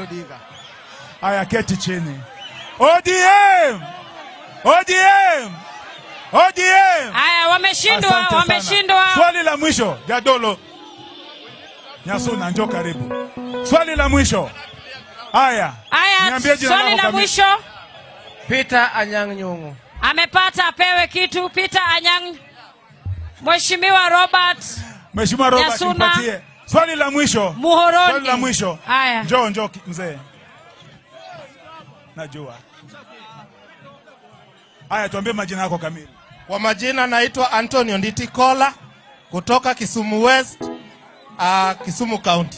Odinga. Haya, keti chini. ODM! ODM! ODM! Haya, wameshindwa, Asante sana. wameshindwa. Swali la mwisho, Jadolo. Nyasuna, njoo karibu. Swali la mwisho. Haya. Haya, Niambie jina swali lako la kamili. mwisho Peter Anyang' Nyong'o. Amepata apewe kitu. Peter Anyang'. Mheshimiwa Robert Mheshimiwa Robert, Nyasuna. mpatie. Swali la mwisho. Muhoroni. Swali la mwisho. Haya. Njoo, njoo mzee. Najua. Haya, tuambie majina yako kamili. Kwa majina naitwa Antonio Nditi Kola kutoka Kisumu West, Kisumu County.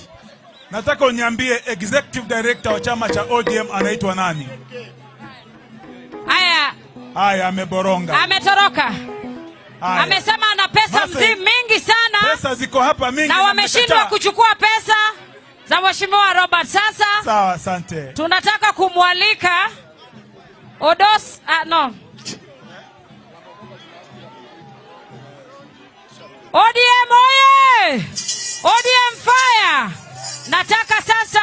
Nataka uniambie executive director wa chama cha ODM anaitwa nani? Haya, Haya, ameboronga. Ametoroka. Haya. Amesema ana pesa Mase- mzii mingi sana. Pesa ziko hapa mingi Na wameshindwa mmekataa. kuchukua pesa za Mheshimiwa Robert. Sasa Sawa, asante. tunataka kumwalika Odos, no. ODM oye! ODM fire! Nataka sasa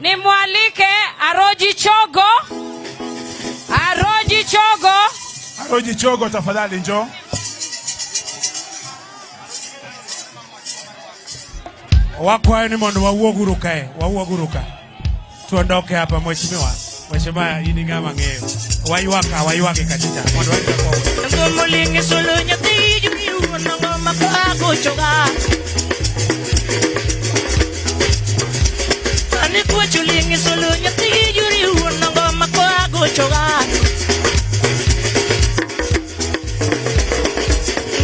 nimwalike Aroji Chogo. Aroji Chogo. Aroji Chogo, tafadhali njoo. Wakwayo ni mondo wawuoguru kae, wawuoguru ka. Tuondoke hapa mheshimiwa. Mheshimiwa, in ng'ama ng'eyo. Waywaka, waywake katika. Mondo wadhi forward. Ngomolinge solo nyathi jumiuono ngoma kagochoga. Ani kuachulinge solo nyathi juriuono ngoma kagochoga.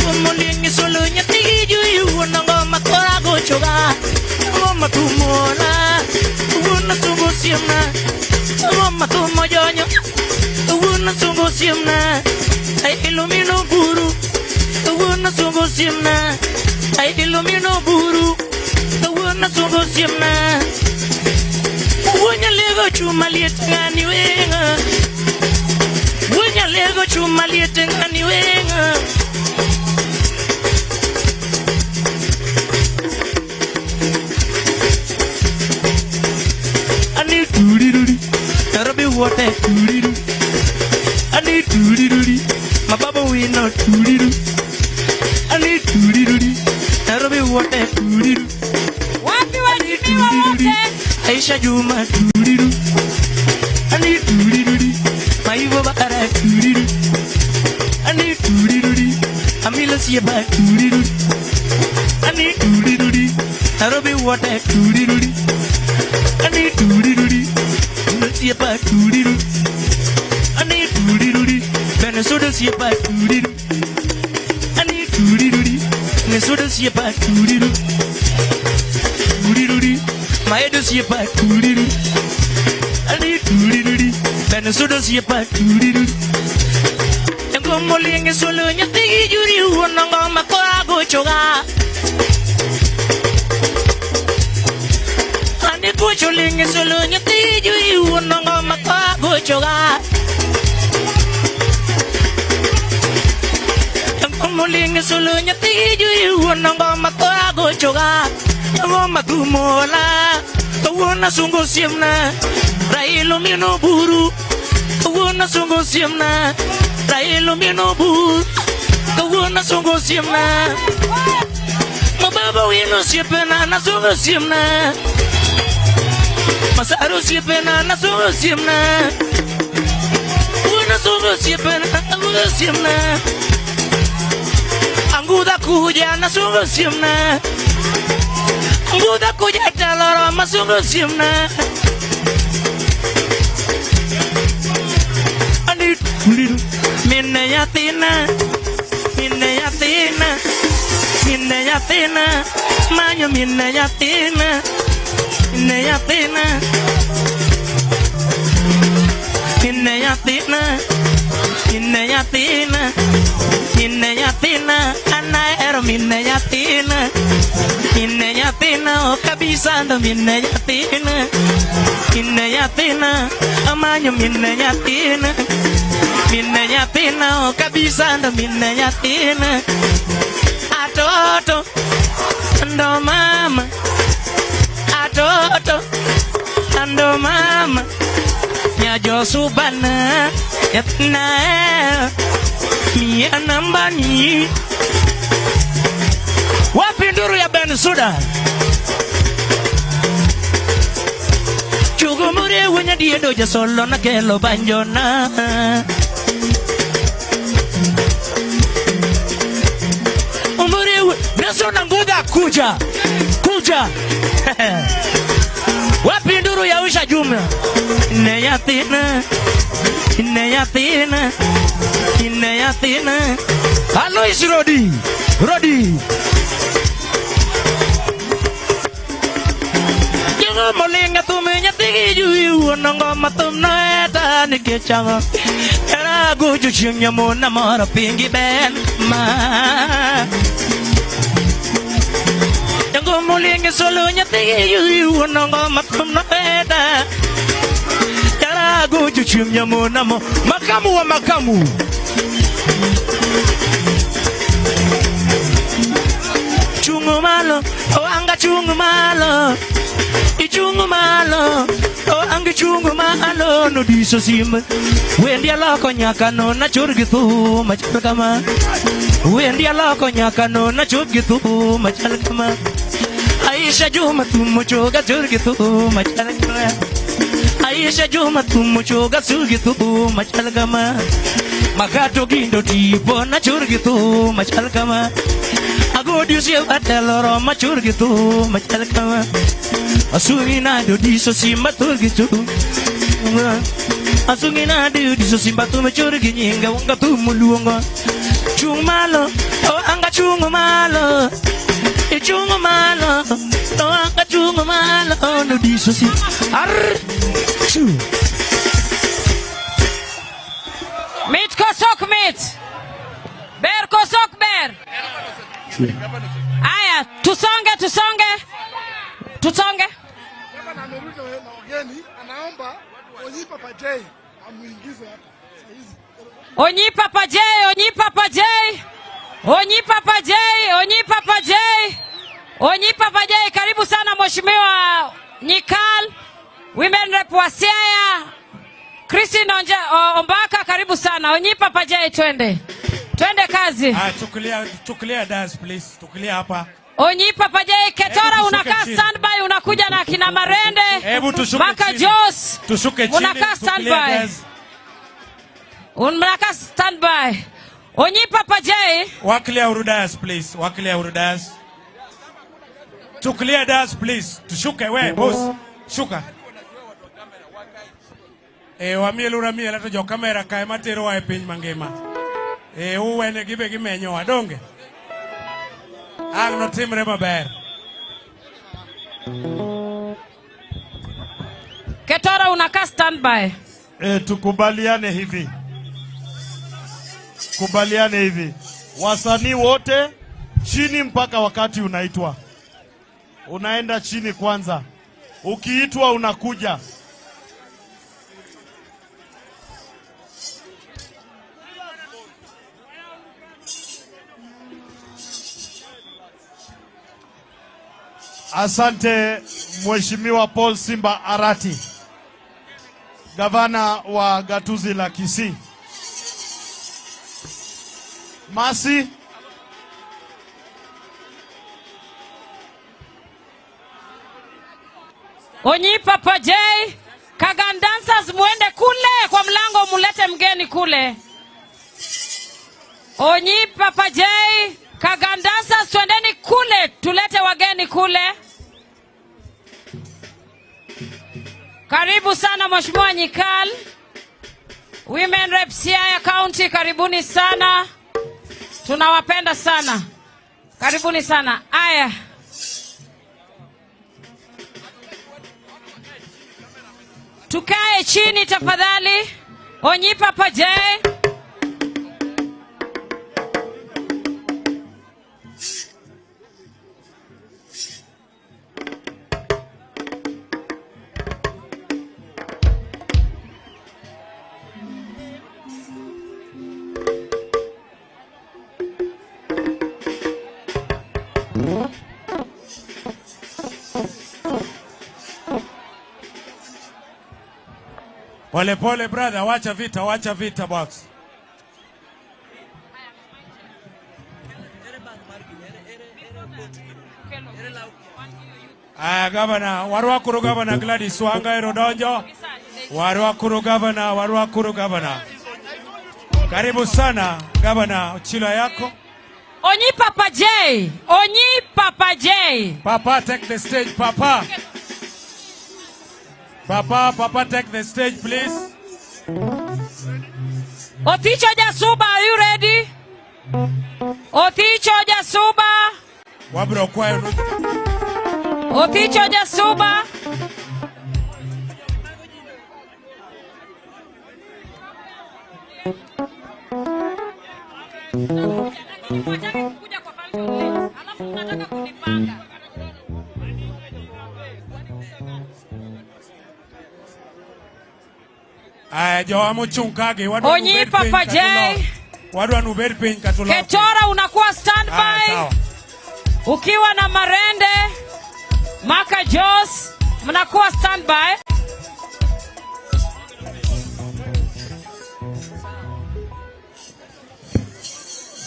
Ngomolinge solo nyathi juriuono ngoma kagochoga. Ngoma tumola, wuona sungo siemna. Ngoma tumo jonyo, wuona sungo siemna. Ay ilumino buru, wuona sungo siemna. Ay ilumino buru, wuona sungo siemna. Wuonya lego chuma liet ng'ani wenga. Wuonya lego chuma liet ng'ani wenga. Ani turiruri, Nairobi water turiru. Ani turiruri, mababa wino turiru. Ani turiruri, Nairobi water turiru. Wapi waheshimiwa wote? Aisha Juma turiru. Ani turiruri, Maivo Bakara turiru. Ani turiruri, Amila Sieba turiru. Ani turiruri, Nairobi water turiruri. Ani turiruri, Sieba turiru. Ani turiruri, Benesoda Sieba turiru. Ani turiruri, Nesoda Sieba turiru. Turiruri, Maedo Sieba turiru. Ani turiruri, Benesoda Sieba turiru. Ngomolinge solo nyathi juri wuono ngoma koagochoga. Ani kuchulinge solo nyathi juri wuono ngoma koagochoga. Ngomolinge solo nyathi juri wuono ngoma koagochoga. Ngoma tumola, wuona sungo siemna. Raila mino buru, wuona sungo siemna. Raila mino buru, wuona sungo siemna. Mababa wino siepena na sungo siemna. Masaro siepena na sungo siemna. Wuona sungo siepena na sungo siemna. Anguda kuja na sungo siemna. Anguda kuja taloro masungo siemna. Ani tuliru, mine yatina, mine yatina, mine yatina, manyo mine yatina, mine yatina, mine yatina, mine yatina, mine yatina, anaero mine yatina, mine yatina, o kabisando mine yatina, mine yatina, amanyo mine yatina, mine yatina, o kabisando mine yatina, atoto, ando mama, atoto, Sando mama Nyajo subana Yatna Mia nambani. Wapi nduru ya Ben Suda? Chugumure wenya diedo ja solo na kelo banjona. Umure Nelson Anguda kuja. Kuja. Wapi nduru ya Usha Juma? Ne yatina. Ne yatina. Ne yatina. Alois Rodi. Rodi. Molinga tumenya tigi yu nongo matumna eta nikechanga era guju chinya mona mara pingi ben ma yango molinga solo nya tigi yu nongo matumna eta era guju chinya mona mo makamu wa makamu chungu malo o anga chungu malo ichungu malo o angi chungu malo no diso simba wendi aloko nyaka no na churgi thu machal kama wendi aloko nyaka no na churgi thu machal kama Aisha Juma tumo choga churgi thu machal kama Aisha Juma tumo choga churgi thu machal kama Makato gindo tipo na churgi thu machal kama Agodi si ateloro machurgi thu machal kama Asungina do diso simba turgi tu Asungina do diso simba tu machurgi nyinga unga tu muluongo Chung malo o anga chung malo E chung malo o anga chung malo no diso simba Ar chu Mit kosok mit Ber kosok ber. Aya, tusonge tusonge. Tutonge. Onyi Papa J, Onyi Papa J. Onyi Papa J, Onyi Papa J. Onyi Papa J, karibu sana Mheshimiwa Nyikal, Women Rep wa Siaya, Christine Ombaka, karibu sana. Onyi Papa J, twende. Twende kazi. Ah, chukulia dance please. Tukulia hapa. Onyi Papa J, Ketora unakaa standby, unakuja na kina Marende. Hebu tushuke Maka chini. Jos. Tushuke chini. Unakaa standby. Unakaa standby. Onyi Papa J. Wakilia urudas please. Wakilia urudas. Tukulia dance please. Tushuke we boss. Shuka. Wamiel uramiel to jo kamera kae matero wa e piny mangima. Uwene gibe gimenyo wadonge. Ang notimre maber. Ketora unakaa standby. Tukubaliane hivi. Kubaliane hivi. Wasanii wote chini mpaka wakati unaitwa. Unaenda chini kwanza. Ukiitwa unakuja. Asante Mheshimiwa Paul Simba Arati, gavana wa gatuzi la Kisii. Masi. Onyi Papa J, Kagan dancers muende kule kwa mlango mulete mgeni kule. Onyi Papa J, Kagan dancers twendeni kule tulete wageni kule. Karibu sana Mheshimiwa Nyikal, Women Rep Siaya County, karibuni sana. Tunawapenda sana. Karibuni sana. Aya. Tukae chini tafadhali. Onyi Papa J. Pole pole brother, wacha vita box. Aya, governor, warwakuru governor Gladys Wanga Erodonjo. Warwakuru governor, warwakuru governor. Karibu sana governor, uchilo yako. Onyi Papa J, Onyi Papa J. Papa, take the stage, Papa. Papa, Papa, take the stage, please. Oticho Jasuba, are you ready? Oticho Jasuba. Wabro kwayo. Oticho Jasuba. Aya, jawa muchungkage. Onyi Papa J. Wadwa nubed piny katulo. Ketora unakuwa standby. Ukiwa na Marende, Maka Jos, mnakuwa standby.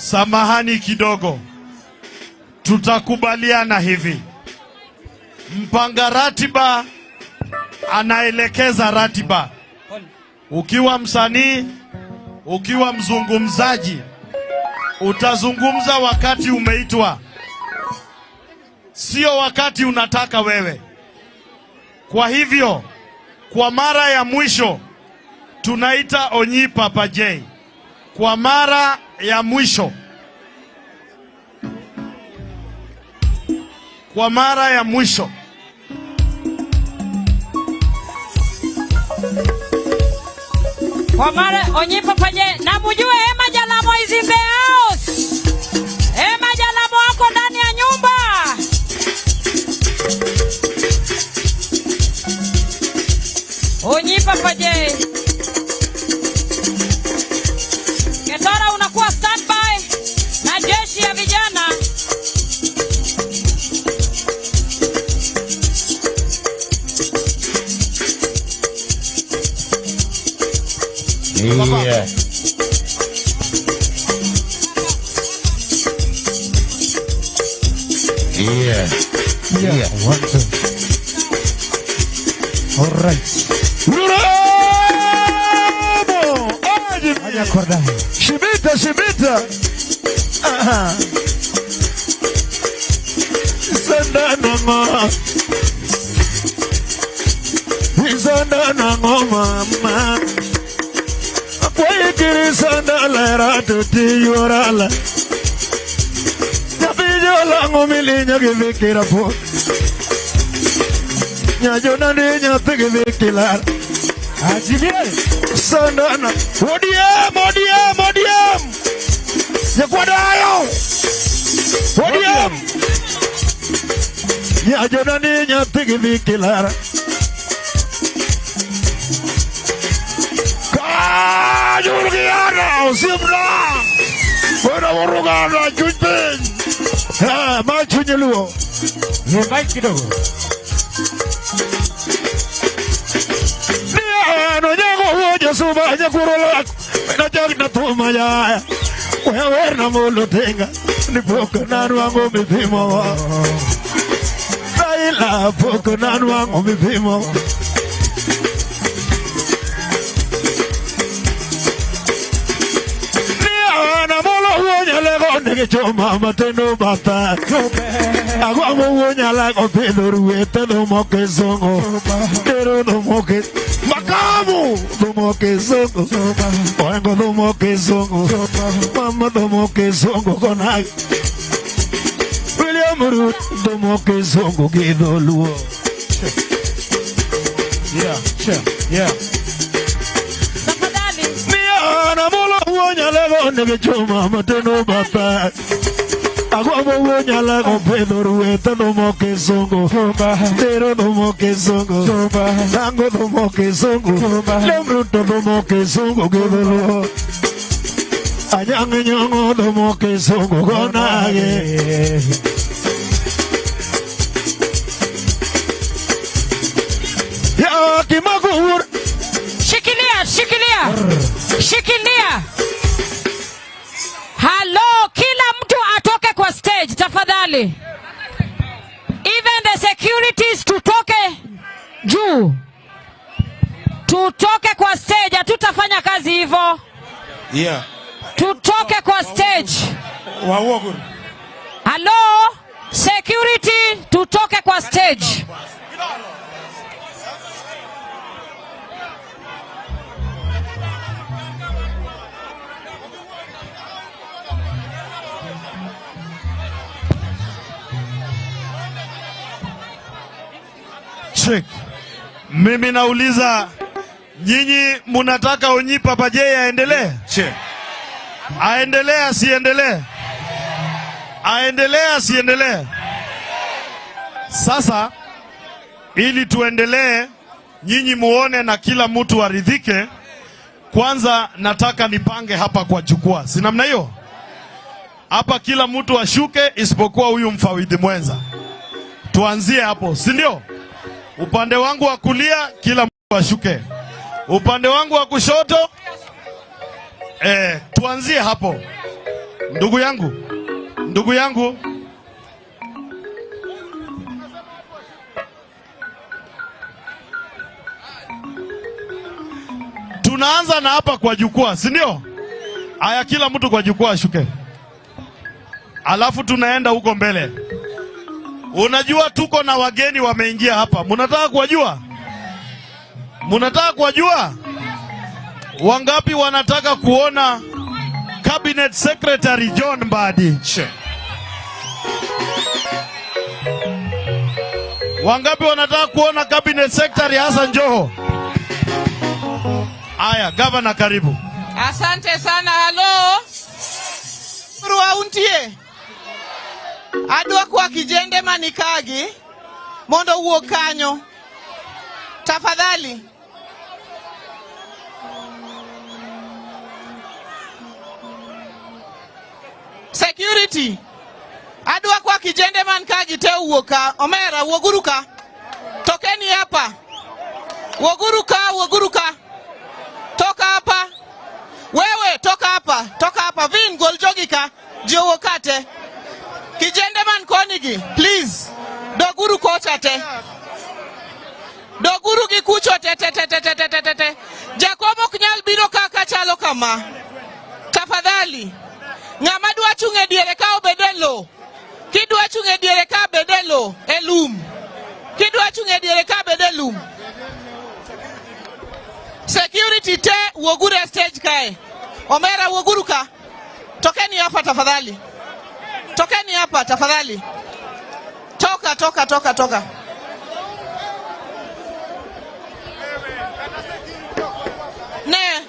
Samahani kidogo. Tutakubaliana hivi. Mpanga ratiba anaelekeza ratiba. Ukiwa msanii, ukiwa mzungumzaji, utazungumza wakati umeitwa, sio wakati unataka wewe. Kwa hivyo, kwa mara ya mwisho tunaita Onyi Papa J. Kwa mara ya mwisho. Kwa mara ya mwisho. Kwa mara Onyi Papa J, na mjue Emma Jalamo is in the house. Emma Jalamo wako ndani ya nyumba. Onyi Papa J. Ketora unakuwa standby na jeshi ya vijana. Yeah. Yeah. Yeah. 1, 2. All right. Shibita, shibita. Aha. Sanda na ngoma mama. Kwekiri sanda lera tuti yorala. Nyapijo lango milinya givikira po. Nyajona ni nyathi givikila. Ajibie. Sanda na ODM, ODM, ODM. Nyakwadayo. ODM. Nyajona ni nyathi givikila. Yurgiana, Simla, Buena Borugana, Chuchpin, Machuñeluo, kidogo. No llego, yo suba, ya curo la, na jag na tuma ya, voy a ver na molo tenga, ni poco na nuango mi pimo, Raila poco na nuango mi pimo. Choma mateno bata agwamo wonyala ko pedoruete do moke songo pero do moke makamu do moke songo oengo do moke songo mama do moke songo konai William Ruto do moke songo gidoluo. Yeah, sure, yeah. Choma mateno bata agwamo wonyala ko pedoruete do moke songo pero do moke songo tango do moke songo Ruto do moke songo gidoluo anyang nyongo do moke songo gonage. Ya kimagur Shikilia Shikilia. Halo, kila mtu atoke kwa stage tafadhali. Even the securities tutoke juu. Tutoke kwa stage, hatutafanya kazi hivyo. Yeah. Tutoke kwa stage. Wawoguru. Halo, security, tutoke kwa stage. Check. Mimi nauliza nyinyi munataka Onyi Papa J aendelee? Check. Aendelee asiendelee? Aendelee asiendelee? Sasa ili tuendelee, nyinyi muone na kila mtu aridhike, kwanza nataka nipange hapa kwa jukwaa. Si namna hiyo? Hapa kila mtu ashuke isipokuwa huyu mfawidhi mwenza. Tuanzie hapo, si ndio? Upande wangu wa kulia kila mtu ashuke. Upande wangu wa kushoto tuanzie hapo. Ndugu yangu. Ndugu yangu. Tunaanza na hapa kwa jukwaa, si ndio? Aya, kila mtu kwa jukwaa ashuke. Alafu tunaenda huko mbele. Unajua tuko na wageni wameingia hapa. Mnataka kuwajua? Mnataka kuwajua? Wangapi wanataka kuona Cabinet Secretary John Mbadi? Wangapi wanataka kuona Cabinet Secretary Hassan Joho? Aya, Governor karibu. Asante sana. Halo. Ruauntie. Adwa kwa kijende manikagi mondo wuo kanyo. Tafadhali. Security. Adwa kwa kijende manikagi te wuo ka. Omera wuoguruka. Tokeni hapa. Wuoguruka, wuoguruka. Toka hapa. Wewe toka hapa. Toka hapa. Vin goljogika. Jiowokate. Kijende man konigi, please. Doguru kocha te. Doguru gikucho te te te te te te te te. Jakobo kinyal biro kaka chalo kama. Tafadhali. Ng'ama dwa chung' e diere ka obed e lo. Kidwa chung' e diere ka bed e lo, e lum. Kidwa chung' e diere ka bed e lum. Security te wuoguru e stage kae. Omera wuoguru ka. Tokeni hapa tafadhali. Tokeni hapa tafadhali. Toka, toka, toka, toka. Ne,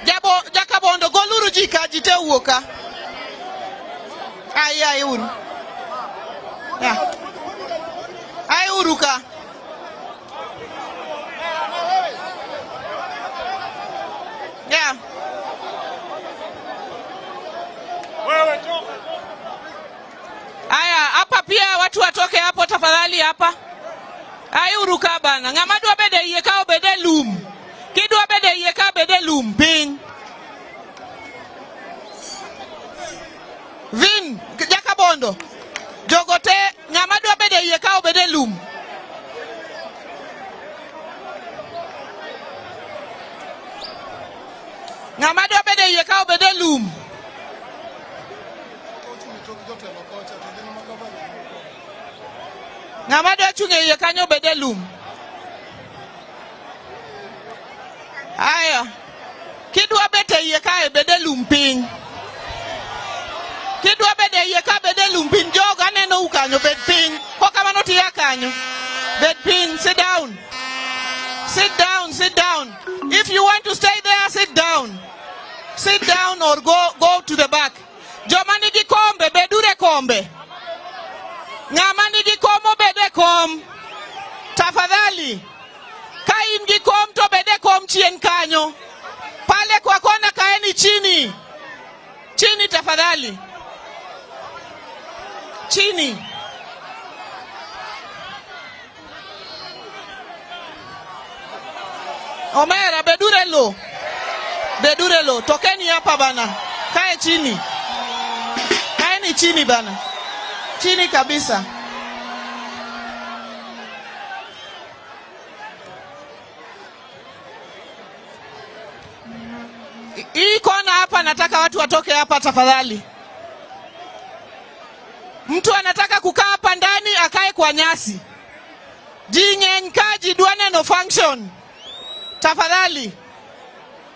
jabo, jakabondo, goluru jika, jite uoka. Ai, ai, uru. Ya. Ai, uruka. Ya. Aya, hapa pia watu watoke hapo tafadhali hapa. Ai uruka bana. Ng'ama dwa bede iye ka obede lum. Kidwa bede iye ka bede lum piny. Vin, Jakabondo. Jogote ng'ama dwa bede iye ka obede lum. Ng'ama dwa bede iye ka obede lum. Ng'ama dwa chung' e iye kanyo obed e lum. Aya, kidwa bet e iye kae bed e lum piny. Kidwa bet e iye ka bed e lum piny. Jogo aneno u kanyo, bed piny. Kok kamano to ia kanyo. Bed piny, sit down. Sit down, sit down. If you want to stay there, sit down. Sit down or go to the back. Joma nigi kombe, bedure kombe. Ng'ama nigi kom obed e kom. Tafadhali. Ka in gi kom to bed e kom chien kanyo. Pale kwa kona kaeni chini. Chini tafadhali. Chini. Omera bedure lo. Bedurelo, tokeni hapa bana. Kae chini. Kaeni chini bana. Chini kabisa. Hii kona hapa nataka watu watoke hapa tafadhali. Mtu anataka kukaa hapa ndani akae kwa nyasi. Jingenkaji duane no function. Tafadhali.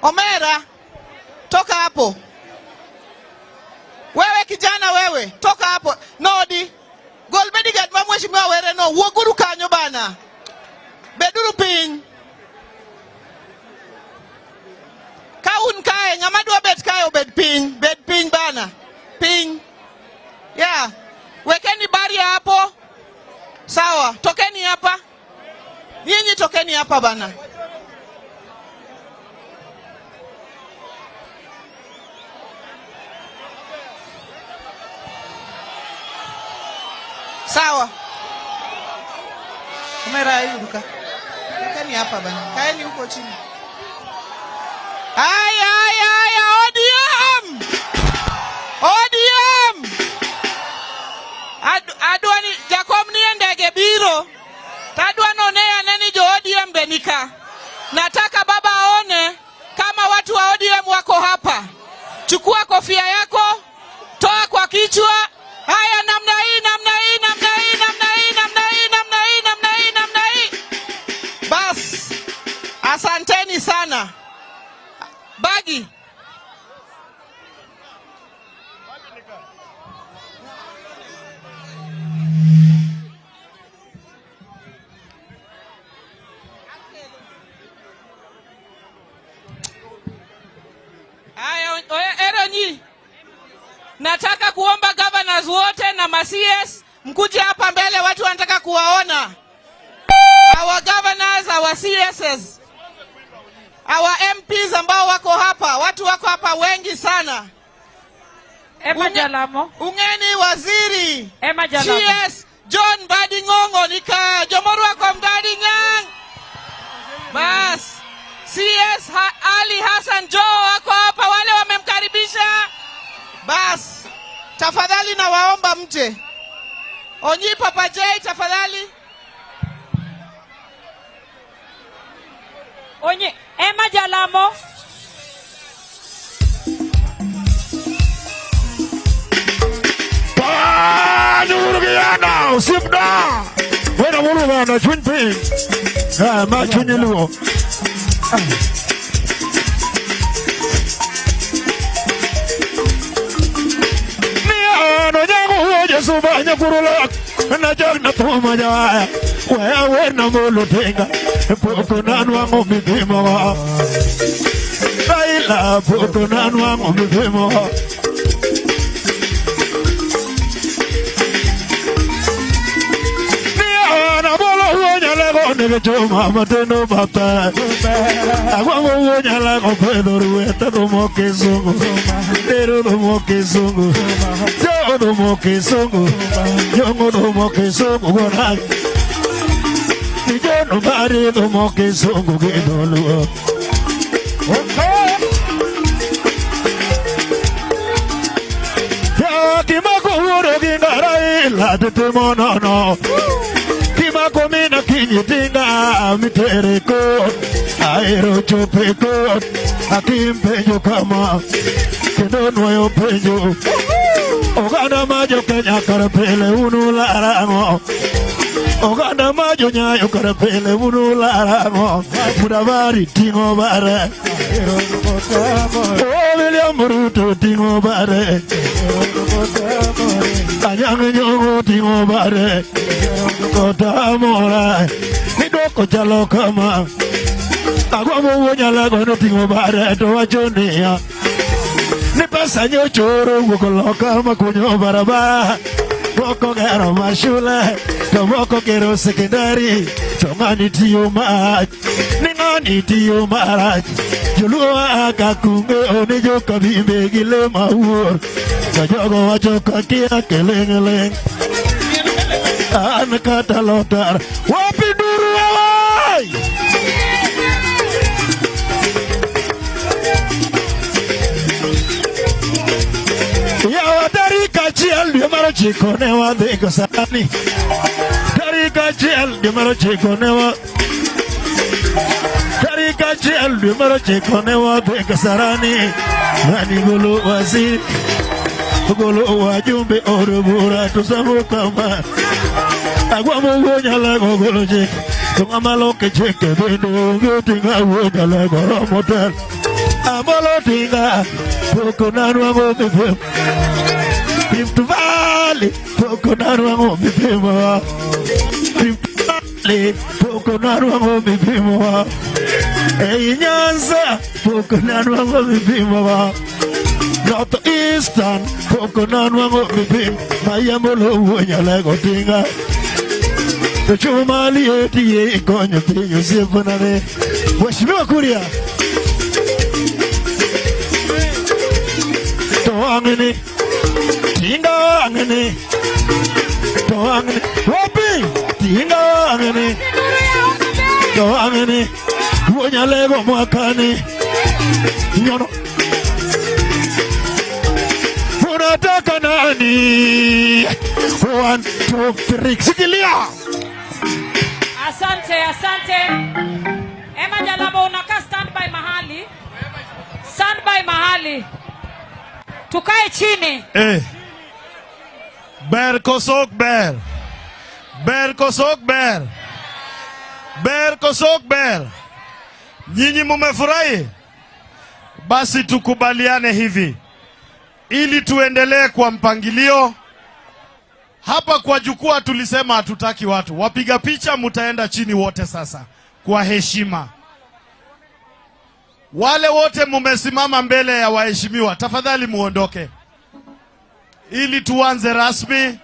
Omera, toka hapo. Wewe kijana wewe, toka hapo. Nodi. Gol bodyguard ma mheshimiwa were no, wuoguru kanyo bana. Beduru piny. Ka un kae, ng'ama dwa bet kae obed piny, bed piny bana. Piny. Yeah. Wekeni baria hapo. Sawa, tokeni hapa. Nyinyi tokeni hapa bana. Sawa. Kamera hii duka. Tokeni hapa bana. Kaeni huko chini. Aya, aya, aya, ODM! ODM! Adwa ni Jacob nie ndege biro. Tadwa none aneni jo ODM benika. Nataka baba aone kama watu wa ODM wako hapa. Chukua kofia yako, toa kwa kichwa. Haya, namna hii, namna hii, namna hii, namna hii, namna hii, namna hii, namna hii, namna hii. Bas. Asanteni sana. Bagi. Aya, Eronyi. Nataka kuomba governors wote na ma-CS mkuje hapa mbele, watu wanataka kuwaona. Our governors, our CSs, our MPs ambao wako hapa, watu wako hapa wengi sana. Emma Jalamo. Ungeni waziri. Emma Jalamo. CS John Mbadi Ngongo nika Jomorwa kwa Mbadi Nyang. Bas. CS Ali Hassan Joho wako hapa, wale wamemkaribisha. Bas. Tafadhali na waomba mje. Onyi Papa J tafadhali. Onyi Emma Jalamo. Panurgiana, Sibda. Wena wulu na chunpi. Ah, ma chunyiluo. Ni ano nyangu Yesu banya kurula na jag na tuma jaya. Wewe na mulu tinga. Poko na nwango mipimo. Baila poko na nwango mipimo. Chuma matendo bata agwango wonyala ko pedro eta domo kesungu dero domo kesungu yo domo kesungu yo domo kesungu gona ni yo no mare domo kesungu ge dolu ya kimako woro gi ngarai la de mono no Komina kinyitinga mitereko aero chopeko akimpenyo kama kendo nwayo penjo oganda majo Kenya karapele unu larango oganda majo nyayo karapele unu larango Mudavadi tingo bare oh William Ruto tingo bare Anyang' Nyong'o tingo bare Kotamora nidoko chalo kama agwambo wuonyala gono tingo bare to wacho niya ni pesa nyochoro wuok loka makunyo barabara moko gero mashule to moko gero sekondari to ng'ani tiyo marach ni ng'ani tiyo marach joluo aka kunge oni jokabimbe gi le mawuor to jogo wacho kakia keleng'eleng' an kata lotar wapi duru awai. 9 ne wadhi Kasarani. Tarik 1 dwe mar 9 ne wa Tarik 1 dwe mar 9 ne wadhi Kasarani. Nani golo waziri, golo wajumbe od bura to samo kama. Agwambo wuo Nyalego golo chik, to ng'ama loke chike bende onge tinga wuo Nyalego romo tel. Amolo tinga pok nanwang'o mipimo. Rift Valley pok nanwang'o mipimo. Rift Valley pok nanwang'o mipimo. Ei Nyanza pok nanwang'o mipimo. North Eastern pok nanwang'o mipimo. Mayamolo wuo Nyalego tinga. To chuma lieti ikonyo piny osiepna ne. Mheshimiwa Kuria. To ang'ni tinga ang'ni to ang'ni wapi tinga ang'ni to ang'ni wuo Nyalego mwakani nyono. Unataka nani? 1 2 3 shikilia. Asante, asante. Emma Jalabo, unakaa standby mahali. Standby mahali. Tukae chini. Ber koso ok ber. Ber koso ok ber. Ber koso ok ber. Nyinyi mumefurahi? Basi tukubaliane hivi ili tuendelee kwa mpangilio. Hapa kwa jukwaa tulisema hatutaki watu. Wapiga picha mutaenda chini wote sasa kwa heshima. Wale wote mumesimama mbele ya waheshimiwa, tafadhali muondoke ili tuanze rasmi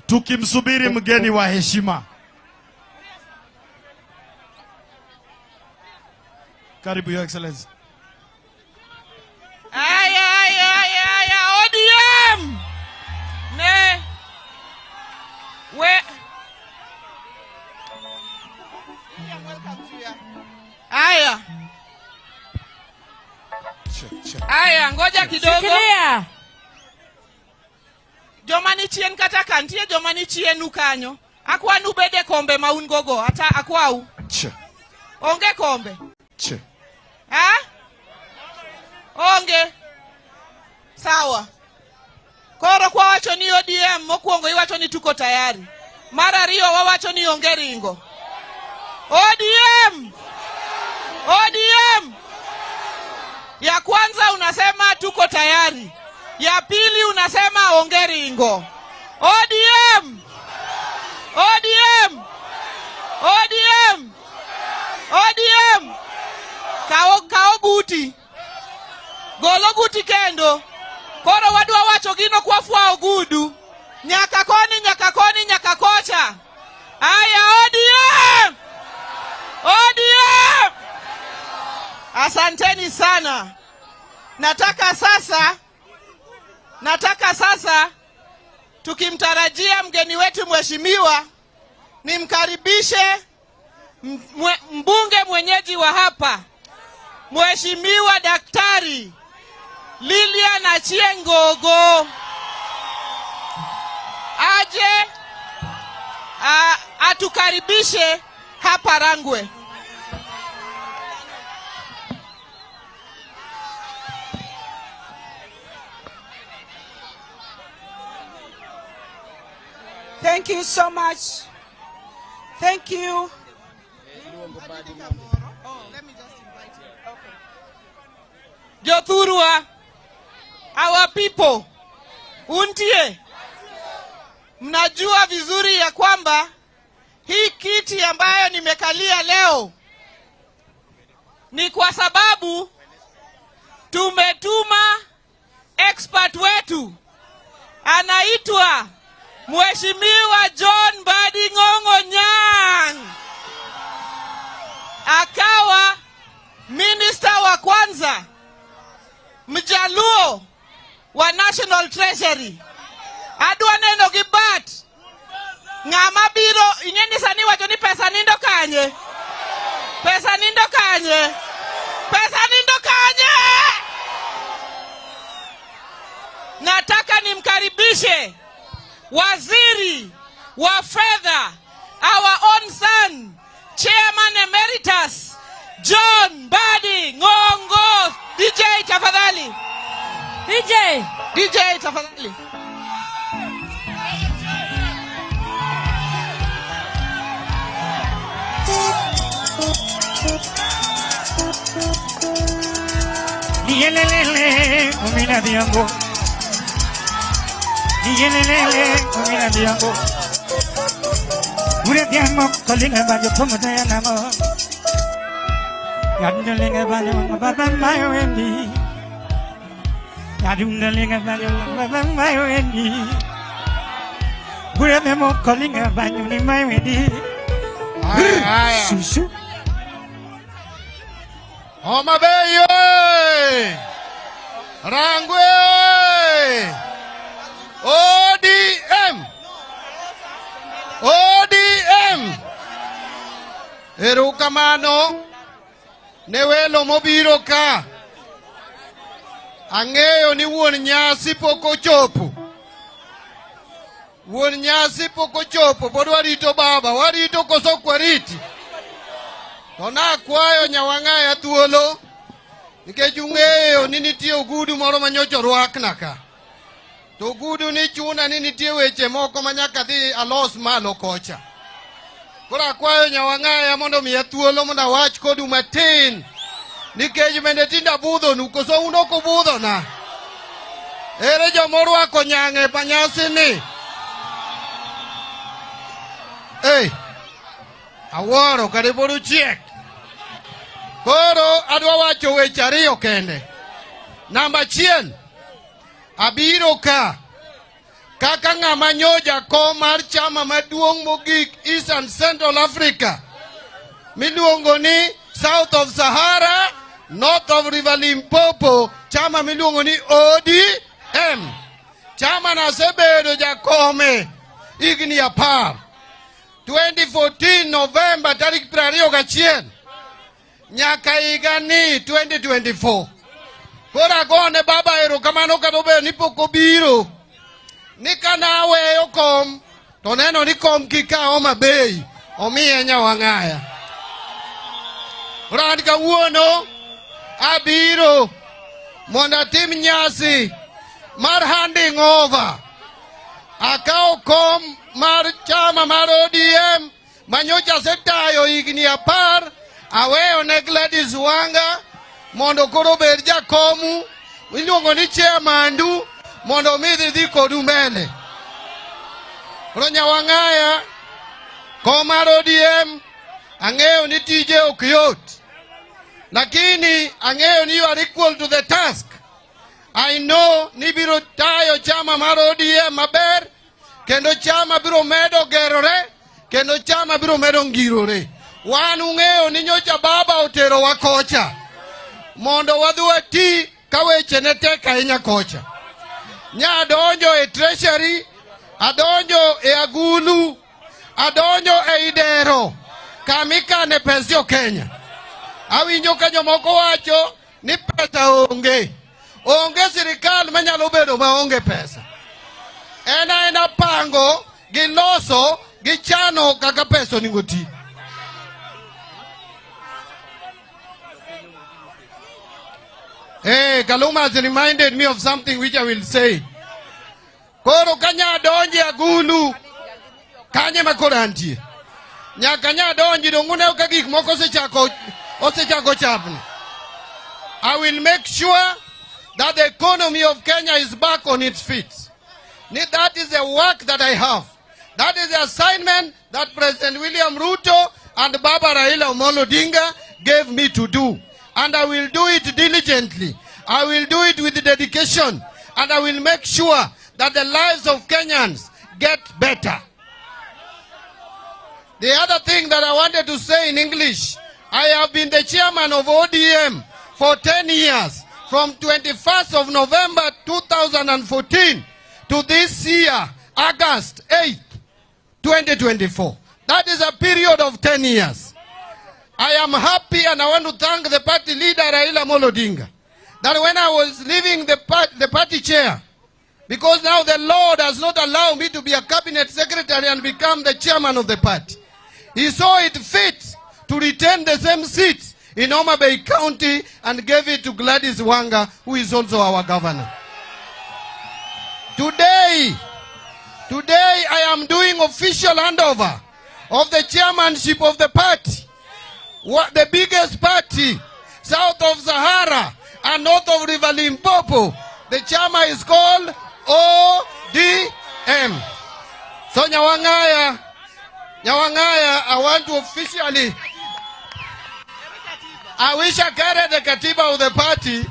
tukimsubiri mgeni wa heshima. Karibu Your Excellency. Aya, aya, aya, aya, ODM! Ne. We. Aya. Aya, ngoja kidogo. Shikilia. Joma ni chien kata ka nitie joma ni chienu kanyo. Akwanu bede kombe ma un gogo, ata akwau. Onge kombe. Ha? Onge. Sawa. Koro kwa wacho ni ODM mokwongo iwacho ni tuko tayari. Mar ariyo wawacho ni onge ringo. ODM. ODM. Ya kwanza unasema tuko tayari. Ya pili unasema onge ringo. ODM. ODM. ODM. ODM. Kao guti. Golo guti kendo. Koro wadwa wacho gino kwa fwa ogudu. Nyaka koni, nyaka koni, nyaka kocha. Aya, ODM. ODM. Asanteni sana. Nataka sasa tukimtarajia mgeni wetu mheshimiwa, nimkaribishe mbunge mwenyeji wa hapa, Mheshimiwa Daktari Lilian Achieng' Gogo, aje atukaribishe hapa Rangwe. Thank you so much. Thank you. Jothurwa, our people, untie, mnajua vizuri ya kwamba hii kiti ambayo nimekalia leo ni kwa sababu tumetuma expert wetu anaitwa Mheshimiwa John Mbadi Ng'ong'o Nyang', akawa minister wa kwanza Mjaluo wa National Treasury. Adwa neno gi bat ng'ama biro ing'eni sani wacho ni pesa nindo kanye, pesa nindo kanye, pesa nindo kanye. Nataka nimkaribishe Waziri wa Fedha, our own son, Chairman Emeritus John Mbadi Ngongo. DJ tafadhali. DJ. DJ tafadhali. Yelelele, kumina diango. Yelelele, kumina diango. Ure diango, kalinga bajo pumata ya namo. Yadundalinga bajo baba mayo endi. Yadundalinga bajo baba mayo endi. Ure demo kalinga bajo ni mayo endi. Susu. Homa Bay oye! Rangwe oye! ODM! ODM! Erokamano ne welo mobiro ka. Ang'eyo ni wuon nyasi pok ochopo. Wuon nyasi pok ochopo, pod warito baba, warito koso ok wariti? To nakwayo Nyawang'aya thuolo nikech ung'eyo ni nitie ogudu moro manyocha orwakna ka. To ogudu ni chuna ni nitie weche moko ma nyaka dhi alos malo kocha. Koro akwayo Nyawang'aya mondo omiya thuolo mondo awach kodu matin nikech bende tinde abudhonu koso un ok ubudhona. Ere joma orwako nyang'e pa nyasi ni? Ei, awuoro kare pod uchiek. Koro adwa wacho weche ariyo kende. Namba achiel, abiro ka kaka ng'ama nyoja kom mar chama maduong' mogik East and Central Africa miluongo ni South of Sahara, North of River Limpopo, chama miluongo ni ODM. Chama nasebedo jakome higni 10. 2014 November tarik 21 nyaka higa ni 2024. Koro agone baba erokamano kata obedo ni pok obiro. Ni kana aweyo kom to neno ni kom kik kaw Homa Bay omiye Nyawang'aya. Koro an kawuono abiro mondo atim nyasi mar handing over. Akawo kom mar chama mar ODM manyocha asetayo higni 10 aweyo ne Gladys Wanga mondo koro obed jakomu iluongo ni chairmandu mondo omi dhi kodu mbele. Koro Nyawang'aya, kom mar ODM ang'eyo ni tije ok yot, lakini ang'eyo ni you are equal to the task. I know ni biro tayo chama mar ODM maber, kendo chama biro medo gerore, kendo chama biro medo ngirore. Wan ung'eyo ni nyocha baba oterowa kocha mondo wadhi wati ka weche ne tek ahinya kocha. Nya adonjo e treasury, adonjo e agulu, adonjo e idero kamikane pes jo Kenya. Awinjo ka jomoko wacho ni pesa onge. Onge sirikal manyalo bedo maonge pesa. En aena pango gi loso gi chano kaka pesa onego ti. Hey, Kaluma has reminded me of something which I will say. Koro kanya donji agulu kanye makoro antie. Nyaka nya donji dong uneno ka gik moko osechako chapni. I will make sure that the economy of Kenya is back on its feet. That is the work that I have. That is the assignment that President William Ruto and Baba Raila Amolo Odinga gave me to do. And I will do it diligently. I will do it with dedication. And I will make sure that the lives of Kenyans get better. The other thing that I wanted to say in English, I have been the chairman of ODM for 10 years, from 21st of November 2014 to this year, August 8th, 2024. That is a period of 10 years. I am happy and I want to thank the party leader, Raila Amolo Odinga, that when I was leaving the party chair, Because now the law does not allow me to be a cabinet secretary and become the chairman of the party. He saw it fit to retain the same seat in Homa Bay County and gave it to Gladys Wanga, who is also our governor. Today I am doing official handover of the chairmanship of the party, the biggest party south of Sahara and north of River Limpopo. The chairman is called ODM. So Nyawangaya, I want to officially, I wish I carried the katiba of the party,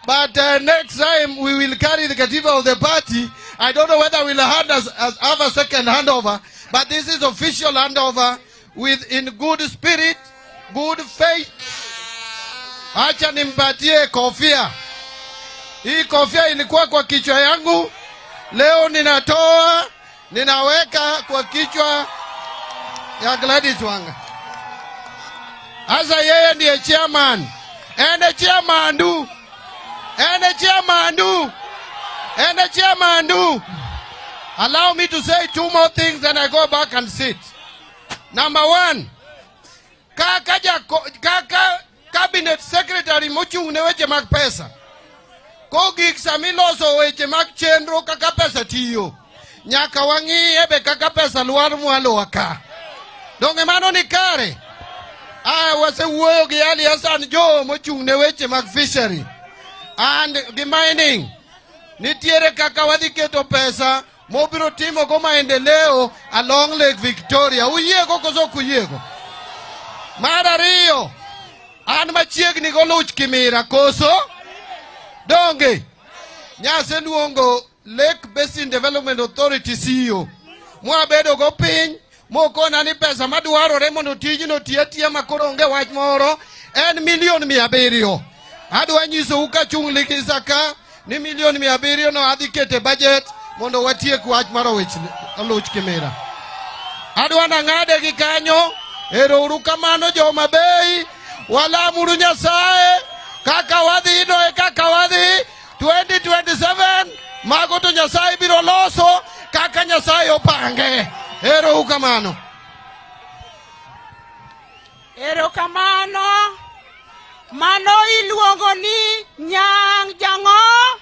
but next time we will carry the katiba of the party. I don't know whether we'll have a second handover, but this is official handover with in good spirit, good faith. Acha nimpatie kofia. Hii kofia ilikuwa kwa kichwa yangu. Leo ninatoa, ninaweka kwa kichwa ya Gladys Wanga. Asa yeye ndiye chairman. Ende chairman du. Ende chairman du. Ende chairman du. Allow me to say two more things, then I go back and sit. Number one, kaka cabinet secretary mochung' ne weche mag pesa. Kogik samiloso weche mag chenro kaka pesa tiyo. Nyaka wang'iye be kaka pesa lwar mwalo ka. Donge mano ni kare? Ah, wasewuoyo gi Ali Hassan Joho mochung' ne weche mag fishery and gi mining. Nitiere kaka wadhi keto pesa mobiro timo go maendeleo along Lake Victoria. Uyiego koso ok uyiego? Mar ariyo, an machiegni go Luch Kimira koso? Donge? Nyase luongo Lake Basin Development Authority CEO. Mwabedo go piny, mokona ni pesa madwarore mondo tijno ti atiya makoro onge wach moro en 700,000,000. Adwa nyisou kachung' Ligisa ka ni 700,000,000 no adhi kete budget mondo watiek wach mar Luch Kimira. Adwa nang'ade gi kanyo. Ero uru kamano joma Bay. Walamuru Nyasaye kaka wadhi no e kaka wadhi 2027 mago to Nyasaye biro loso kaka Nyasaye opange. Ero uru kamano. Ero kamano. Mano iluongo ni nyang' jang'o?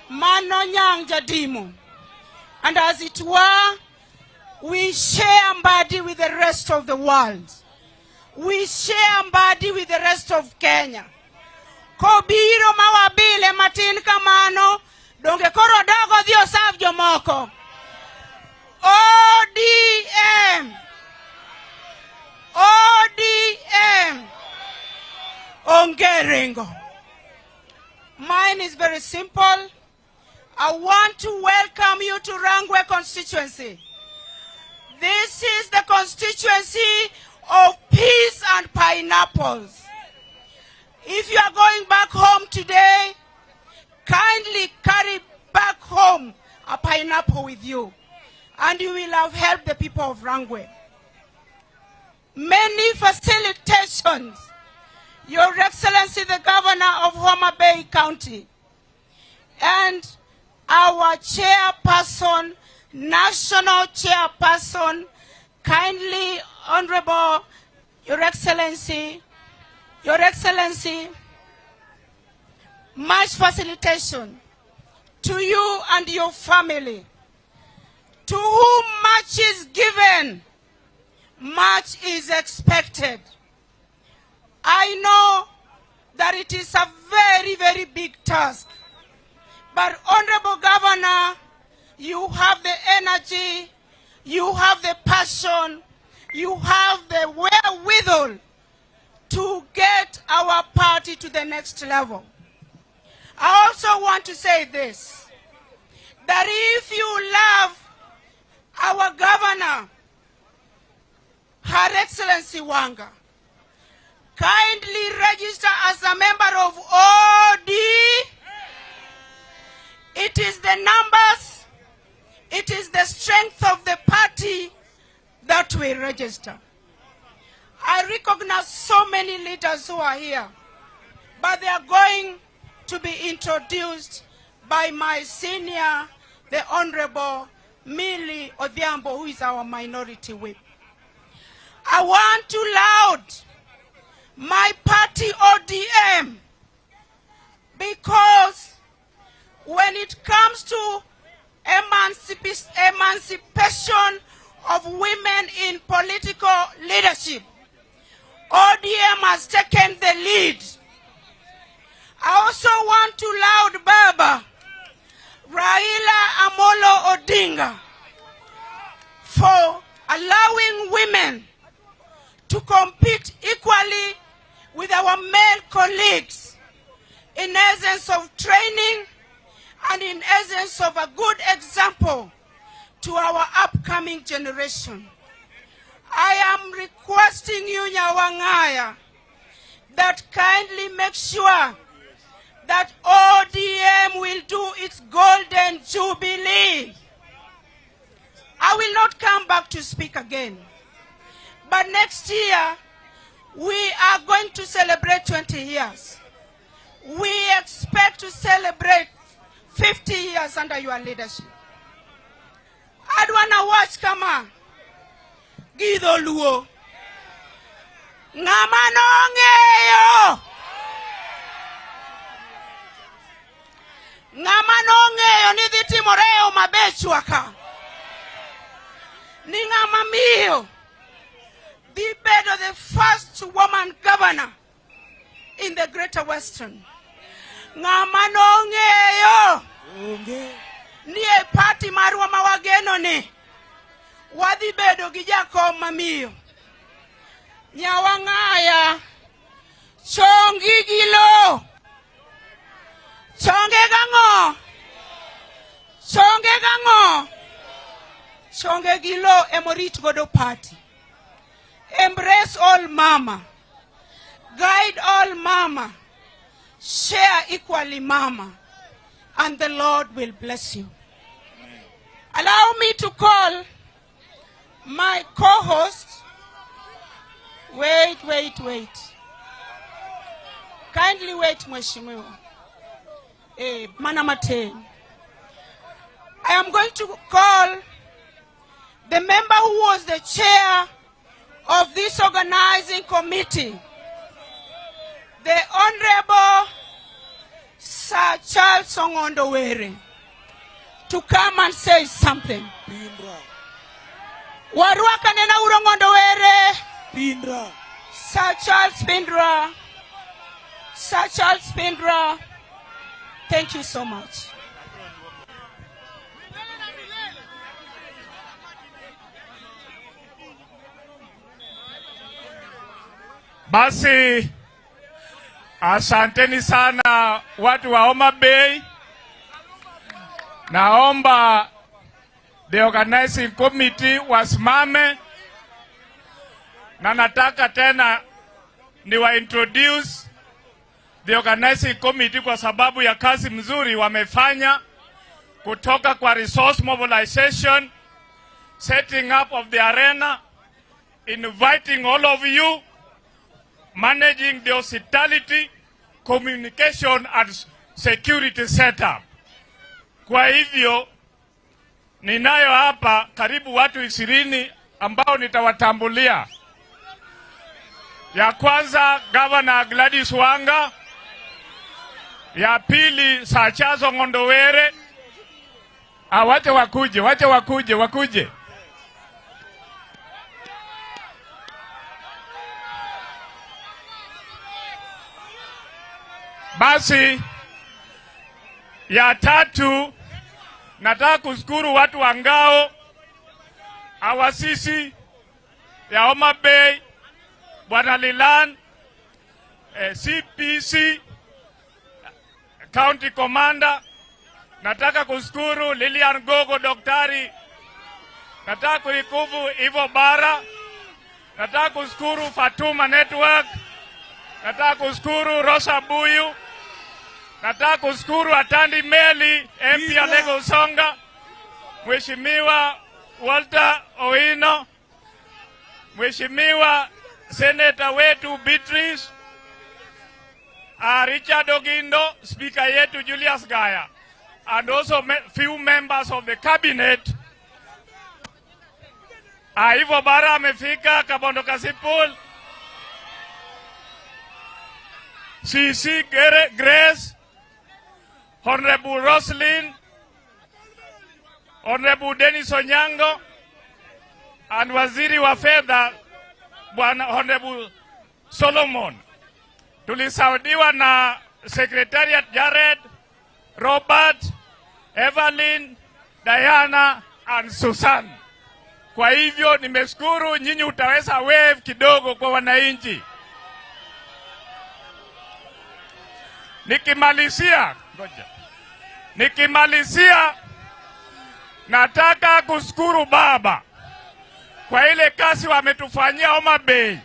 Mano nyang' jadimo. And as it were, we share Mbadi with the rest of the world. We share Mbadi with the rest of Kenya. Kobiro mawabile matin kamano, donge koro dogo dhi osav jomoko. ODM. ODM. Onge ringo. Mine is very simple. I want to welcome you to Rangwe constituency. This is the constituency of peace and pineapples. If you are going back home today, kindly carry back home a pineapple with you, and you will have helped the people of Rangwe. Many facilitations. Your Excellency, the Governor of Homa Bay County, and our chairperson, national chairperson, kindly, Honorable, Your Excellency, much facilitation to you and your family. To whom much is given, much is expected. I know that it is a very, very big task. But Honorable Governor, you have the energy, you have the passion, you have the wherewithal to get our party to the next level. I also want to say this, that if you love our governor, Her Excellency Wanga, kindly register as a member of OD. It is the numbers, it is the strength of the party that we register. I recognize so many leaders who are here, but they are going to be introduced by my senior, the Honorable Millie Odhiambo, who is our minority whip. I want to laud my party ODM, because when it comes to emancipation of women in political leadership, ODM has taken the lead. I also want to laud Baba Raila Amolo Odinga for allowing women to compete equally with our male colleagues in essence of training and in essence of a good example to our upcoming generation. I am requesting you, Nyawangaya, that kindly make sure that ODM will do its golden jubilee. I will not come back to speak again. But next year, we are going to celebrate 20 years. We expect to celebrate 50 years under your leadership. Adwana watch kama gidho luo. Ng'ama nong'eyo. Ng'ama nong'eyo ni dhi timore e Homa Bay ka. Ni ng'ama miyo dhi bedo the first woman governor in the Greater Western. Ng'ama nong'eyo ni e party marwa ma wageno ni wadhi bedo gi jakom mamiyo. Nyawang'aya chongi gi lo. Chonge gang'o? Chonge gang'o? Chonge gi lo emorit godo party. Embrace all mama. Guide all mama. Share equally mama. And the Lord will bless you. Allow me to call my co-host. Wait, wait, wait. Kindly wait, Mheshimiwa. Mana Maten. I am going to call the member who was the chair of this organizing committee, the Honorable Sir Charles Ong'ondo Were, to come and say something. Waruaka nena uro Ong'ondo Were. Pindra. Sir Charles Pindra. Sir Charles Pindra. Thank you so much. Basi, asanteni sana watu wa Homa Bay. Naomba the organizing committee wasimame, na nataka tena niwa introduce the organizing committee kwa sababu ya kazi mzuri wamefanya, kutoka kwa resource mobilization, setting up of the arena, inviting all of you, managing the hospitality, communication and security setup. Kwa hivyo ninayo hapa karibu watu 20 ambao nitawatambulia. Ya kwanza Governor Gladys Wanga, ya pili Sir Charles Ong'ondo Were. Wache wakuje, wache wakuje, wakuje. Basi ya tatu nataka kushukuru watu wa Ngao, awasisi ya Homa Bay, Bwana Lilan, CPC County Commander. Nataka kushukuru Lilian Gogo daktari. Nataka kuikuvu Ivo Bara. Nataka kushukuru Fatuma Network. Nataka kushukuru Rosa Buyu. Nataka kushukuru Atandi Meli, MP Alego Usonga, Mheshimiwa Walter Owino, Mheshimiwa Senator wetu Beatrice, Richard Ogindo, Speaker yetu Julius Gaya. and also few members of the cabinet. Ivo Bara amefika, Kabondo Kasipul, CC Grace, Honorable Roslyn, Honorable Dennis Onyango, and Waziri wa Fedha Bwana Honorable Solomon. Tulisaidiwa na Secretariat Jared, Robert, Evelyn, Diana and Susan. Kwa hivyo nimeshukuru nyinyi, utaweza wave kidogo kwa wananchi. Nikimalizia, ngoja. Nikimalizia nataka kushukuru baba kwa ile kazi wametufanyia Homa Bay.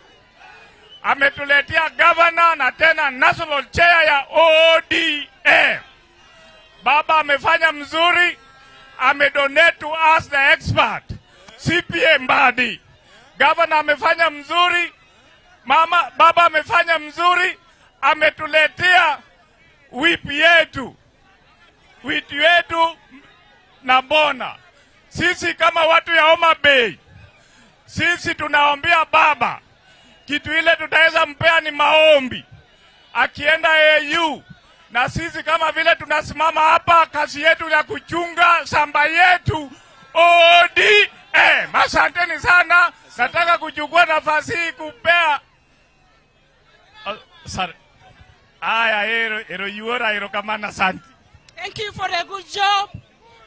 Ametuletea governor na tena national chair ya ODM. Baba amefanya mzuri, amedonate to us the expert CPA Mbadi. Governor amefanya mzuri, mama baba amefanya mzuri, ametuletea whip yetu, whip yetu na bona. Sisi kama watu ya Homa Bay, sisi tunaombea baba. Kitu ile tutaweza mpea ni maombi. Akienda AU, na sisi kama vile tunasimama hapa, kazi yetu ya kuchunga shamba yetu ODM. Asanteni sana. Nataka kuchukua nafasi hii kupea sorry. Aya, ero yuora, ero kamana, asante. Thank you for a good job.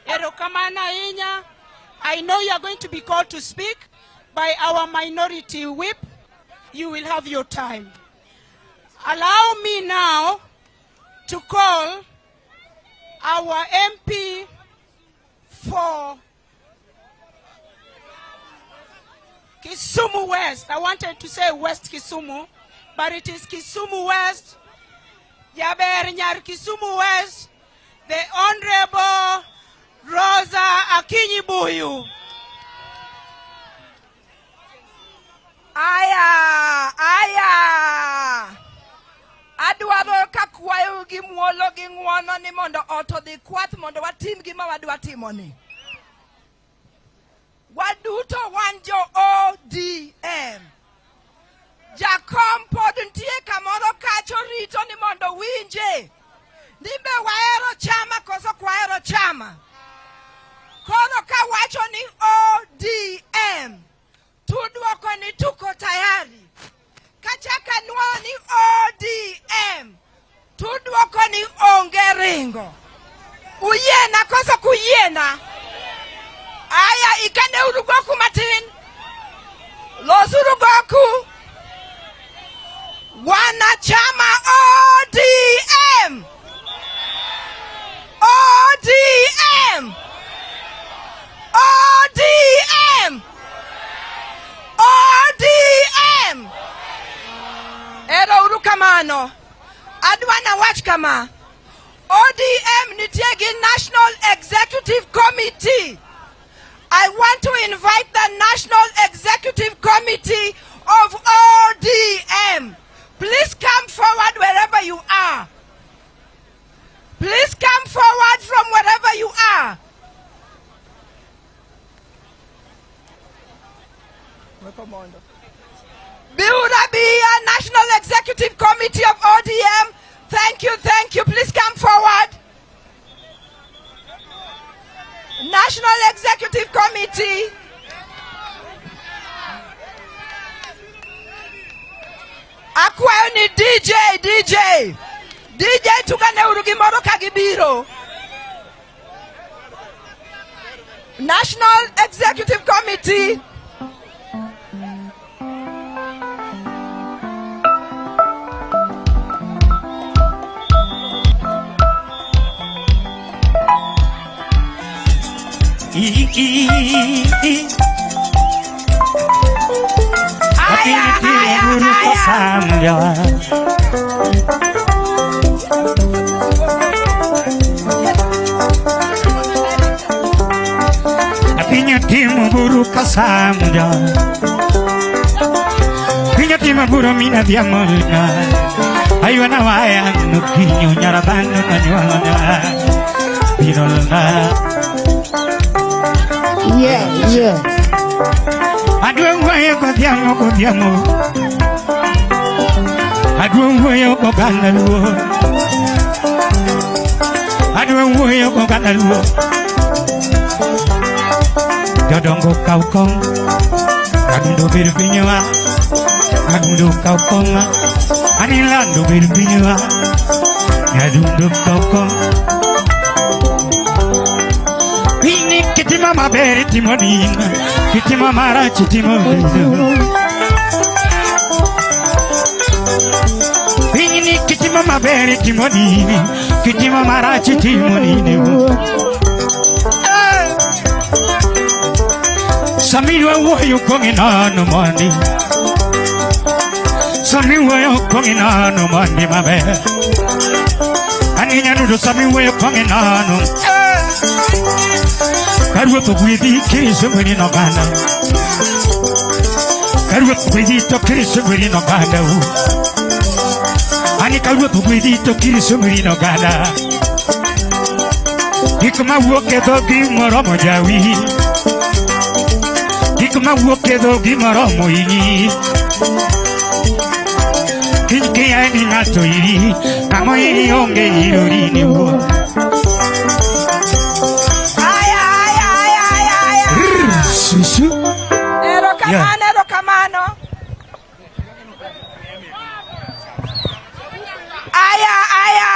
Erokamano ahinya. I know you are going to be called to speak by our minority whip. You will have your time. Allow me now to call our MP for Kisumu West. I wanted to say West Kisumu, but it is Kisumu West. Jaber Nyar Kisumu West, the Honorable Rosa Akinyi Buyu. Aya, aya. Adwaro kakwayo gi muolo gi ng'uono ni mondo ot odhi kwath mondo watim gima wadwa timoni. Waduto wan jo ODM. Jakom pod nitie kamoro kacho rito ni mondo winje. Ni be wahero chama koso ok wahero chama. Koro kawacho ni ODM, tudwoko ni tuko tayari. Kachaka nuoyo ni ODM, tudwoko ni onge ringo. Uyiena koso kuyiena? Aya, ikane uru goku matin. Losuru goku. Wanachama ODM. ODM. ODM. ODM. Ero uru kamano. Adwa nawach kama. ODM nitie gi National Executive Committee. I want to invite the National Executive Committee of ODM. Please come forward wherever you are. Please come forward from wherever you are. Biurabia, National Executive Committee of ODM. Thank you, thank you. Please come forward. National Executive Committee. Akwayo ni DJ, DJ. DJ tugane uru gimoro ka gibiro. National Executive Committee. Aya, aya, aya. Pinyo timo buru kasamja. Pinyo timo buru mina diamolna. Aywana waya nukinyo nyarabanu nanywana. biro na. Yeah, yeah. Adwa wuoyo godhiambo godhiambo. Adwa wuoyo goganda luo. Adwa wuoyo goganda luo. Jodongo kaw kong, adundo ber pinywa. Adundo kaw kong, anilando ber pinywa. Adundo kaw kong. Pini kitima maber timo din, kitima marach timo richo. Pini kitima maber timo din, kitima marach timo din. Samiwa wuoyo kong'inano mondi, sami wuoyo kong'inano mondi maber. Ani nyanudo sami wuoyo kong'inano. Karuoth ogwedhi kiriso gweri noganda. Karuoth ogwedhi to kiriso gweri noganda u. Ani karuoth ogwedhi to kiriso gweri noganda. Gik mawuok e dhogi moromo jawi. Gik mawuok e dhogi moromo inyi. Kiny kia ni ng'ato iri, ng'ama iri onge irori ni wuon. Aya, aya, aya, aya, aya. Susu. Erokamano, erokamano. Aya, aya.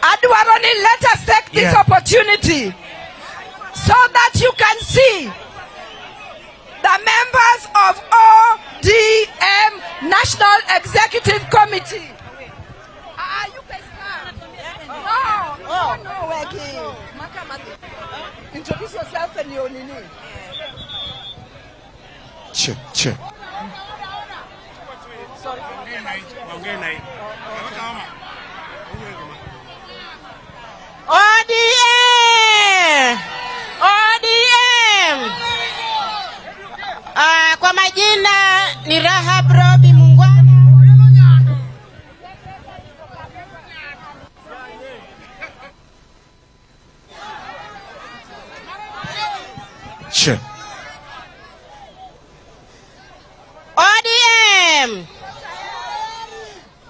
Adwaro ni let us take this opportunity so that you can see the members of ODM National Executive Committee. Ah, you guys come. No, no, no, Weki. Introduce yourself and your nini. Che, che. Sorry. ODM! ODM! Kwa majina ni Rahab Robi Mungwana. Che. ODM!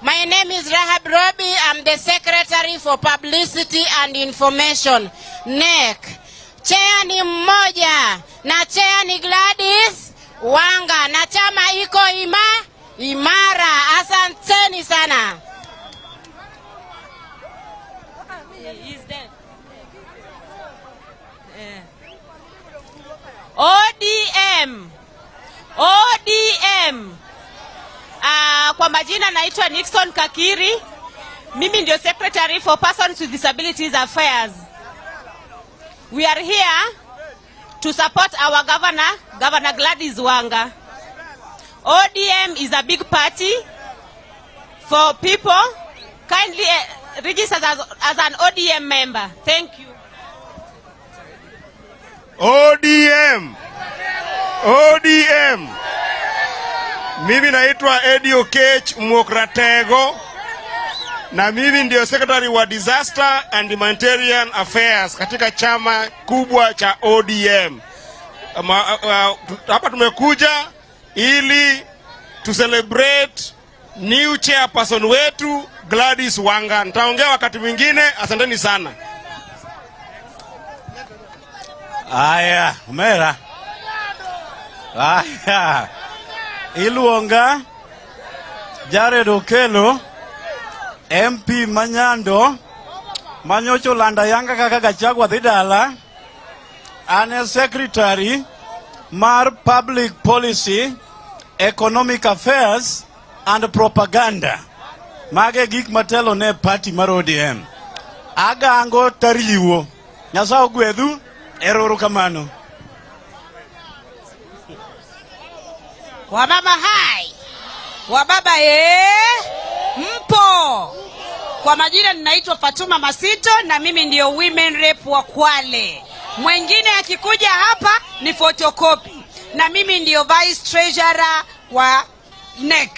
My name is Rahab Robi. I'm the Secretary for Publicity and Information, NEC. Chair ni mmoja na chair ni Gladys Wanga na chama iko imara. Asanteni sana. He's dead. ODM. ODM. Kwa majina naitwa Nixon Kakiri. Mimi ndio Secretary for Persons with Disabilities Affairs. We are here to support our governor, Governor Gladys Wanga. ODM is a big party for people. Kindly register as an ODM member. Thank you. ODM. ODM. Mimi naitwa Eddie Okech Mwokratego na mimi ndio Secretary wa Disaster and Humanitarian Affairs katika chama kubwa cha ODM. Hapa tumekuja ili to celebrate new chairperson wetu Gladys Wanga. Nitaongea wakati mwingine, asanteni sana. Aya, umera. Aya. Iluonga Jared Okelo, MP Manyando, manyocho landa yanga kaka Gachagua dhi dala, ane Secretary mar Public Policy, Economic Affairs and Propaganda. Mage gik matelo ne party mar ODM. Agango tariwo. Nyasaye ogwedhu, eroro kamano. Wababa hai. Wababa mpo. Kwa majina ninaitwa Fatuma Masito na mimi ndio women rep wa Kwale. Mwingine akikuja hapa ni photocopy. Na mimi ndio vice treasurer wa NEC.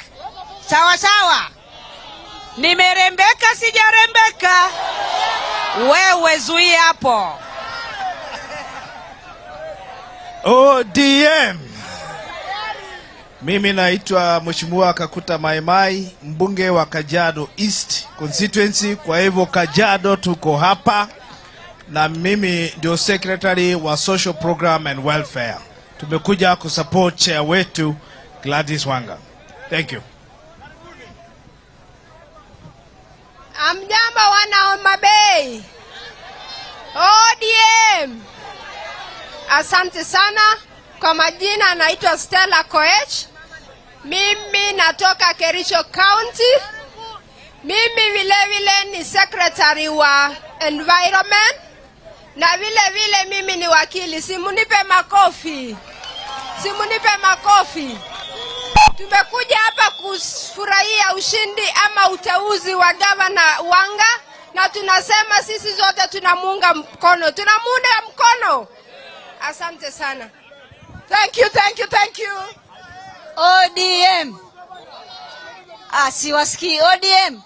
Sawa sawa. Nimerembeka sijarembeka? Wewe zuia hapo. ODM. Mimi naitwa Mheshimiwa Kakuta Maimai, mbunge wa Kajiado East Constituency. Kwa hivyo Kajiado tuko hapa, na mimi ndio secretary wa Social Program and Welfare. Tumekuja kusupport chair wetu Gladys Wanga. Thank you. Amjambo wana Homa Bay. ODM. Asante sana. Kwa majina naitwa Stella Koech. Mimi natoka Kericho County. Mimi vile vile ni secretary wa environment na vile vile mimi ni wakili. Simunipe makofi. Simunipe makofi. Tumekuja hapa kufurahia ushindi ama uteuzi wa Gavana Wanga, na tunasema sisi zote tunamuunga mkono. Tunamuunga mkono. Asante sana. Thank you, thank you, thank you. ODM. Siwasikii. ODM.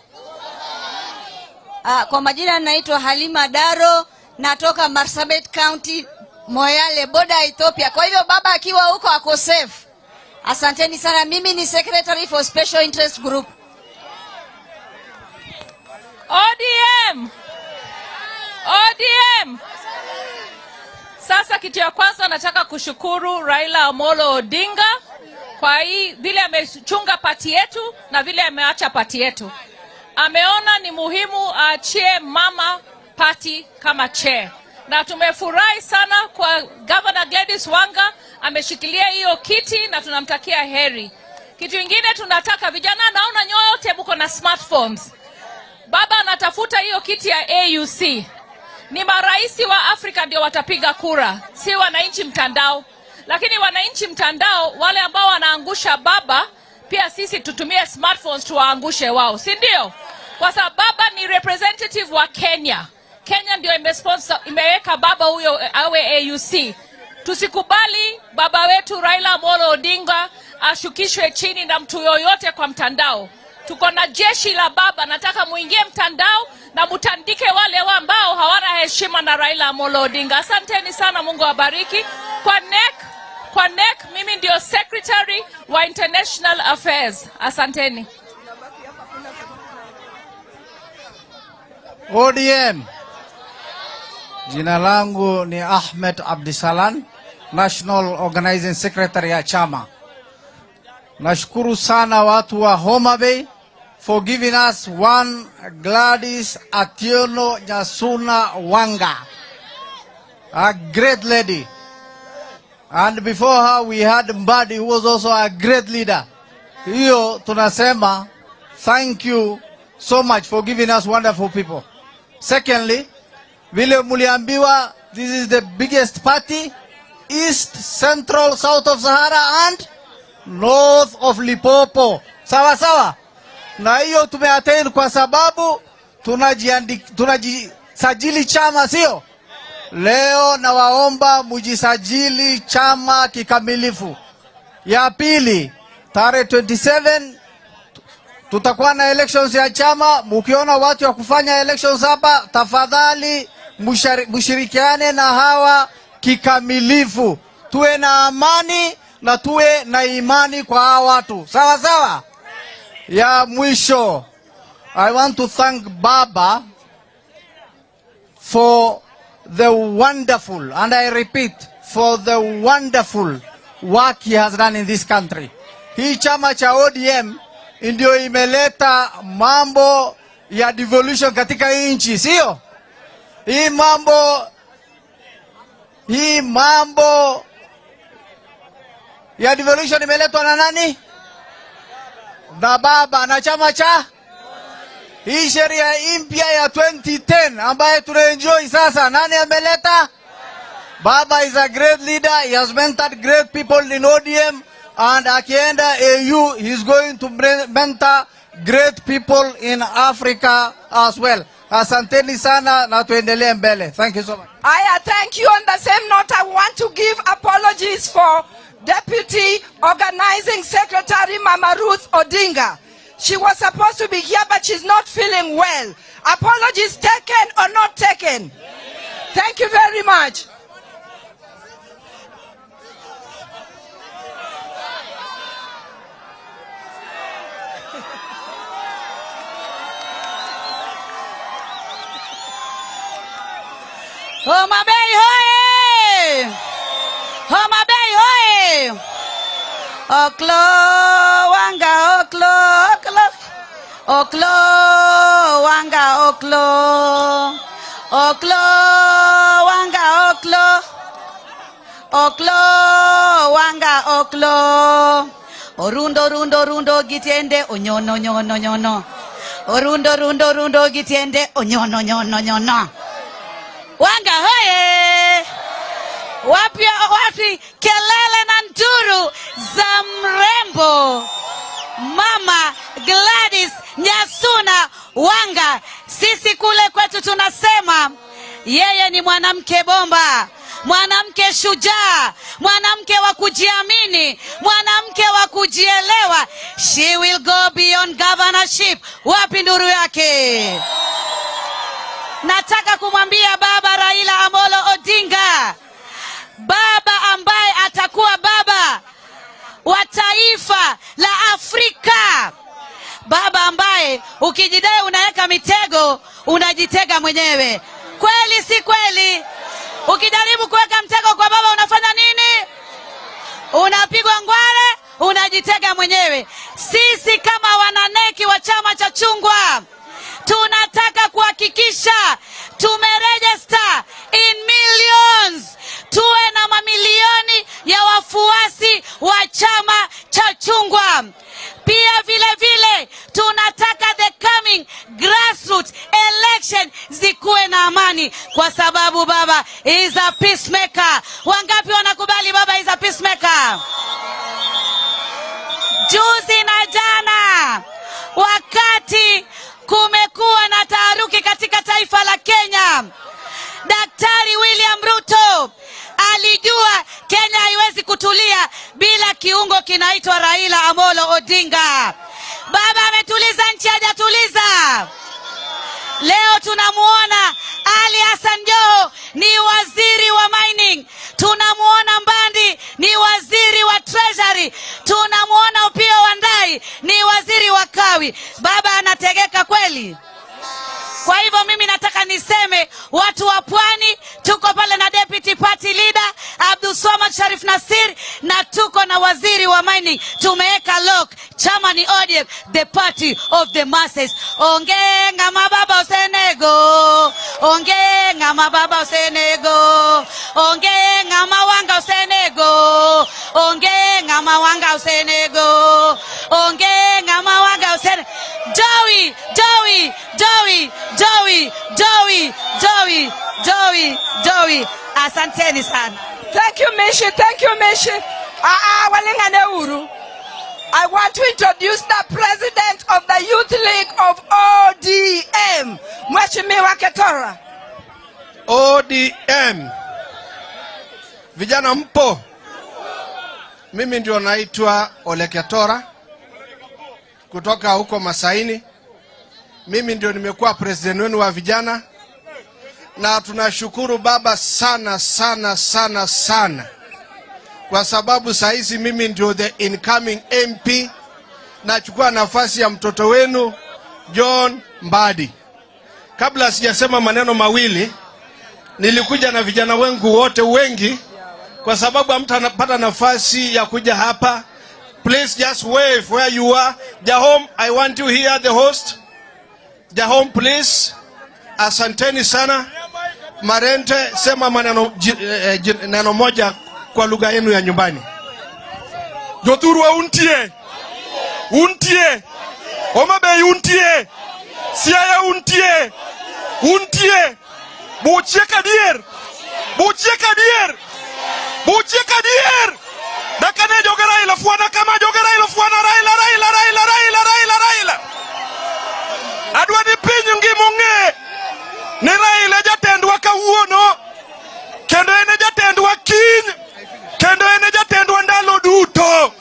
Kwa majina naitwa Halima Daro, natoka Marsabit County, Moyale, border Ethiopia. Kwa hivyo baba akiwa huko ako safe. Asanteni sana. Mimi ni secretary for Special Interest Group. ODM. ODM. Sasa kitu ya kwanza nataka kushukuru Raila Amolo Odinga kwa hii vile amechunga pati yetu na vile ameacha pati yetu. Ameona ni muhimu aachie mama pati kama chair. Na tumefurahi sana kwa Governor Gladys Wanga ameshikilia hiyo kiti na tunamtakia heri. Kitu kingine tunataka vijana, naona nyote mko na smartphones. Baba anatafuta hiyo kiti ya AUC. Ni maraisi wa Afrika ndio watapiga kura, si wananchi mtandao. Lakini wananchi mtandao wale ambao wanaangusha baba, pia sisi tutumie smartphones tuwaangushe wao, si ndio? Kwa sababu baba ni representative wa Kenya. Kenya ndio imesponsor, imeweka baba huyo awe AUC. Tusikubali baba wetu Raila Amolo Odinga ashukishwe chini na mtu yoyote kwa mtandao. Tuko na jeshi la baba, nataka muingie mtandao na mutandike wale ambao hawana heshima na Raila Amolo Odinga. Asanteni sana, Mungu awabariki. Kwa NEC mimi ndio secretary wa International Affairs. Asanteni. ODM. Jina langu ni Ahmed Abdisalan, National Organizing Secretary ya chama. Nashukuru sana watu wa Homa Bay for giving us one Gladys Atieno Nyasuna Wanga, a great lady. And before her we had Mbadi, who was also a great leader. Hiyo tunasema thank you so much for giving us wonderful people. Secondly, vile muliambiwa, this is the biggest party, East, Central, South of Sahara and North of Limpopo. Sawa sawa. Na hiyo tumeattain kwa sababu tunajisajili chama, sio? Leo nawaomba mujisajili chama kikamilifu. Ya pili, tarehe 27 tutakuwa na elections ya chama. Mukiona watu wa kufanya elections hapa, tafadhali mushirikiane na hawa kikamilifu. Tuwe na amani na tuwe na imani kwa hawa watu. Sawa sawa. Ya mwisho, I want to thank Baba for the wonderful, and I repeat, for the wonderful work he has done in this country. Hii chama cha ODM ndio imeleta mambo ya devolution katika nchi, sio? Hii mambo ya devolution imeletwa na nani? Na baba na chama cha hii sheria mpya ya 2010 ambaye tunaenjoy sasa, nani ameleta? Baba is a great leader. He has mentored great people in ODM, and akienda AU, he's going to mentor great people in Africa as well. Asanteni sana na tuendelee mbele. Thank you so much. I thank you. On the same note, I want to give apologies for Deputy Organizing Secretary Mama Ruth Odinga. She was supposed to be here, but she's not feeling well. Apologies taken or not taken? Thank you very much. Homa Bay hoye! Homa Bay hoye! Oklo wanga oklo oklo oklo wanga oklo oklo wanga oklo oklo wanga oklo orundo rundo rundo gitiende onyono nyono nyono orundo rundo rundo gitiende onyono nyono nyono. Wanga hoye! Wapi wapi kelele na nduru za mrembo Mama Gladys Nyasuna Wanga. Sisi kule kwetu tunasema yeye ni mwanamke bomba, mwanamke shujaa, mwanamke wa kujiamini, mwanamke wa kujielewa. She will go beyond governorship. Wapi nduru yake? Nataka kumwambia Baba Raila Amolo Odinga, baba ambaye atakuwa baba wa taifa la Afrika, baba ambaye ukijidai unaweka mitego unajitega mwenyewe. Kweli si kweli? Ukijaribu kuweka mtego kwa baba unafanya nini? Unapigwa ngware, unajitega mwenyewe. Sisi kama wananeki wa chama cha chungwa tunataka kuhakikisha tumeregister in millions, tuwe na mamilioni ya wafuasi wa chama cha chungwa. Pia vile vile tunataka the coming grassroots election zikuwe na amani, kwa sababu baba is a peacemaker. Wangapi wanakubali baba is a peacemaker? Juzi na jana wakati kumekuwa na taharuki katika taifa la Kenya, Daktari William Ruto alijua Kenya haiwezi kutulia bila kiungo kinaitwa Raila Amolo Odinga. Baba ametuliza nchi, hajatuliza? Leo tunamuona Ali Hassan Joho ni waziri wa mining, tunamuona Mbandi ni waziri wa treasury, tunamuona Opiyo Wandayi ni waziri wa kawi. Baba anategeka kweli? Kwa hivyo mimi nataka niseme watu wa Pwani, tuko pale na Deputy Party Leader Abdulswamad Sharif Nasir, na tuko na waziri wa mining. Tumeweka lock, chama ni ODM, the party of the masses. Ongenga mababa Osenego, ongenga mababa Osenego, ongenga mawanga Osenego, ongenga mawanga Osenego, ongenga mawanga Osenego. Joey, Joey, Joey, Joey, Joey, Joey, Joey, Joey. Asanteni sana. Thank you, Mishi. Thank you, Mishi. Walingane uru. I want to introduce the president of the Youth League of ODM, Mheshimiwa Ketora. ODM. Vijana mpo? Mimi ndio naitwa Ole Ketora kutoka huko Masaini. Mimi ndio nimekuwa president wenu wa vijana, na tunashukuru baba sana sana sana sana, kwa sababu saizi mimi ndio the incoming MP, nachukua nafasi ya mtoto wenu John Mbadi. Kabla sijasema maneno mawili, nilikuja na vijana wengu wote wengi, kwa sababu hamtapata nafasi ya kuja hapa. Please just wave where you are. Jahom, I want you here, the host. Jahom, please. Asanteni sana. Marente, sema maneno neno moja kwa lugha yenu ya nyumbani. Jothurwa untie. Untie. Homa Bay untie. Siaya untie. Untie. Buchiek adier. Buchiek adier. Buchiek adier. Dakane joge Raila fuana kama joge Raila fuana Raila Raila Raila Raila Raila Raila. Adwa ni piny ngima ong'e ni Raila jatendwa kawuono, kendo en e jatendwa kiny, kendo en e jatendwa ndalo duto.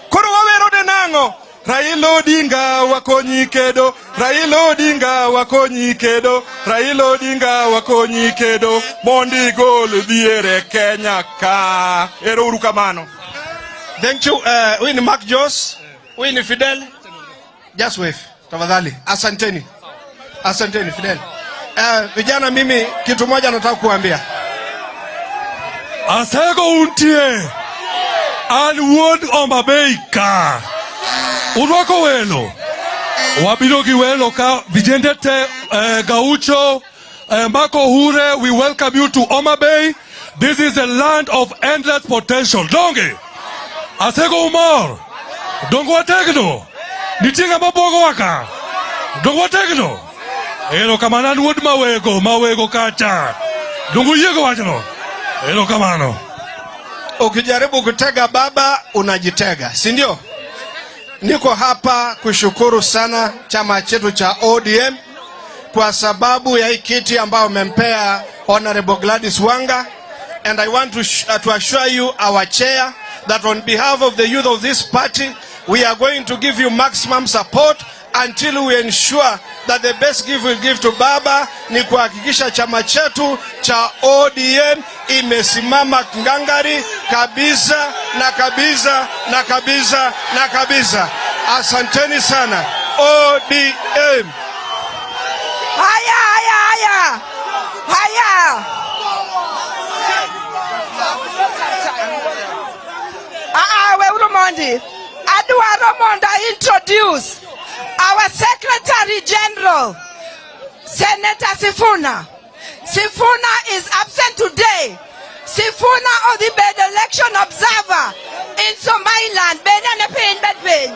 Koro wawero ne nang'o? Raila Odinga wakonyi kedo, Raila Odinga wakonyi kedo, Raila Odinga wakonyi kedo, mondo igol dhier e Kenya ka. Ero uru kamano. Thank you. Huyu ni Mark Jos, huyu ni Fidel. Just wave, tafadhali. Asanteni. Asanteni Fidel. Vijana mimi kitu moja nataka kuambia. Asego untie. An wuod Homa Bay ka. Urwako welo. Wabiro gi welo ka vijende te Gaucho, Mako Hure, we welcome you to Homa Bay. This is a land of endless potential. Donge. Asego umor. Dongo wategno. Nitie ng'ama bwogo waka. Dongo wategno. Ero kamano an wuod Mawego, Mawego kacha. Dongo uyiego wachno. Ero kamano. Ukijaribu kutega baba unajitega, si ndio? Niko hapa kushukuru sana chama chetu cha ODM kwa sababu ya hii kiti ambayo umempea Honorable Gladys Wanga, and I want to assure you, our chair, that on behalf of the youth of this party, we are going to give you maximum support until we ensure that the best gift we give to Baba ni kuhakikisha chama chetu cha ODM imesimama ngangari kabisa na kabisa na kabisa na kabisa. Asanteni sana. ODM. Haya, haya, haya. Haya. Ah, we Urumondi. Adwaro mondo introduce our Secretary General, Senator Sifuna. Sifuna is absent today. Sifuna odhi bedo election observer in Somaliland. Bende ne piny bed piny.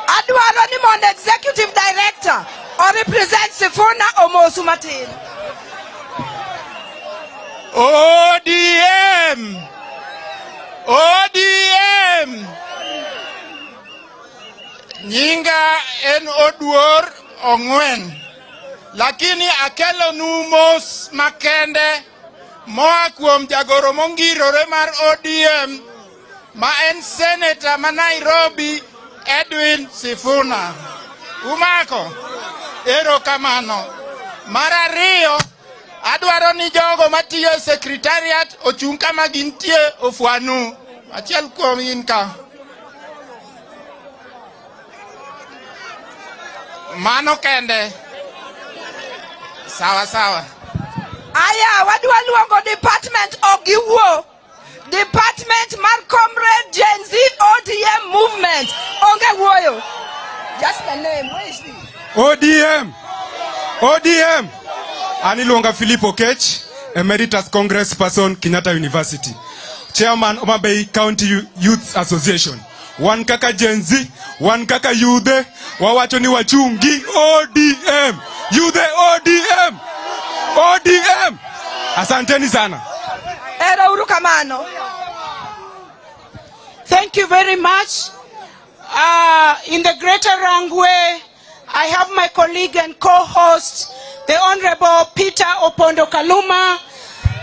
Adwaro ni mondo Executive Director o represent Sifuna omosu matin. ODM! ODM! Nyinga en Oduor Ong'wen. Lakini akelonu mos makende moa kuom jagoro mongirore mar ODM ma en seneta ma Nairobi Edwin Sifuna. Umako? Erokamano. Mar ariyo, adwaro ni jogo matiyo e secretariat ochung' kama gintie ofwanu. Achiel kuom in ka. Mano kende. Sawa sawa. Aya, wadwa luongo department ok giwuo. Department mar Comrade Gen Z ODM movement. Onge wuoyo. Just the name. Where is he? ODM. ODM. An iluonga Philip Okech, Emeritus Congress Person, Kenyatta University. Chairman, Homa Bay County Youth Association. Wan kaka Gen Z, wan kaka yudhe, wawacho ni wachungi ODM. Yudhe ODM. ODM. Asanteni sana. Ero uru kamano. Thank you very much. In the Greater Rangwe, I have my colleague and co-host, the Honorable Peter Opondo Kaluma.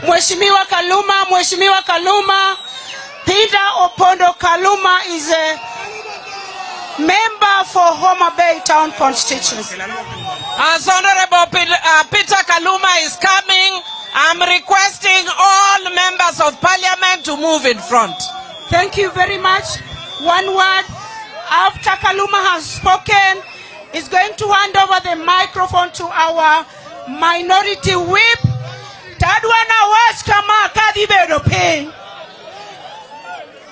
Mheshimiwa Kaluma, Mheshimiwa Kaluma. Peter Opondo Kaluma is a member for Homa Bay Town constituency. As Honorable Peter Kaluma is coming, I'm requesting all members of parliament to move in front. Thank you very much. One word. After Kaluma has spoken, is going to hand over the microphone to our minority whip. Tadwana wach kama kadhi bedo piny.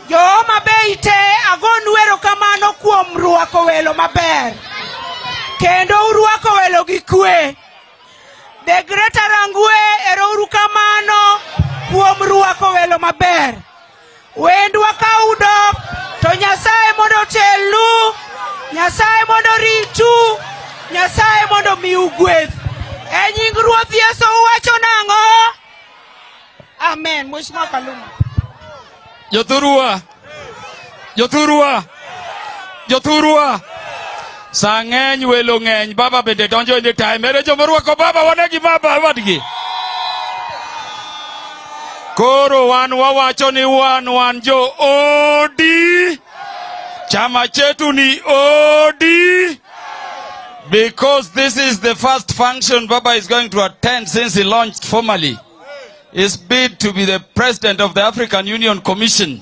Jo Homa Bay te agonu erokamano kuom rwako welo maber. Kendo urwako welo gi kwe. The Greater Rangwe ero uru kamano kuom rwako welo maber. Wendwa ka udok to Nyasaye mondo otelnu, Nyasaye mondo ritu, Nyasaye mondo miu gweth. E nying Ruoth Yesu uwacho nang'o? Amen. Mheshimiwa Kaluma. Jothurwa, jothurwa, jothurwa. Sa ng'eny welo ng'eny, baba bende donjo e time. Ere jomorwako baba, wanegi baba wadgi. Koro wan wawacho ni wan jo OD. Chama chetu ni OD. Because this is the first function Baba is going to attend since he launched formally his bid to be the president of the African Union Commission.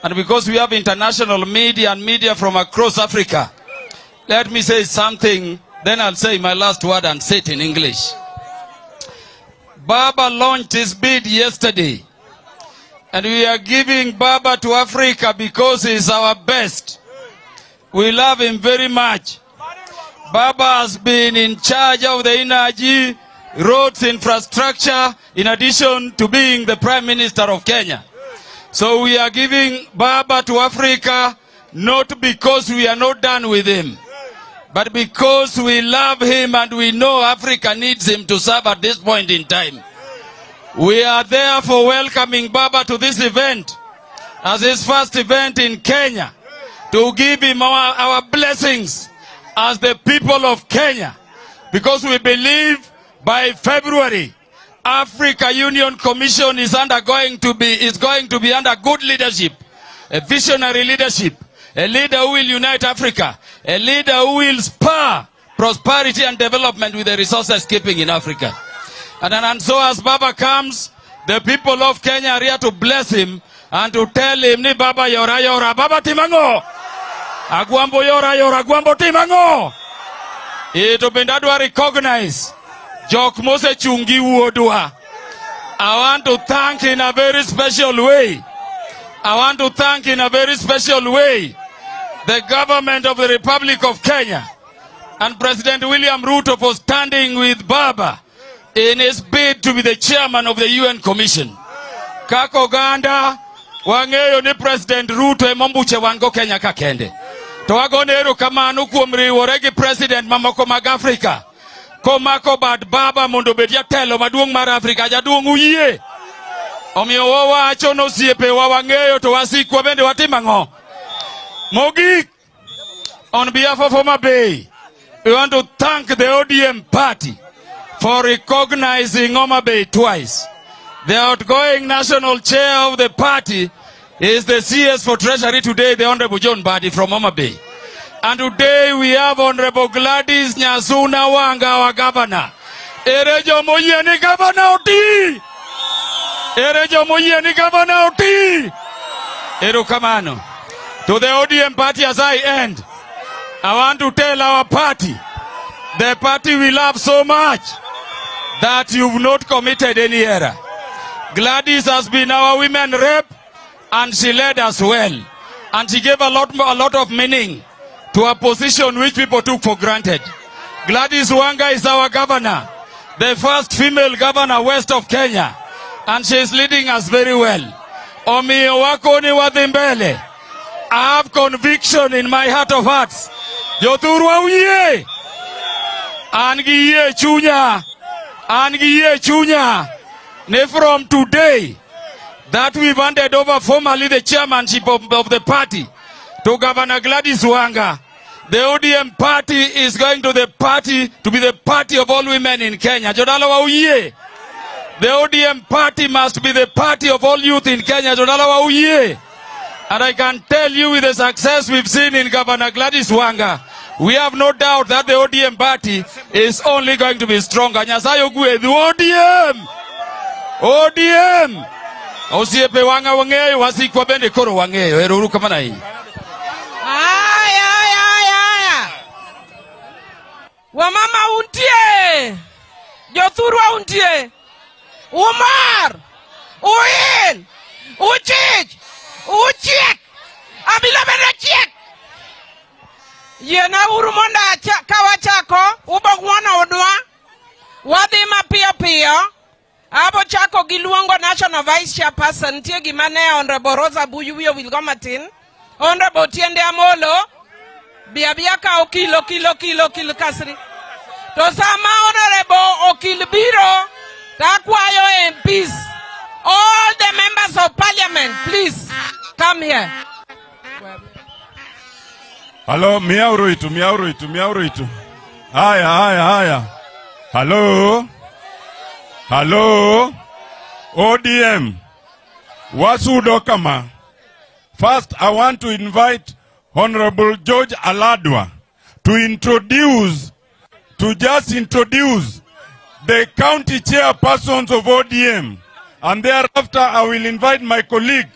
And because we have international media and media from across Africa, let me say something, then I'll say my last word and say it in English. Baba launched his bid yesterday. And we are giving Baba to Africa because he is our best. We love him very much. Baba has been in charge of the energy, roads, infrastructure, in addition to being the Prime Minister of Kenya. So we are giving Baba to Africa not because we are not done with him, but because we love him and we know Africa needs him to serve at this point in time. We are therefore welcoming Baba to this event as his first event in Kenya, to give him our blessings as the people of Kenya, because we believe by February, Africa Union Commission is going to be under good leadership, a visionary leadership, a leader who will unite Africa, a leader who will spur prosperity and development with the resources keeping in Africa. And so as Baba comes, the people of Kenya are here to bless him and to tell him, ni Baba yora yora, Baba timango. Agwambo yora yora, Agwambo timango. Ito bendadwa recognize Jok Mose Chungi Wuodwa. I want to thank in a very special way. I want to thank in a very special way the government of the Republic of Kenya and President William Ruto for standing with Baba in his bid to be the chairman of the UN Commission. Kaka oganda wang'eyo ni President Ruto emombuche wango Kenya ka kende. To wagone erokamano kuom riwore gi president mamoko mag Afrika komako bad Baba mondo obed jatelo maduong' mar Afrika. Jaduong' uyie. Omiyo wawacho nosiepewa wang'eyo to wasikwa bende watimo ang'o? Mogik, on behalf of Homa Bay, we want to thank the ODM party for recognizing Homa Bay twice. The outgoing national chair of the party is the CS for Treasury today, the Honorable John Badi from Homa Bay. And today we have Honorable Gladys Nyasuna Wanga, our governor. Ere jomoyie ni governor oti! Ere jomoyie ni governor oti! Erokamano. To the ODM party, as I end, I want to tell our party, the party we love so much, that you've not committed any error. Gladys has been our women rep, and she led us well. And she gave a lot of meaning to a position which people took for granted. Gladys Wanga is our governor, the first female governor west of Kenya, and she is leading us very well. Omiyo wakoni wadhi mbele. I have conviction in my heart of hearts. Jothurwa uyie. An gi yie chunya. An gi yie chunya. Ne from today that we've handed over formally the chairmanship of the party to Governor Gladys Wanga. The ODM party is going to the party to be the party of all women in Kenya. Jodala wa uyie. The ODM party must be the party of all youth in Kenya. Jodala wa uyie. And I can tell you, with the success we've seen in Governor Gladys Wanga, we have no doubt that the ODM party is only going to be stronger. Nyasaye ogwedhu ODM! ODM! Osiepe wanga wang'eyo, wasikwa bende koro wang'eyo. Ero uru kamano ahinya. Aya, aya, aya. Wamama untie. Jothurwa untie. Umar. Uil. Uchich. Uchiek. Abila bende chiek. Yiena uru mondo ka wachako, ubo ng'uono odwa. Wadhi mapiyo piyo. Abo chako gi luongo National Vice Chairperson. Nitie gima ne Honorable Rosa Buyu wiye owil go matin. Honorable Tiende Amolo. Bi abia ka okil, okil, okil, okil kasri. To sama Honorable Okil biro, takwayo MPs, all the members of parliament, please come here. Hello, miauru itu, miauru itu, miauru itu. Haya, haya, haya. Hello. Hello. ODM. Wasudo kama. First, I want to invite Honorable George Aladwa to introduce, to just introduce the county chairpersons of ODM. And thereafter, I will invite my colleague,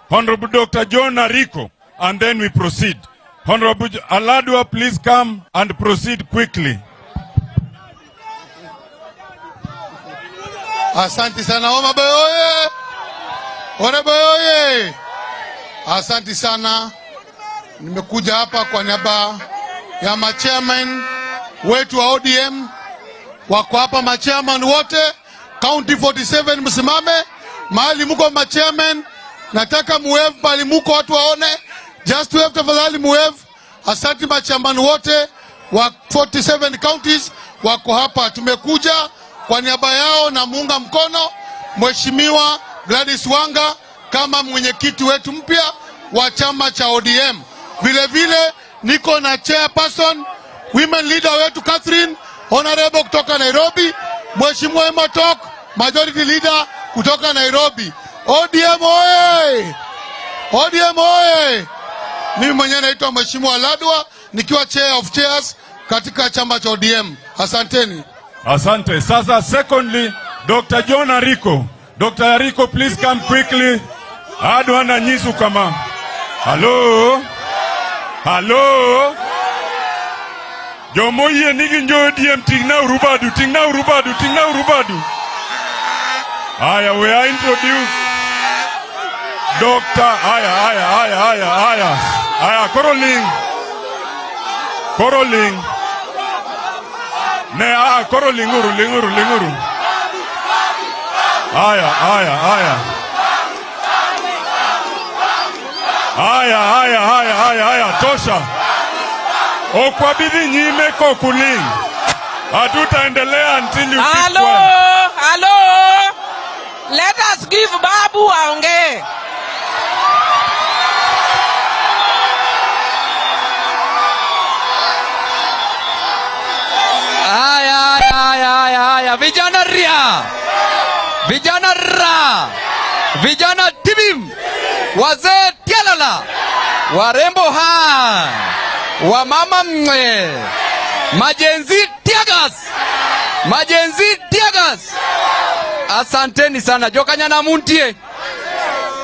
Honorable Dr. John Ariko, and then we proceed. Honorable Aladwa, please come and proceed quickly. Asante sana Homa Bay oye! Homa Bay oye! Asante sana. Nimekuja hapa kwa niaba ya machairman wetu wa ODM. Wako hapa machairman wote County 47, msimame mahali muko machairman. Nataka muwave pale muko watu waone. Just wave tafadhali, muwave. Asante machairman wote wa 47 counties wako hapa. Tumekuja kwa niaba yao na muunga mkono Mheshimiwa Gladys Wanga kama mwenyekiti wetu mpya wa chama cha ODM. Vile vile niko na chairperson women leader wetu Catherine Honorable kutoka Nairobi, Mheshimiwa Emotok majority leader kutoka Nairobi. ODM oye! ODM oye! Mimi mwenyewe naitwa Mheshimiwa Ladwa nikiwa chair of chairs katika chama cha ODM. Asanteni. Asante. Sasa secondly, Dr. John Ariko. Dr. Ariko, please come quickly. Adwa nyisu kama. Hello? Hello? Jomoyie nigi njo ODM tingna urubadu, tingna urubadu, tingna urubadu. Aya, we are introduce Dr. Aya, aya, aya, aya, aya. Aya, Koroling. Koroling. Ne, ah, koro linguru, linguru, linguru. Aya, aya, aya. Aya, aya, aya, aya, aya, tosha. Okwabidhi nyime kokuling. Hatutaendelea until you keep Hello, quiet. hello. Let us give Babu aongee. Haya, haya, haya, haya, vijana ria, vijana ra, vijana tibim, wazee tialala, warembo ha, wamama mwe, majenzi tiagas, majenzi tiagas. Asanteni sana jokanyana muntie,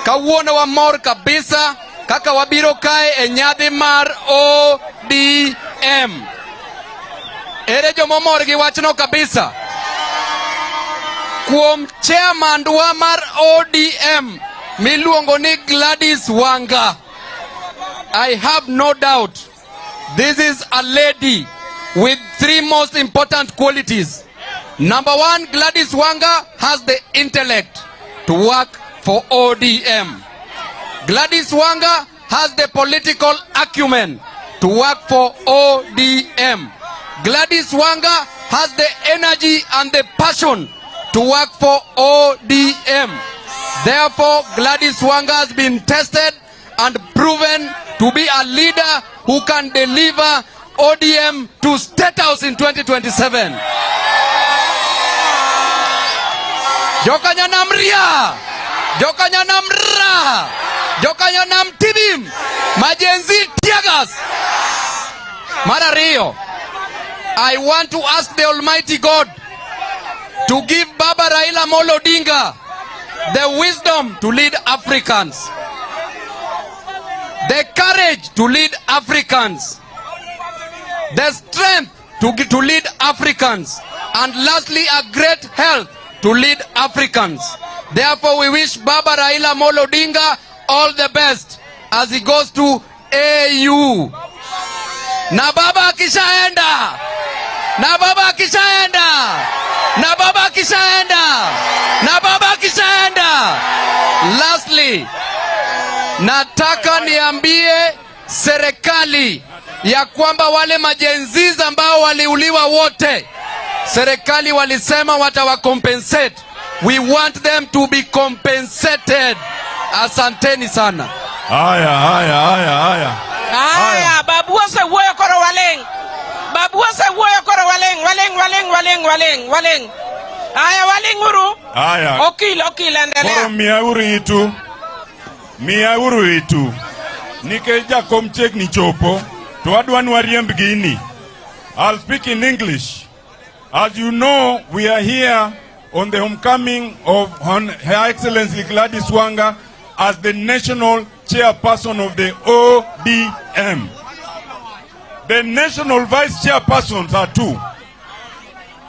kawuono wamor kabisa kaka wabiro kae e nyadhi mar ODM. Ere jomomor gi wachno kabisa. Kuom chairman wa mar ODM miluongo ni Gladys Wanga, I have no doubt this is a lady with three most important qualities. Number one, Gladys Wanga has the intellect to work for ODM. Gladys Wanga has the political acumen to work for ODM. Gladys Wanga has the energy and the passion to work for ODM. Therefore, Gladys Wanga has been tested and proven to be a leader who can deliver ODM to State House in 2027. Jokanya mria, jokanya mra, jokanya mtibim, majenzi tiagas. Mara Rio, I want to ask the Almighty God to give Baba Raila Amolo Odinga the wisdom to lead Africans, the courage to lead Africans, the strength to lead Africans, and lastly, a great health to lead Africans. Therefore, we wish Baba Raila Amolo Odinga all the best as he goes to AU. Na baba akishaenda, na baba akishaenda, na baba akishaenda, na baba akishaenda. Lastly, nataka niambie serikali ya kwamba wale majenziz ambao waliuliwa wote, serikali walisema watawacompensate. We want them to be compensated. Asanteni sana. Haya, haya, haya, haya. Haya, babu osewuoyo koro waleng. Babu osewuoyo koro waleng, waleng, waleng, waleng, waleng, waleng. Haya, waleng uru. Haya. Okil, okil, endelea. Koro miauru itu. Miauru itu. Nikech jakom chiegni chopo, to adwa ni wariemb gini. I'll speak in English. As you know, we are here on the homecoming of Her Excellency Gladys Wanga as the national chairperson of the ODM. The national vice chairpersons are two.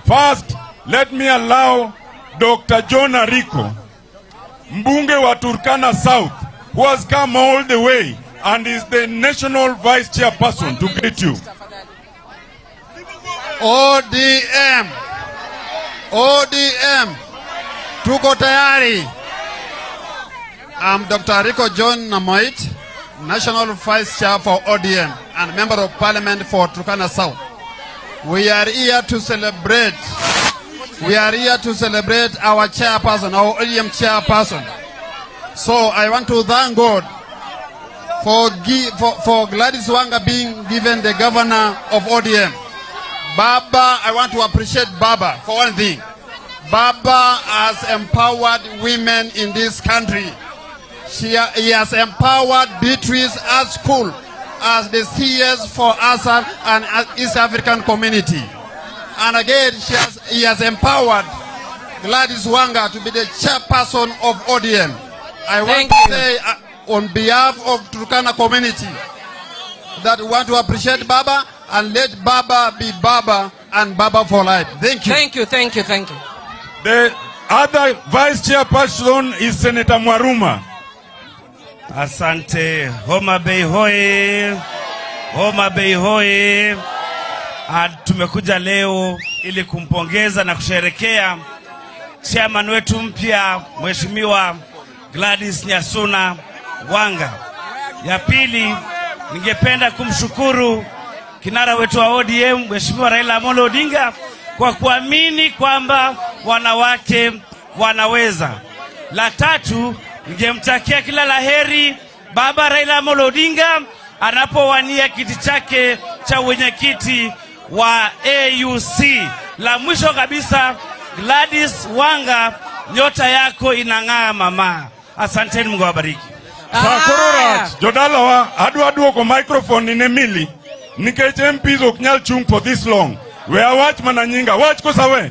First, let me allow Dr. John Ariko, mbunge wa Turkana South, who has come all the way and is the national vice chairperson, to greet you. ODM. ODM. Tuko tayari. I'm Dr. Rico John Namoit, National Vice Chair for ODM and Member of Parliament for Turkana South. We are here to celebrate. We are here to celebrate our chairperson, our ODM chairperson. So I want to thank God for Gladys Wanga being given the governor of ODM. Baba, I want to appreciate Baba for one thing. Baba has empowered women in this country. He has empowered Beatrice at school as the CS for ASAL and East African community. And again, he has empowered Gladys Wanga to be the chairperson of ODM. I want to say on behalf of Turkana community that we want to appreciate Baba and let Baba be Baba and Baba for life. Thank you. Thank you, thank you, thank you. The other vice chairperson is Senator Mwaruma. Asante. Homa Bay hoye. Homa Bay hoye. Tumekuja leo ili kumpongeza na kusherekea chairman wetu mpya Mheshimiwa Gladys Nyasuna Wanga. Ya pili, ningependa kumshukuru kinara wetu wa ODM Mheshimiwa Raila Amolo Odinga kwa kuamini kwamba wanawake wanaweza. La tatu, ningemtakia kila laheri Baba Raila Amolo Odinga anapowania kiti chake cha wenyekiti wa AUC. La mwisho kabisa, Gladys Wanga, nyota yako inang'aa mama. Asanteni, Mungu awabariki. Sakororach, jodalawa, adwa duoko microphone ne Milly. Nikech MPs ok nyal chung for this long. We awach mana nyinga, wach kosa we?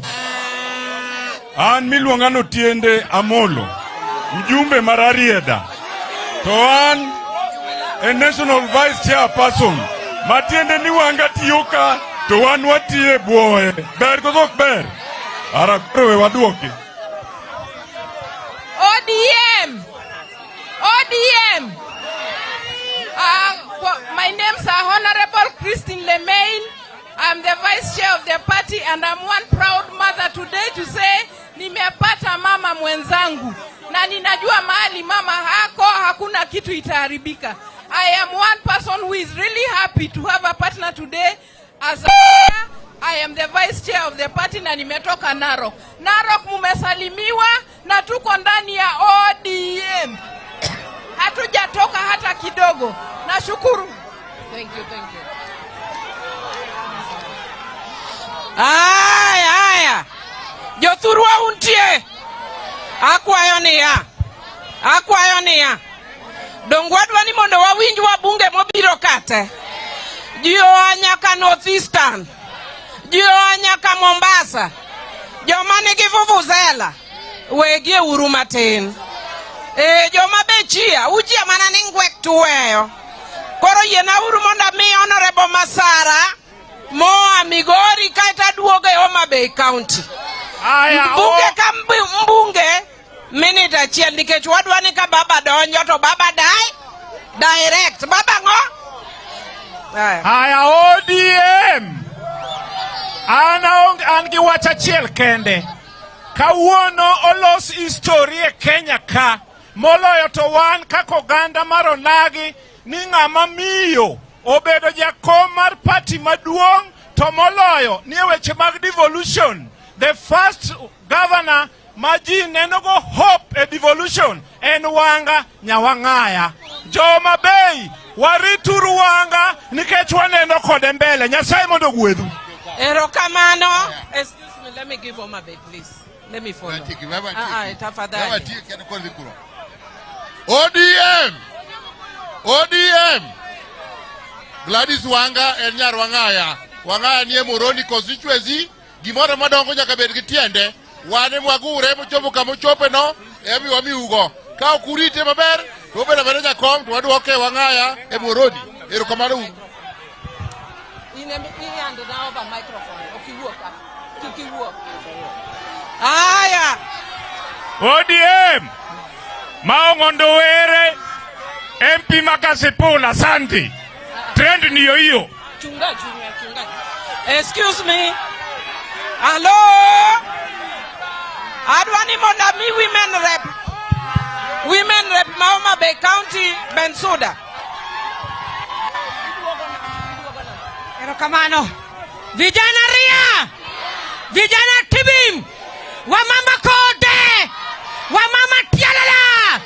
An miluonga no Tiende Amolo, mjumbe mar Arieda. To an a national vice chairperson. Matiende ni Wanga tiyo ka, to wan watiye buoye. Ber koso ok ber? Ara koro we waduoki. ODM! ODM! My name's Honorable Christine Lemaine. I'm the vice chair of the party and I'm one proud mother today to say nimepata mama mwenzangu na ninajua mahali mama hako hakuna kitu itaharibika. I am one person who is really happy to have a partner today. As a I am the vice chair of the party na nimetoka Narok. Narok mumesalimiwa na tuko ndani ya ODM. Hatujatoka hata kidogo. Nashukuru. Thank you, thank you. Aya, aya. Jothurwa untie. Akwayo niya. Akwayo niya. Dong wadwa ni mondo wawinj wabunge mobiro kate. Ji oa nyaka North Eastern. Ji oa nyaka Mombasa. Joma nigi vuvuzela. Wegie uru matin. E, joma be chia, uchia mana ni ngwek tuweyo. Koro yiena uru mondo ami Honorable Masara moa Migori kaeto aduogo e Homa Bay County. Aya, mbunge ka mbunge minute achiel nikech wadwa ni ka baba donjo to baba dai direct. Baba ng'o? Aya. Haya, ODM. An gi wach achiel kende. Kawuono olos history e Kenya ka. Moloyo to wan kaka oganda mar onagi ni ng'ama miyo obedo jakom mar party maduong' to moloyo ni e weche mag devolution. The first governor ma ji nenogo hope e devolution en Wanga Nyawang'aya. Joma Bay, warituru Wanga nikech waneno kode mbele. Nyasaye mondo ogwedhu. Erokamano. Excuse me, let me give Homa Bay, please. Let me follow. Ah, ah, tafadhali. ODM. ODM. Gladys Wanga en nyar Wang'aya. Wang'aya nie Moroni constituency. Gimoro madongo nyaka bed gi tiende. Wan ema wagure mochopo kama ochope no, emi wamiugo. Ka ok urite maber, to obedo abeda jakom to waduoke Wang'aya e Moroni. Erokamano uru. Aya. ODM. Maong'ondo Were MP Makasipul, asante. Trend ndiyo hiyo. Chunga, chunga, chunga. Excuse me. Hello. Adwa ni mondo ami women rep. Women rep ma Homa Bay County, Bensuda. Erokamano. Vijana ria. Vijana tibim. Wamama kode. Wamama tialala.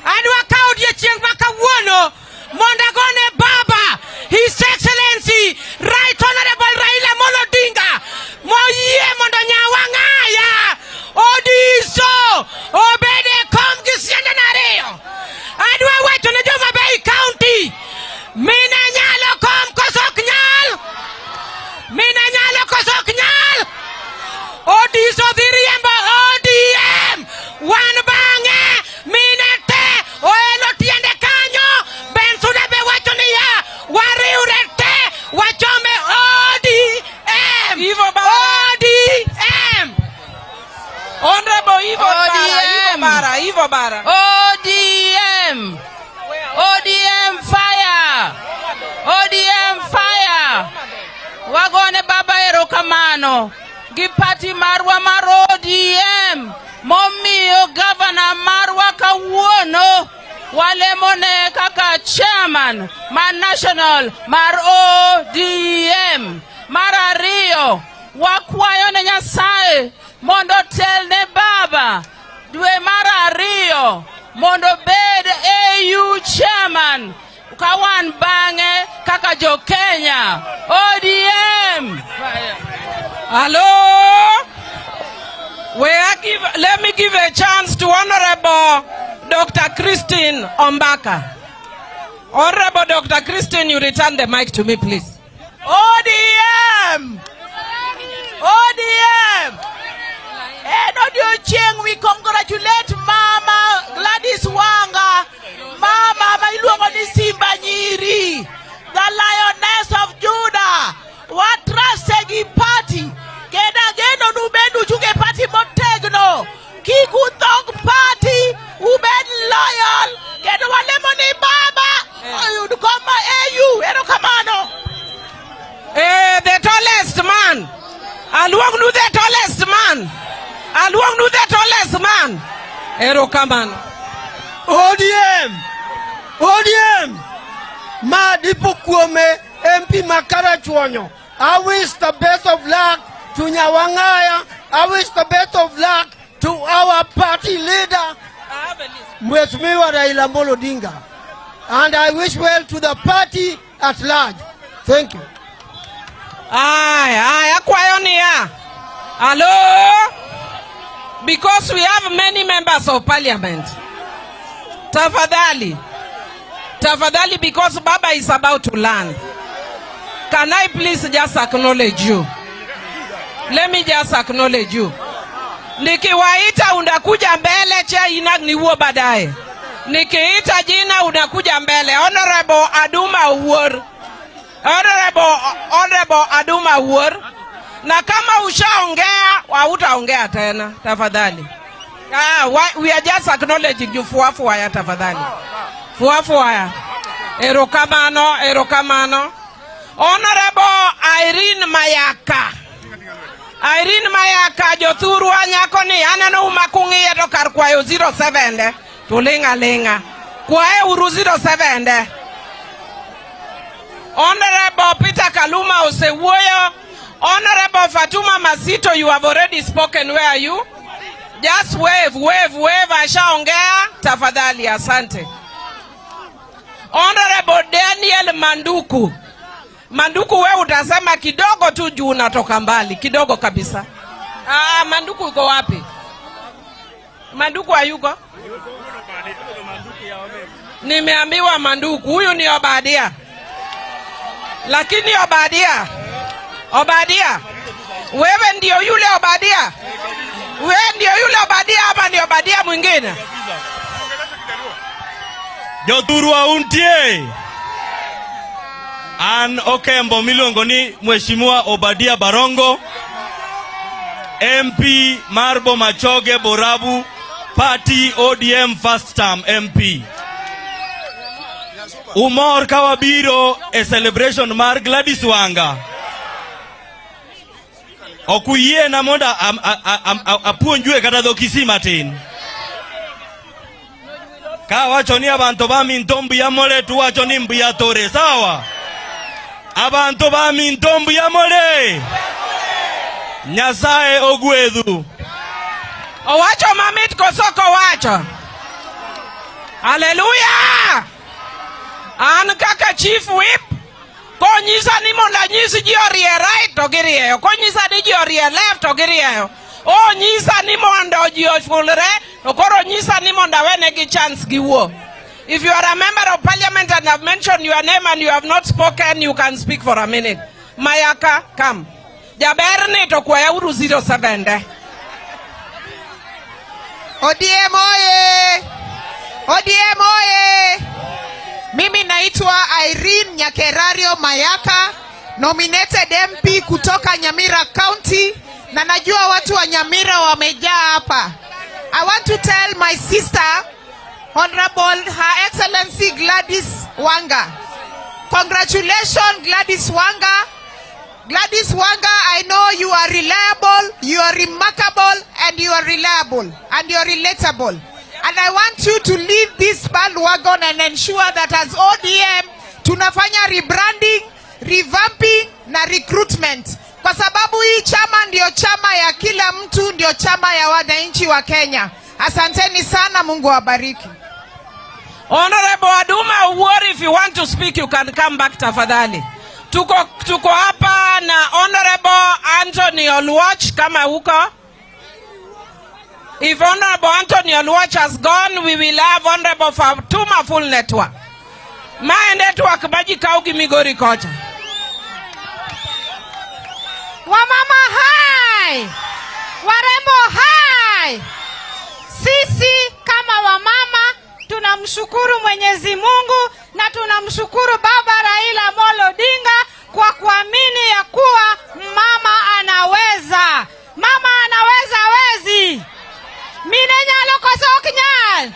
Adwa kawo odiechieng' ma kawuono mondo agone baba His Excellency Right Honorable Raila Amolo Odinga moyie mondo Nyawang'aya Odiso obed e kom gi siende ariyo. Adwa wacho ne joma Bay County, mine nyalo kom koso ok nyal? Mine nyalo koso ok nyal? Odiso dhi riembo ODM. Wan bang'e mine te oelo tiende kanyo. Bensuda be wacho niya, wariwre te wachome ODM. Ivo Bara. ODM. Honorable Ivo Bara, Ivo Bara, Ivo Bara. ODM. ODM fire. ODM fire. Wagone baba erokamano. Gi party marwa mar ODM. Momiyo governor marwa kawuono walemone kaka chairman mar national mar ODM. Mar ariyo, wakwayo ne Nyasaye mondo telne baba dwe mar ariyo mondo bed AU chairman ka wan bang'e kaka jo Kenya. ODM. Hello. Let me give a chance to Honorable Dr. Christine Ombaka. Honorable Dr. Christine, you return the mic to me, please. ODM! ODM! En odiochieng' we congratulate Mama Gladys Wanga, Mama ma iluongo ni Simba Nyiri, the Lioness of Judah. Watraste gi party, kendo ageno ni ubed uchung' e party motegno. Kik uthog party, ubed loyal, kendo walemo ni baba oyud kom ma AU. Erokamano. The tallest man. Aluong nu the tallest man. Aluong nu the tallest man. Erokamano. ODM! ODM! Ma dipo kuome MP Makara Chuonyo. I wish the best of luck to Nyawang'aya. I wish the best of luck to our party leader, Mheshimiwa Raila Amolo Odinga. And I wish well to the party at large. Thank you. Aye, aye, akwayo niya. Hello? Because we have many members of parliament. Tafadhali. Tafadhali, because Baba is about to land. Can I please just acknowledge you? Let me just acknowledge you. Nikiwaita unakuja mbele, cha inag ni huo baadaye. Nikiita jina unakuja mbele. Honorable Aduma Owuor. Honorable Aduma Owuor. Na kama ushaongea, hautaongea tena, tafadhali. We are just acknowledging you. Fuafuaya, tafadhali. Fuafuaya. Erokamano, erokamano. Honorable Irene Mayaka. Irene Mayaka, jothurwa nyako ni aneno uma kung'iye to kar kwayo 07 de. Tulinga linga. Kwaye uru 07 de. Honorable Peter Kaluma osewuoyo. Honorable Fatuma Masito, you have already spoken. Where are you? Just wave, wave, wave. Ashaongea. Tafadhali, asante. Honorable Daniel Manduku. Manduku, we utasema kidogo tu juu unatoka mbali. Kidogo kabisa. Manduku uko wapi? Manduku hayuko? Nimeambiwa Manduku, huyu ni Obadia. Lakini Obadia, Obadia, wewe ndio yule Obadia? Wewe ndio yule Obadia ama ni Obadia mwingine? Jothurwa untie. An Okembo miluongo ni Mheshimiwa Obadia Barongo, MP mar Bomachoge Borabu, Party ODM first term MP. Umor ka wabiro e celebration mar Gladys Wanga. Ok uyiena mondo apuonjue kata dho Kisii matin. Ka awacho ni abanto baminto mbuya more tuwacho ni mbuya tore sawa. Abanto baminto mbuya more. Nyasaye ogwedhu. Owacho mamit koso ok owacho? Haleluya! An kaka chief whip, konyisa ni mondo anyis ji orie right to girieyo, konyisa ni ji orie left to girieyo. Onyisa ni mondo ji ofulre, to koro onyisa ni mondo awenegi chance giwuo. If you are a member of parliament and have mentioned your name and you have not spoken, you can speak for a minute. Mayaka, come. Jaberni to kwaya uru 07 de. ODM oye! ODM oye! Mimi naitwa Irene Nyakerario Mayaka, nominated MP kutoka Nyamira County, na najua watu wa Nyamira wamejaa hapa. I want to tell my sister, Honorable Her Excellency Gladys Wanga. Congratulations, Gladys Wanga. Gladys Wanga, I know you are reliable, you are remarkable, and you are reliable, and you are relatable. And I want you to lead this bandwagon and ensure that as ODM, tunafanya rebranding, revamping na recruitment. Kwa sababu hii chama ndio chama ya kila mtu, ndio chama ya wananchi wa Kenya. Asanteni sana, Mungu awabariki. Honorable Aduma Owuor, if you want to speak, you can come back tafadhali. Tuko hapa na Honorable Anthony Oluoch kama huko. If Honorable Anthony Oluoch has gone, we will have Honorable Fatuma full network. My network maji kaugi Migori kocha. Wamama hai! Warembo hai! Sisi kama wamama tunamshukuru Mwenyezi Mungu na tunamshukuru Baba Raila Amolo Odinga kwa kuamini ya kuwa mama anaweza. Mama anaweza wezi. Mine nyalo koso ok nyal.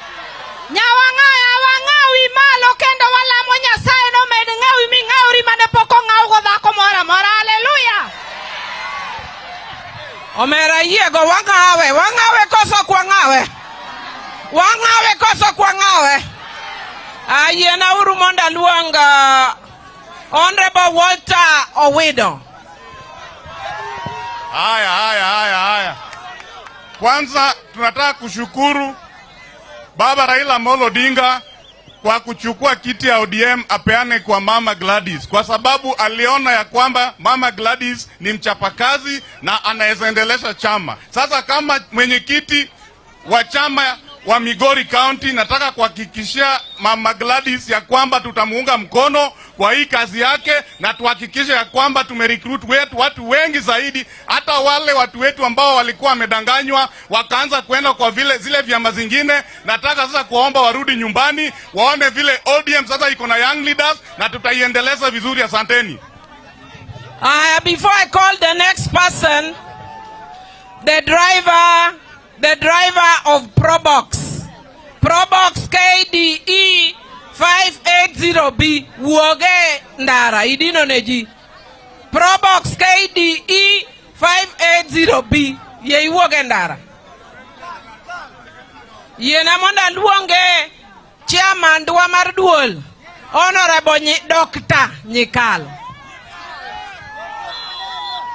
Nyawang'aya wang'awi malo kendo walamo Nyasaye nomed ng'awi ming'awri mane pok ong'awgo dhako moro amora. Haleluya. Omera yiego wang'awe, wang'awe koso ok wang'awe? Wang'awe koso ok wang'awe? Ayiena uru mondo aluong Honorable Walter Owido. Haya, haya, haya, haya. Kwanza tunataka kushukuru Baba Raila Amolo Odinga kwa kuchukua kiti ya ODM apeane kwa Mama Gladys, kwa sababu aliona ya kwamba Mama Gladys ni mchapakazi na anaweza endelesha chama. Sasa kama mwenyekiti wa chama wa Migori County, nataka kuhakikishia Mama Gladys ya kwamba tutamuunga mkono kwa hii kazi yake, na tuhakikishe ya kwamba tumerecruit watu wengi zaidi, hata wale watu wetu ambao walikuwa wamedanganywa wakaanza kwenda kwa vile zile vyama zingine. Nataka sasa kuomba warudi nyumbani waone vile ODM sasa iko na young leaders na tutaiendeleza vizuri. Asanteni. Before I call the next person, the driver of Probox, Probox KDE 580B, wuoge ndara, idino neji. Probox KDE 580B, ye iwuoge ndara. Yiena mondo aluonge chairman dwa mar duol, Honorable Dr. Nyikal.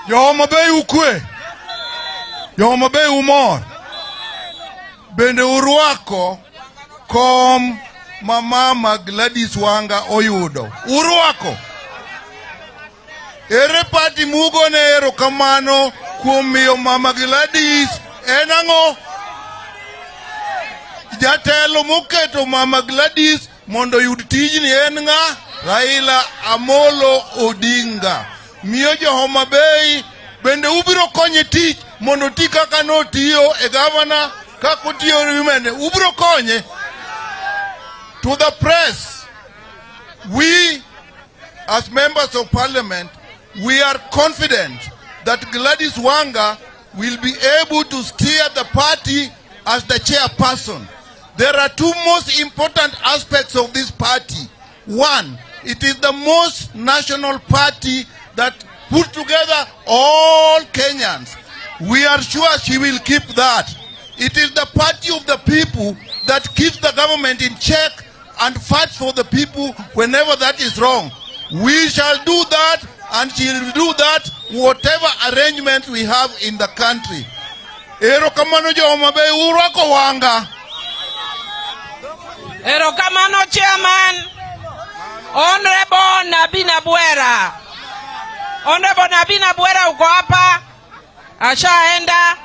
Jo Homa Bay ukwe, Jo Homa Bay umor, bende urwako kom ma Mama Gladys Wanga oyudo. Urwako. Ere party mugone erokamano kuom miyo Mama Gladys en ang'o? Jatelo moketo Mama Gladys mondo yud tijni en ng'a? Raila Amolo Odinga. Miyo jo Homa Bay bende ubiro konye tich mondo ti kaka notiyo e gavana, kaka otiyo e women, ubiro konye. To the press, we as members of parliament, we are confident that Gladys Wanga will be able to steer the party as the chairperson. There are two most important aspects of this party. One, it is the most national party that put together all Kenyans. We are sure she will keep that. It is the party of the people that keeps the government in check and fights for the people whenever that is wrong. We shall do that, and she will do that, whatever arrangements we have in the country. Erokamano jo Homa Bay, urwako Wanga. Erokamano chairman. Honorable Nabina Bwera. Honorable Nabina Bwera uko hapa? Ashaenda.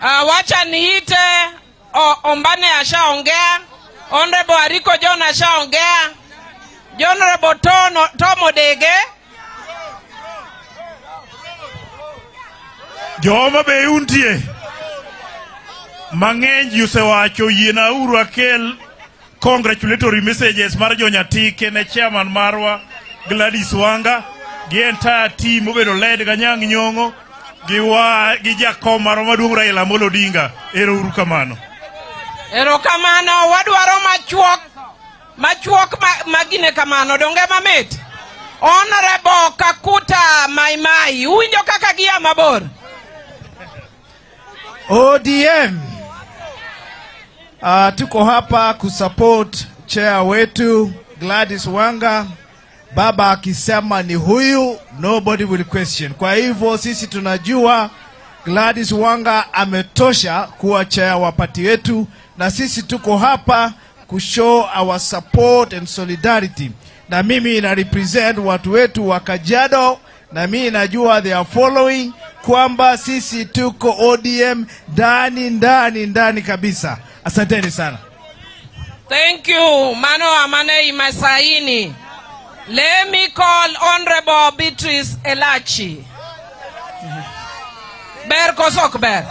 Wacha niite Ombane ashaongea. Honorable Ariko John ashaongea. Honorable Tom Odege. Jo Homa Bay untie. Mang'eny ji osewacho yiena uru akel congratulatory messages mar jonyatike ne chairman marwa Gladys Wanga gi entire team obedo led ga Nyang' Nyong'o gi wa gi jakom marwa maduong' Raila Amolo Odinga. Ero uru kamano. Erokamano, wadwaro machuok machuok magine kamano donge mamit. Honorable Kakuta Maimai, uwinjo kaka gia mabor. ODM. Tuko hapa kusupport chair wetu Gladys Wanga. Baba akisema ni huyu, nobody will question. Kwa hivyo sisi tunajua Gladys Wanga ametosha kuwa chair wa party wetu, na sisi tuko hapa kushow our support and solidarity. Na mimi na represent watu wetu wa Kajiado, na mimi najua they are following kwamba sisi tuko ODM ndani ndani ndani kabisa. Asanteni sana. Thank you. Mano amane imasaini. Let me call Honorable Beatrice Elachi. Ber kosok ber.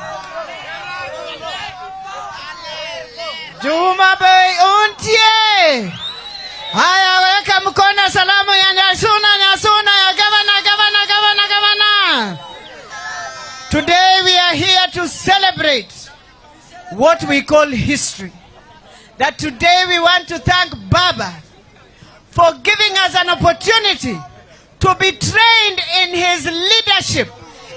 Juma Bay untie. Haya, weka mkono salamu ya Nyasuna, Nyasuna ya gavana, gavana, gavana, gavana. Today we are here to celebrate what we call history. That today we want to thank Baba for giving us an opportunity to be trained in his leadership,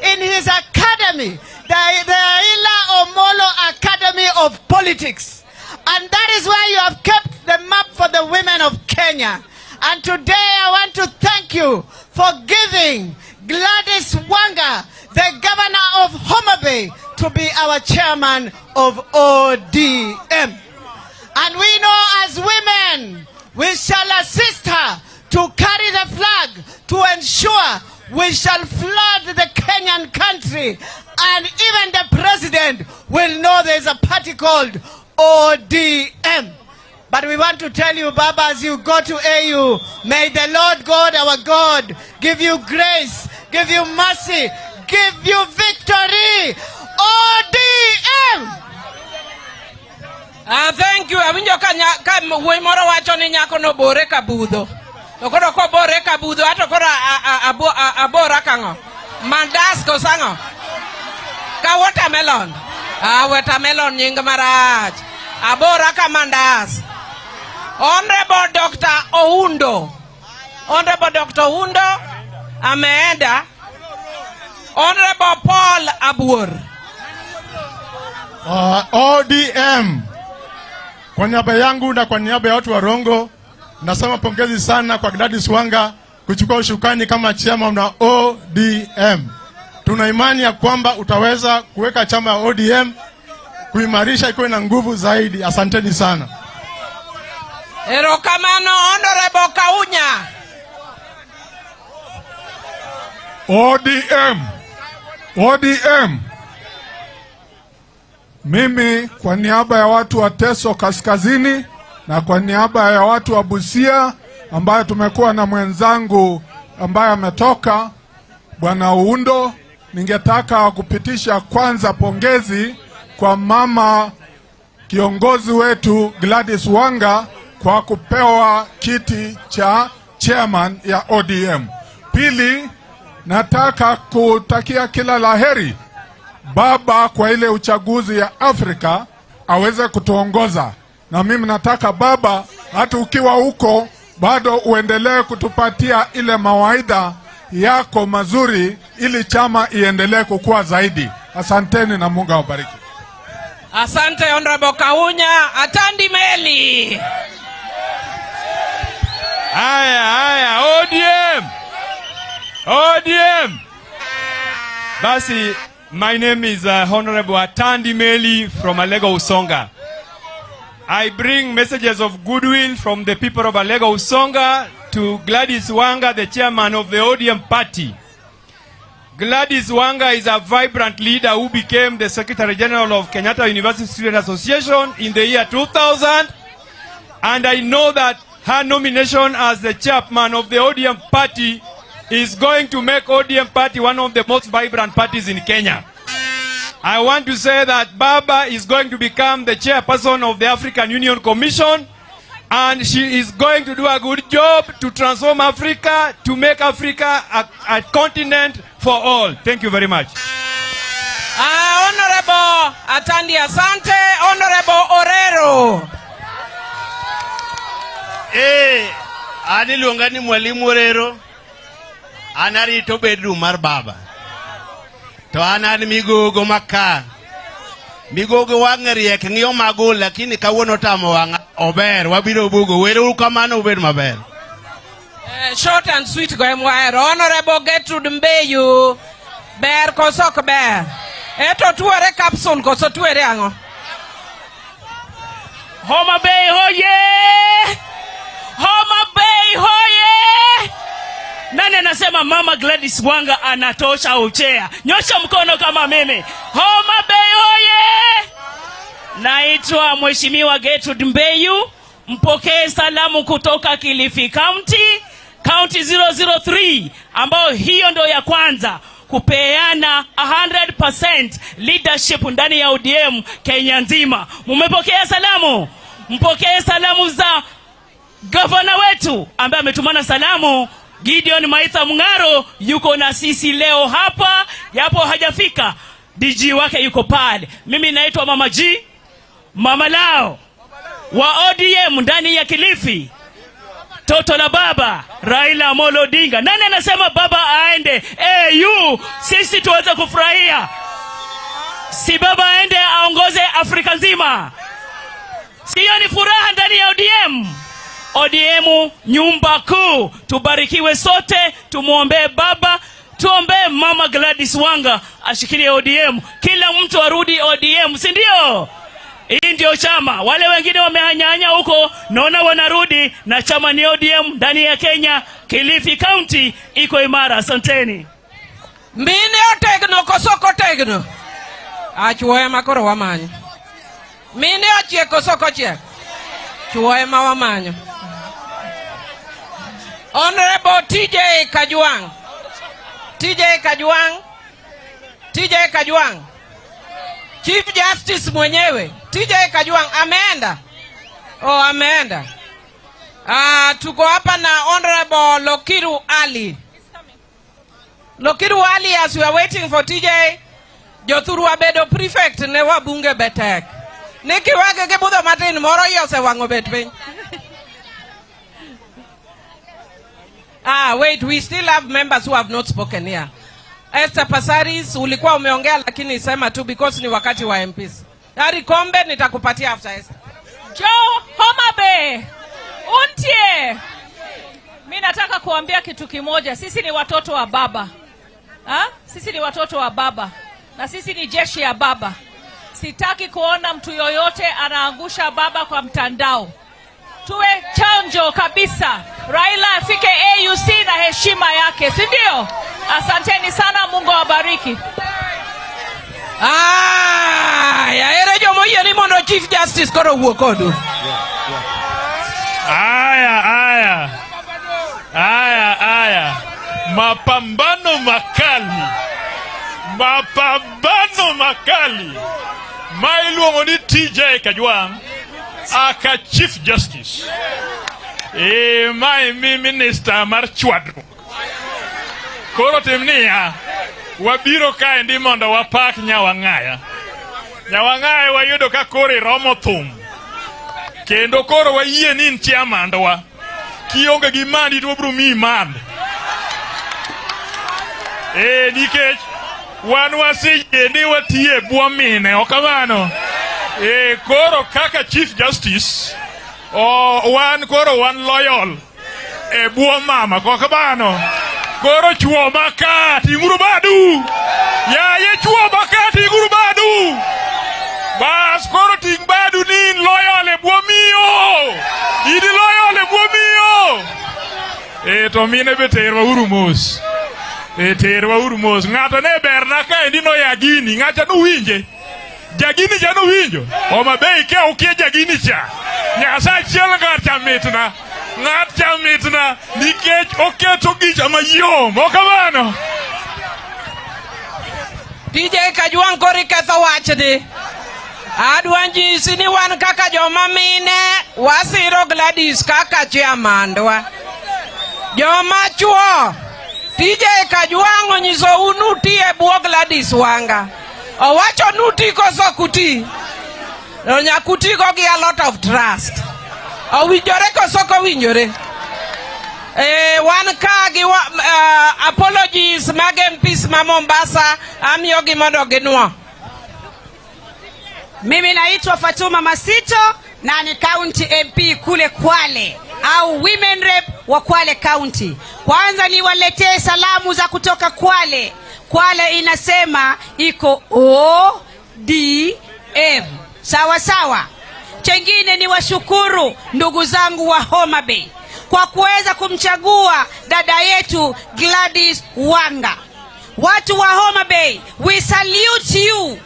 in his academy, the Raila Amolo Academy of Politics. And that is why you have kept the map for the women of Kenya. And today I want to thank you for giving Gladys Wanga, the governor of Homa Bay, to be our chairman of ODM. And we know as women, we shall assist her to carry the flag, to ensure we shall flood the Kenyan country. And even the president will know there's a party called ODM. But we want to tell you, Baba, as you go to AU, may the Lord God, our God, give you grace, give you mercy, give you victory. ODM! Thank you. Awinjo ka wuoyi moro wacho ni nyako no bore ka budho. To koro kobore ka budho, ato koro abora kang'o? Mandas koso ang'o? Ka watermelon. Ah, watermelon nying marach. Abora ka mandas. Honorable Dr. Oundo. Honorable Dr. Oundo ameenda. Honorable Paul Abuor. ODM. Kwa niaba yangu na kwa niaba ya watu wa Rongo, nasema pongezi sana kwa Gladys Wanga kuchukua ushukani kama chairman wa ODM. Tuna imani ya kwamba utaweza kuweka chama ya ODM kuimarisha ikuwe na nguvu zaidi. Asanteni sana. Erokamano Honorable Kaunya. ODM. ODM. Mimi kwa niaba ya watu wa Teso Kaskazini Na kwa niaba ya watu wa Busia ambayo tumekuwa na mwenzangu ambaye ametoka Bwana Oundo, ningetaka kupitisha kwanza pongezi kwa mama kiongozi wetu Gladys Wanga kwa kupewa kiti cha chairman ya ODM. Pili, nataka kutakia kila laheri baba kwa ile uchaguzi ya Afrika aweze kutuongoza. Na mimi nataka baba, hata ukiwa huko bado uendelee kutupatia ile mawaidha yako mazuri ili chama iendelee kukua zaidi. Asanteni na Mungu awabariki. Asante Honorable Kaunya. Atandi Meli. Haya, haya, ODM. ODM. Basi, my name is Honorable Atandi Meli from Alego Usonga. I bring messages of goodwill from the people of Alego Usonga to Gladys Wanga, the chairman of the ODM party. Gladys Wanga is a vibrant leader who became the Secretary General of Kenyatta University Student Association in the year 2000. And I know that her nomination as the chairman of the ODM party is going to make ODM party one of the most vibrant parties in Kenya. I want to say that Baba is going to become the chairperson of the African Union Commission, and she is going to do a good job to transform Africa, to make Africa a continent for all. Thank you very much. Honorable Atandi, asante. Honorable Orero. An iluonga ni Mwalimu Orero. An arito bedroom mar baba. To an migogo maka. Migogo wang'e riek ng'iyo magul, lakini kawuono tamo wang'a ober, wabiro bugo. Wereuru kamano ubed maber. Short and sweet go emwahero. Honorable Gertrude Mbeyu. Ber koso ok ber? Eto tuore capsule koso tuore ang'o? Homa Bay hoye! Homa Bay hoye! Nani anasema Mama Gladys Wanga anatosha uchea? Nyosha mkono kama mimi. Homa Bay hoye! Naitwa Mheshimiwa Gertrude Mbeyu. Mpokee salamu kutoka Kilifi County, County 003, ambayo hiyo ndo ya kwanza kupeana 100% leadership ndani ya ODM Kenya nzima. Mumepokea salamu? Mpokee salamu za gavana wetu ambaye ametumana salamu, Gideon Maitha Mung'aro yuko na sisi leo hapa, japo hajafika, DG wake yuko pale. Mimi naitwa Mama G, Mama Lao wa ODM ndani ya Kilifi, toto la baba Raila Amolo Odinga. Nani anasema baba aende AU sisi tuweze kufurahia? Si baba aende aongoze Afrika nzima? Sio ni furaha ndani ya ODM? ODM nyumba kuu. Tubarikiwe sote, tumuombee baba, tuombee Mama Gladys Wanga ashikilie ODM. Kila mtu arudi ODM, si ndio? Hii ndio chama. Wale wengine wamehanyanya huko, naona wanarudi, na chama ni ODM ndani ya Kenya. Kilifi County iko imara. Asanteni. Mine otegno koso ok otegno? Chuo ema koro wamanyo. Mine ochiek koso ok ochiek? Chuo ema wamanyo. Honorable TJ Kajwang'. TJ Kajwang'. TJ Kajwang'. Chief Justice mwenyewe. TJ Kajwang' ameenda. Oh, ameenda. Tuko hapa na Honorable Lokiru Ali. Lokiru Ali, as we are waiting for TJ, Jothuru abedo prefect ne wabunge betek. Nikiwage gi budho matin moro iye osewang'o bet piny. Wait, we still have members who have not spoken here. Esther Pasaris, ulikuwa umeongea lakini sema tu because ni wakati wa MPs. Dari Kombe nitakupatia after Esther. Joe Homa Bay, untie. Mimi nataka kuambia kitu kimoja, sisi ni watoto wa baba. Ha? Sisi ni watoto wa baba na sisi ni jeshi ya baba. Sitaki kuona mtu yoyote anaangusha baba kwa mtandao. Tuwe chanjo kabisa. Raila afike AUC na heshima yake, si ndio? Asanteni sana, Mungu awabariki. Ya ere jomo yie ni mondo Chief Justice koro wuo kodu. Aya, aya. Aya, aya. Mapambano makali. Mapambano makali. Ma iluongo ni TJ Kajwang' aka Chief Justice. E mae mi minister mar chwadruok. Koro tim niya, wabiro kaendi mondo wapak Nyawang'aya. Nyawang'aya wayudo ka koro iromo thum. Kendo koro wayie ni in chairman-wa. Kionge gi mandi to wabiro miyi mand. E nikech wan waseyie ni watiye bwo mine, ok kamano? E koro kaka Chief Justice, o, wan koro wan loyal e bwo mama, ok kamano? Koro chuo maka, ting'uru badu. Yaye chuo maka, ting'uru badu. Bas koro ting' badu ni in loyal e bwo miyo. In loyal e bwo miyo. E to mine be terwa uru mos. E terwa uru mos. Ng'ato ne berna kaendi noya gini, ng'acha nowinje. Jagini cha nowinjo. Homa Bay ke okia jagini cha. Nyasaye achiel ng'at cha mitna. Ng'at cha mitna nikech oketo gicha mayom. Ok kamano? TJ Kajwang' koro iketho wachni. Adwa nyisi ni wan kaka joma mine wasiro Gladys kaka chairman-wa. Joma chuo, TJ Kajwang' onyisou nuti e bwo Gladys Wanga. Owacho nuti koso ok uti? To nyaka utigo gi a lot of trust. Owinjore koso ok owinjore? E, wan ka gi apologies mag MPs ma Mombasa amiyogi mondo ginwo. Mimi naitwa Fatuma Masito na ni county MP kule Kwale au women rep wa Kwale County. Kwanza niwaletee salamu za kutoka Kwale. Kwale inasema iko ODM. Sawa sawa. Chengine ni washukuru ndugu zangu wa Homa Bay kwa kuweza kumchagua dada yetu Gladys Wanga. Watu wa Homa Bay, we salute you.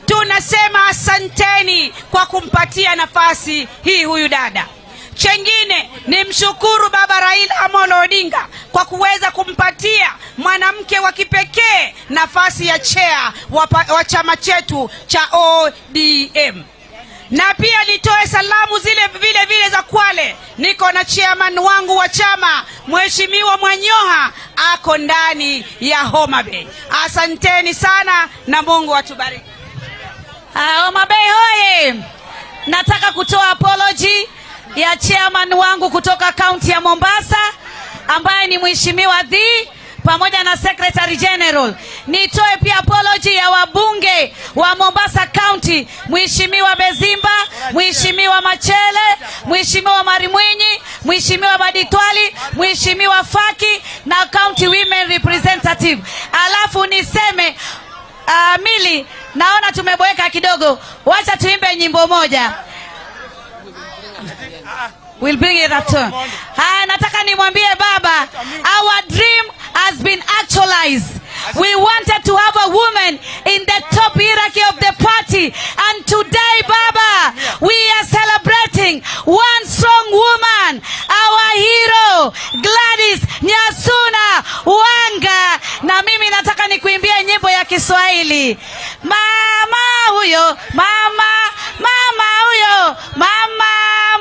Tunasema asanteni kwa kumpatia nafasi hii huyu dada. Chengine ni mshukuru Baba Raila Amolo Odinga kwa kuweza kumpatia mwanamke wa kipekee nafasi ya chair wa chama chetu cha ODM. Na pia nitoe salamu zile vile vile za Kwale. Niko na chairman wangu wa chama Mheshimiwa Mwanyoha ako ndani ya Homa Bay. Asanteni sana na Mungu atubariki. Homa Bay hoye! Nataka kutoa apology ya chairman wangu kutoka kaunti ya Mombasa ambaye ni Mheshimiwa Dhi pamoja na Secretary General. Nitoe pia apology ya wabunge wa Mombasa County, Mheshimiwa Bezimba, Mheshimiwa Machele, Mheshimiwa Marimwinyi, Mheshimiwa Baditwali, Mheshimiwa Faki na County Women Representative. Alafu niseme Mili, naona tumeboeka kidogo. Wacha tuimbe nyimbo moja. We'll bring it up to. Haya, nataka nimwambie baba, our dream has been actualized. We wanted to have a woman in the top hierarchy of the party. And today, Baba, we are celebrating one strong woman, our hero, Gladys Nyasuna Wanga. Na mimi nataka nikuimbie nyimbo ya Kiswahili. Mama huyo, mama, mama huyo, mama,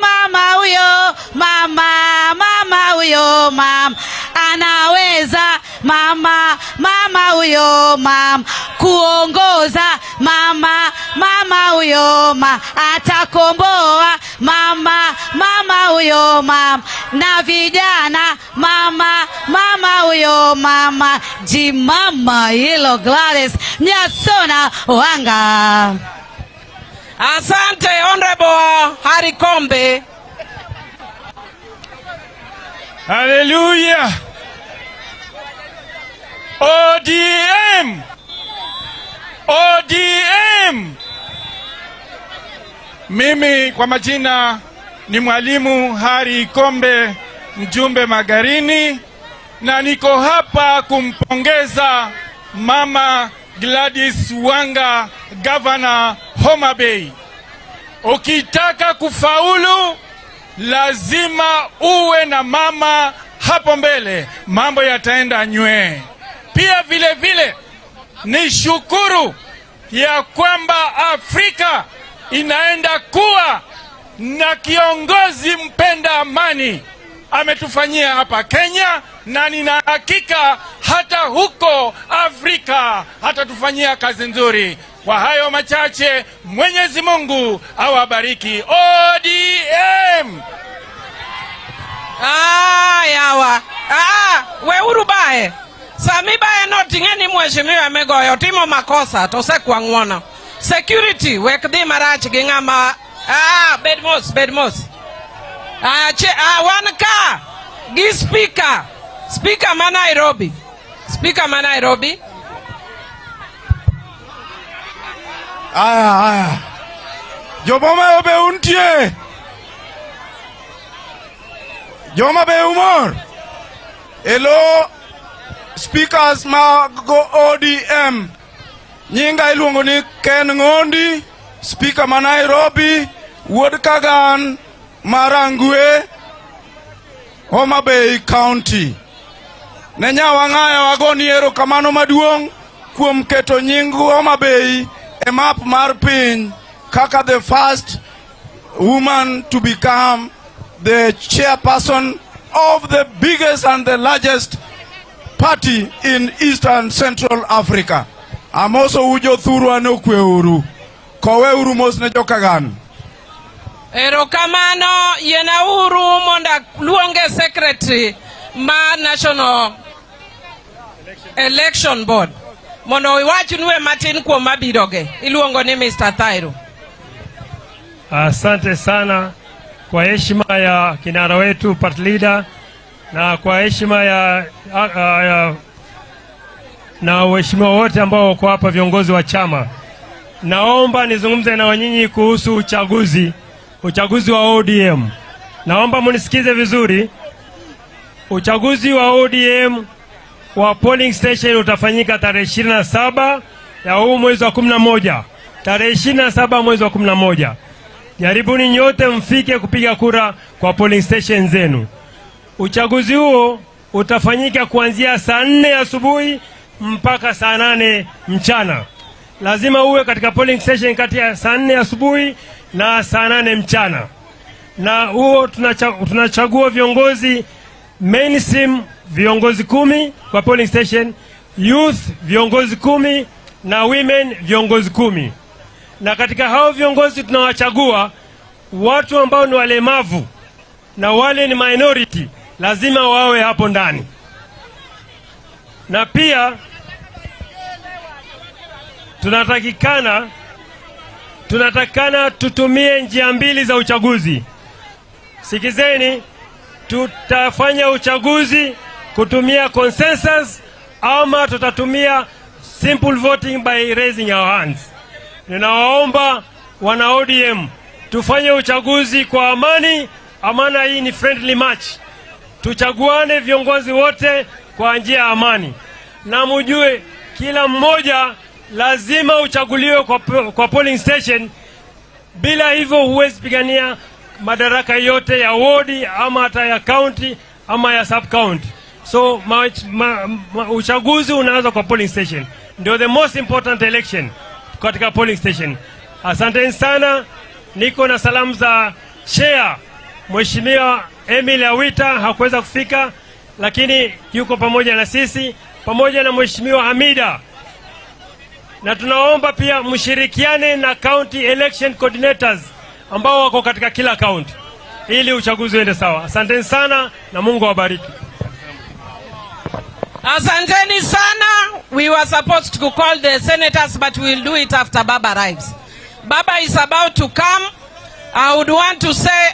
mama huyo, mama, mama huyo, mama. Anaweza mama, mama huyo, mama, kuongoza mama, mama huyo, mama, atakomboa mama, mama huyo, mama, na vijana mama, mama huyo, mama, jimama hilo Gladys Nyasona Wanga. Asante Honorable Harry Kombe. Hallelujah. ODM. ODM. Mimi kwa majina ni Mwalimu Harry Kombe, mjumbe Magarini, na niko hapa kumpongeza Mama Gladys Wanga, Governor Homa Bay. Ukitaka kufaulu, Lazima uwe na mama hapo mbele, mambo yataenda nywee. Pia vile vile ni shukuru ya kwamba Afrika inaenda kuwa na kiongozi mpenda amani ametufanyia hapa Kenya, na nina hakika hata huko Afrika atatufanyia kazi nzuri. Kwa hayo machache, Mwenyezi Mungu awabariki. ODM! Ah, yawa. Ah, weuru bae. Sami bae no ting'e ni mheshimiwa migoyo timo makosa to osekwa ng'uono. Security wek dhi marach gi ng'ama ah, bed mos, bed mos. Ah, che, ah, wan ka gi speaker. Speaker ma Nairobi. Speaker ma Nairobi. Aya, aya. Joboma be untie. Joma be umor. Elo speakers mag ODM. Nyinga iluongo ni Ken Ng'ondi, speaker ma Nairobi, Wuod Kagan, Marangwe, Homa Bay County. Ne nyawang'aya wagoni erokamano maduong' kuom keto nying Homa Bay e map mar piny kaka the first woman to become the chairperson of the biggest and the largest party in Eastern Central Africa. Amoso ujo thurwa ne okweuru. Koweuru mos ne jokagan. Erokamano yienauru mondo aluonge secretary ma National Election Board mondo iwachnue matin kuom mabiroge. Iluongo ni Mr. Thairo. Asante sana kwa heshima ya kinara wetu party leader na kwa heshima ya na waheshimiwa wote ambao wako hapa, viongozi wa chama. Naomba nizungumze na nyinyi kuhusu uchaguzi, uchaguzi wa ODM. Naomba munisikize vizuri. Uchaguzi wa ODM wa polling station utafanyika tarehe 27 ya huu mwezi wa 11. Tarehe 27 mwezi wa 11. Jaribuni nyote mfike kupiga kura kwa polling station zenu. Uchaguzi huo utafanyika kuanzia saa 4 asubuhi mpaka saa 8 mchana. Lazima uwe katika polling station kati ya saa 4 asubuhi na saa 8 mchana. Na huo tunachagua viongozi mainstream viongozi 10 kwa polling station, youth viongozi 10 na women viongozi 10. Na katika hao viongozi tunawachagua watu ambao ni walemavu na wale ni minority, lazima wawe hapo ndani. Na pia tunatakikana tutumie njia mbili za uchaguzi. Sikizeni, tutafanya uchaguzi kutumia consensus ama tutatumia simple voting by raising our hands. Ninawaomba wana ODM tufanye uchaguzi kwa amani. Amana hii ni friendly match. Tuchaguane viongozi wote kwa njia ya amani. Na mujue kila mmoja lazima uchaguliwe kwa polling station. Bila hivyo huwezi pigania madaraka yote ya wodi ama hata ya county ama ya sub county. So uchaguzi unaanza kwa polling station. Ndio the most important election katika polling station. Asante sana. Niko na salamu za chair Mheshimiwa Emily Awita, hakuweza kufika lakini yuko pamoja na sisi, pamoja na Mheshimiwa Hamida. Na tunaomba pia mshirikiane na county election coordinators ambao wako katika kila county ili uchaguzi uende sawa. Asanteni sana na Mungu awabariki. Asanteni sana. We were supposed to call the senators, but we will do it after Baba arrives. Baba is about to come. I would want to say,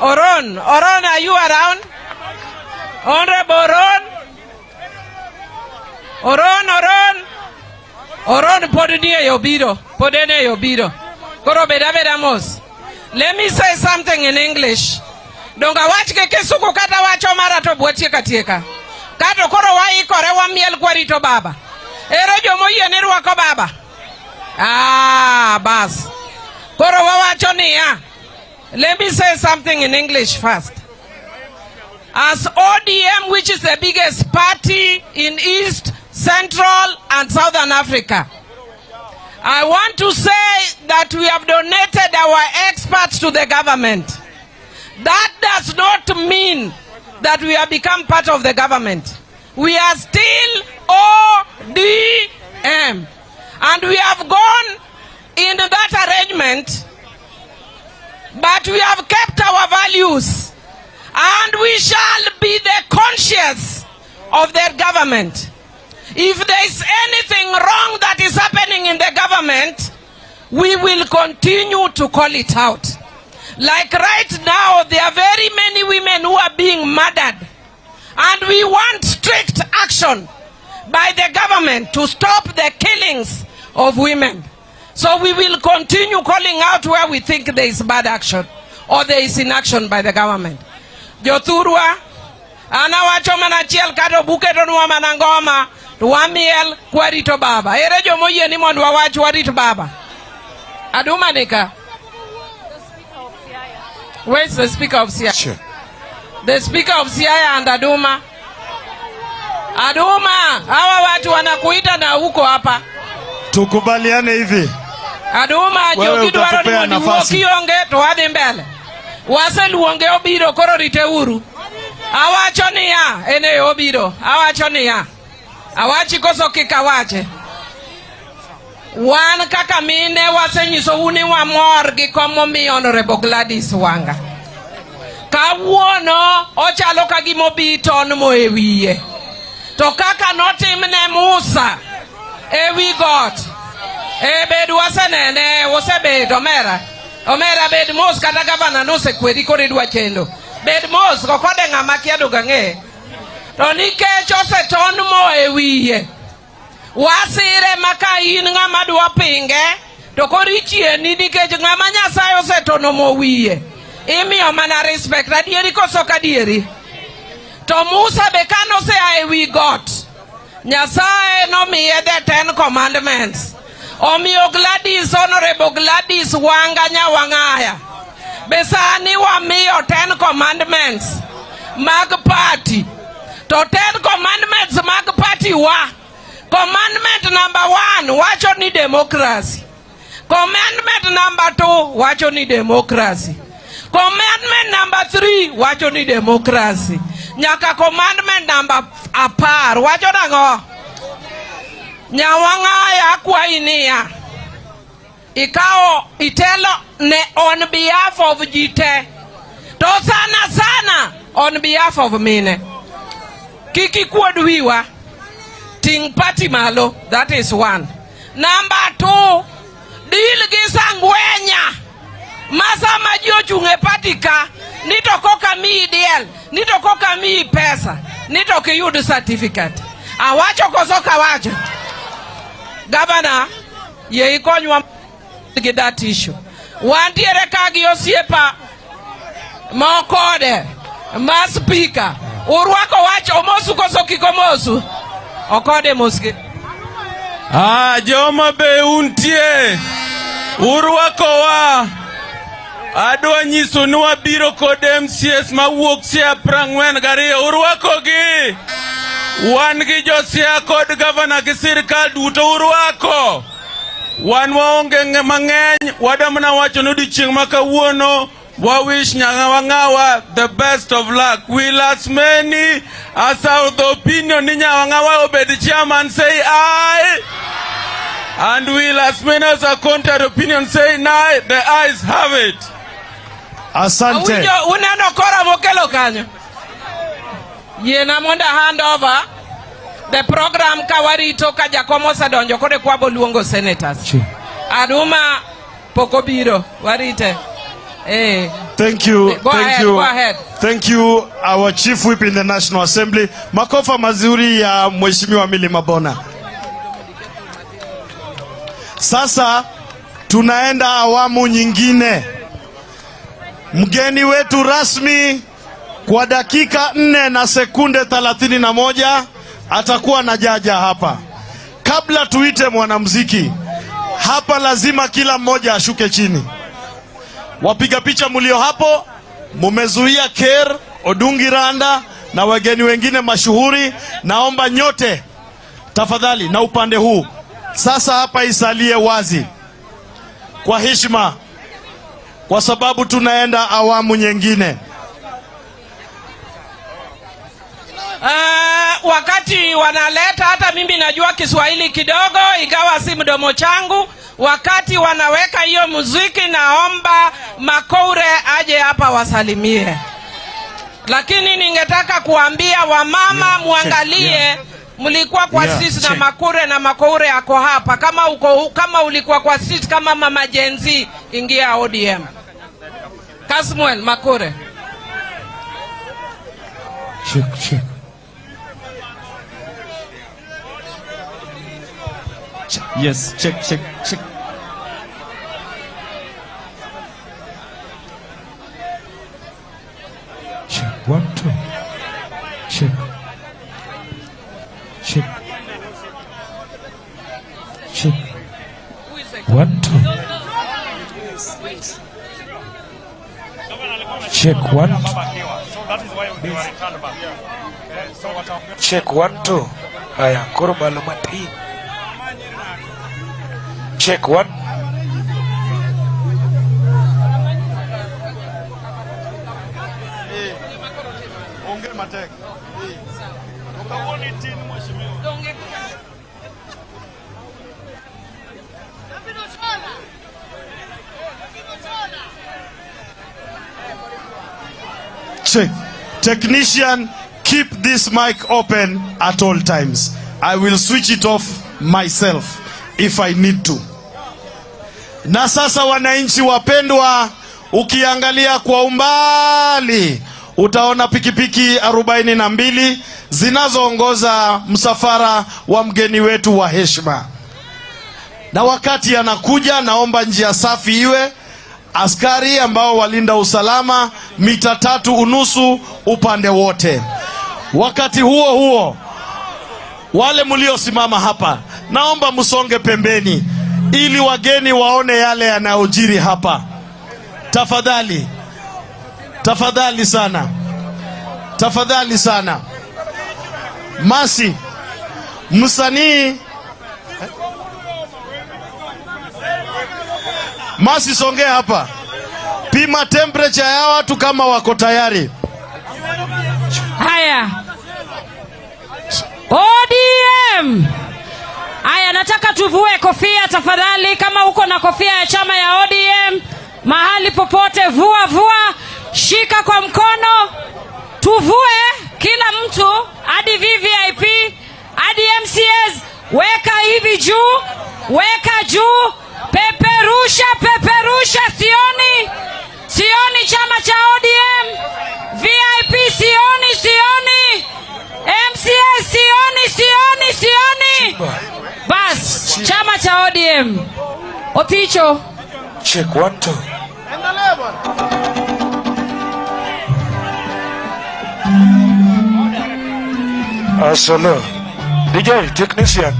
Oron, Oron, are you around? Honorable Oron? Oron, Oron. Oron, pod nie yo biro. Pod en e yo biro. Koro beda beda mos. Let me say something in English. Donga wach ke Kisugu kata wacho mara to bwatieka tieka. Kato koro waikore wamiel kwarito baba. Ero jomoyie ni rwako baba. Ah, bas. Koro wawacho niya. Let me say something in English first. As ODM, which is the biggest party in East, Central, and Southern Africa, I want to say that we have donated our experts to the government. That does not mean that we have become part of the government. We are still ODM. And we have gone in that arrangement, but we have kept our values. And we shall be the conscience of their government. If there is anything wrong that is happening in the government, we will continue to call it out. Like right now, there are very many women who are being murdered. And we want strict action by the government to stop the killings of women. So we will continue calling out where we think there is bad action or there is inaction by the government. Jothurwa, an awacho mana achiel kata obuketonwa mana ngoma to wamiel kwarito baba. Ere jomoyie ni mondo wawach warit baba? Aduma nika. Where is the Speaker of Siaya? Sure. The Speaker of Siaya and Aduma. Aduma, hawa watu wanakuita na uko hapa. Tukubaliane hivi. Aduma, Wewe jokidwaro ni utatupea mondo iwuo nafasi. kionge to wadhi mbele. Waseluonge obiro koro rite uru. Awacho niya, ene obiro. Awacho niya. Awachi koso kik awache. Wan kaka mine wasenyisou ni wamor gi kom momi Honorable Gladys Wanga. Kawuono ochalo ka gima obi ton mo e wiye. To kaka notimne Musa ewi got. E bed wasenene, osebet omera. Omera bed mos kata gavana nosekweri koro idwa chendo. Bed mos go kode ng'ama kia donge ang'e. To nikech oseton mo e wiye, wasire ma ka in ng'ama dwa pinge to koro ichieni nikech ng'ama Nyasaye osetono mo wiye imiyo mana respect. Adieri koso ok adieri? To Musa be kanosea e wi got, Nyasaye nomiye the 10 Commandments. Omiyo Gladys, Honorable Gladys Wanga Nyawang'aya be sani wamiyo 10 Commandments mag party. To 10 Commandments mag party wa, commandment number 1 wacho ni democracy. Commandment number 2 wacho ni democracy. Commandment number 3 wacho ni democracy. Nyaka commandment number 10 wacho nang'o? Nyawang'aya akwayi niya, ikawo itelo ne on behalf of ji te, to sana sana on behalf of mine. Kik ikuod wiwa, ting' party malo, that is one. Number 2, deal gi sangwenya ma sama ji ochung' e party ka ni to koka miyi diel, ni to koka miyi pesa, ni to ok iyud certificate. Awacho koso ok awacho? Gavana, yie ikonywa gi that issue. Wantiere ka gi osiepa mokode ma speaker. Urwako wach omosu koso kik omosu? Okode moski. Ah, joma be untie. Urwakowa. Adwa nyiso ni wabiro kod MCAs mawuok Siaya 42. Urwakogi. Wan gi jo Siaya kod gavana gi sirikal duto urwako. Wan waonge mang'eny, wadwa mana wacho ni odiochieng' ma kawuono wa wish Nyawang'awa the best of luck. Will as many as of the opinion ni Nyawang'awa obed chairman say aye. And will as many as are contrary opinion say nay. The ayes have it. Asante. Awinjo uneno kora mokelo kanyo. Yiena mondo hand over the program ka warito ka jakom osedonjo koro kwabo luongo senators. Aduma pok obiro, warite. Eh. Thank you. Go Thank ahead, you. go ahead. Thank you, our chief whip in the National Assembly. Makofi mazuri ya Mheshimiwa Millie Mabona. Sasa tunaenda awamu nyingine. Mgeni wetu rasmi kwa dakika 4 na sekunde 31 atakuwa na jaja hapa. Kabla tuite mwanamuziki hapa, lazima kila mmoja ashuke chini. Wapiga picha mlio hapo, mumezuia Ker Odungi Randa na wageni wengine mashuhuri. Naomba nyote tafadhali, na upande huu sasa, hapa isalie wazi kwa heshima, kwa sababu tunaenda awamu nyingine. Wakati wanaleta, hata mimi najua Kiswahili kidogo, ingawa si mdomo changu. Wakati wanaweka hiyo muziki, naomba Makoure aje hapa wasalimie. Lakini ningetaka kuambia wamama, muangalie, mlikuwa kwa sisi na Makure na Makoure ako hapa. Kama ulikuwa kwa sisi kama mama Gen Z, ingia ODM. Kasmuel Makure. Check, check. Yes, check, check, check. Check, 1, 2. Check. Check. Check. 1, 2. Check, 1, 2. Check, 1, 2. Haya, koro malo matin. Check, 1. Check. Technician, keep this mic open at all times. I will switch it off myself if I need to. Na sasa wananchi wapendwa, ukiangalia kwa umbali utaona pikipiki 42 zinazoongoza msafara wa mgeni wetu wa heshima. Na wakati anakuja, naomba njia safi iwe, askari ambao walinda usalama mita 3.5 upande wote. Wakati huo huo, wale mliosimama hapa, naomba msonge pembeni ili wageni waone yale yanayojiri hapa. Tafadhali, tafadhali sana, tafadhali sana. Masi, msanii Masi, songea hapa. Pima temperature ya watu kama wako tayari. Haya. ODM. Haya, nataka tuvue kofia tafadhali. Kama uko na kofia ya chama ya ODM, mahali popote, vua vua, shika kwa mkono, tuvue kila mtu, hadi VVIP, hadi MCS, weka hivi juu, weka juu, peperusha, peperusha, sioni, sioni chama cha ODM, VIP sioni, sioni, MCS sioni, sioni, sioni. Bas, chama cha ODM. Opicho. Check, 1, 2. Endelea bwana. Asolo. DJ, technician.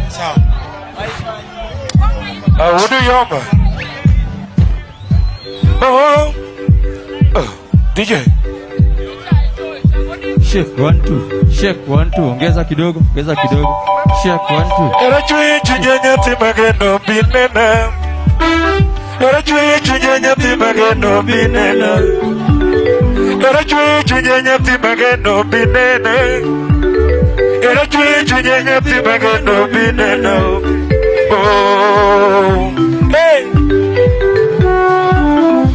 Sawa. What do you want? Oh, oh. DJ. Check, 1, 2. Check, 1, 2. Ongeza kidogo, ongeza kidogo. Check, 1, 2. Era chui chui timageno binena. Era chui chui timageno binena. Era chui chui timageno binena. Era chui chui timageno binena. Oh, hey.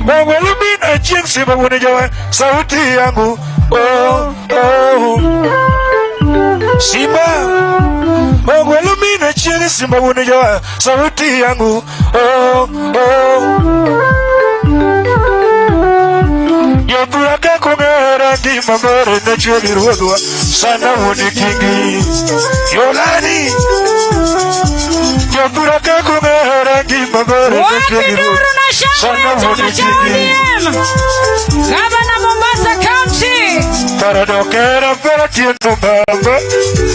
Mungu alumina jinsi Mungu nijawa sauti yangu. Oh, oh. Simba Mungu alumina jinsi Mungu nijawa sauti yangu. Oh, oh. Yoturaka kongera ndi mabere na chuli ruodwa sana woni kingi. Yolani Yoturaka kongera ndi mabere na chuli ruodwa sana woni kingi. Gavana Mombasa County. Paradokera para tiendo baba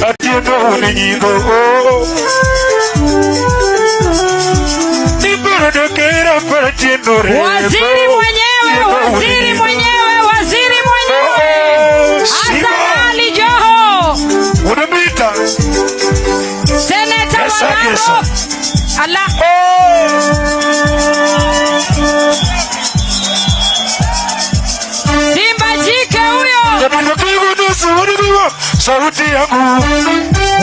atiendo woni nyingo. Ni pero Waziri mwenyewe, waziri mwenyewe, waziri mwenyewe. Hassan Ali Joho. Unamita. Seneta wa Gesa, gesa. Narok. Ala. Simba jike huyo. Sauti yangu.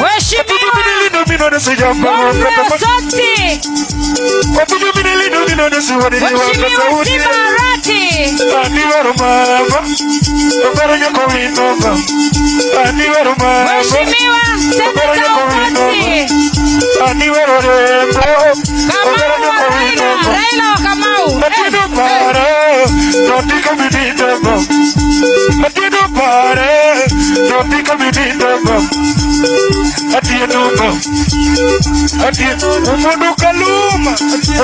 Mheshimiwa Soti. Mheshimiwa Simba Arati. Mheshimiwa Seneta Okati. Kamau wa Raila, Raila wa Kamau. Umundu kaluma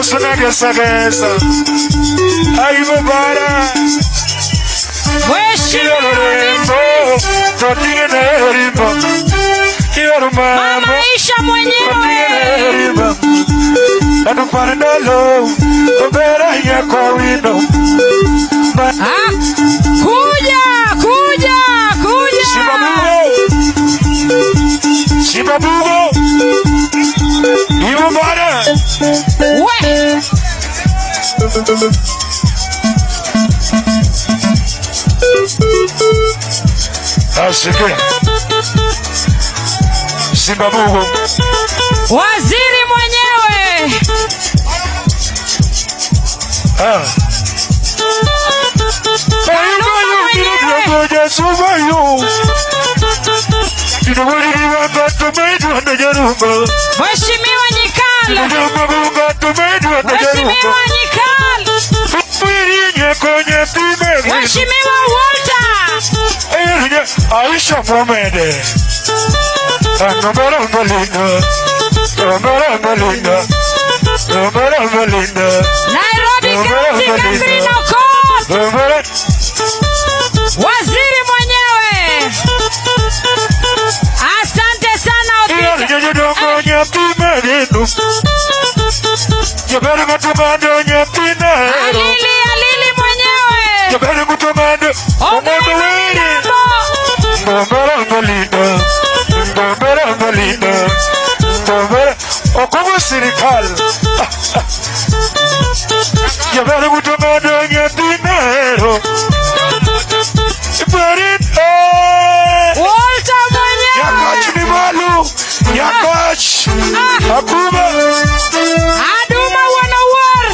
usunagesagesa aibobara Mama Aisha mwenyewe. Ah, kuja, kuja, kuja. Shibabugo Ibobara We. Asike Simbabugo Waziri mwenyewe. Ah. Mheshimiwa Nyikal. Mheshimiwa Nyikal. Mheshimiwa Walter. Aisha Mohamed. Nairobi County, Catherine Okoth. Waziri mwenyewe. Asante sana Otile. Alili, Alili mwenyewe. Okobo sirikal. Walter mwenyewe. Yakach ni malu. Yakach. Akuba. Aduma wanawar.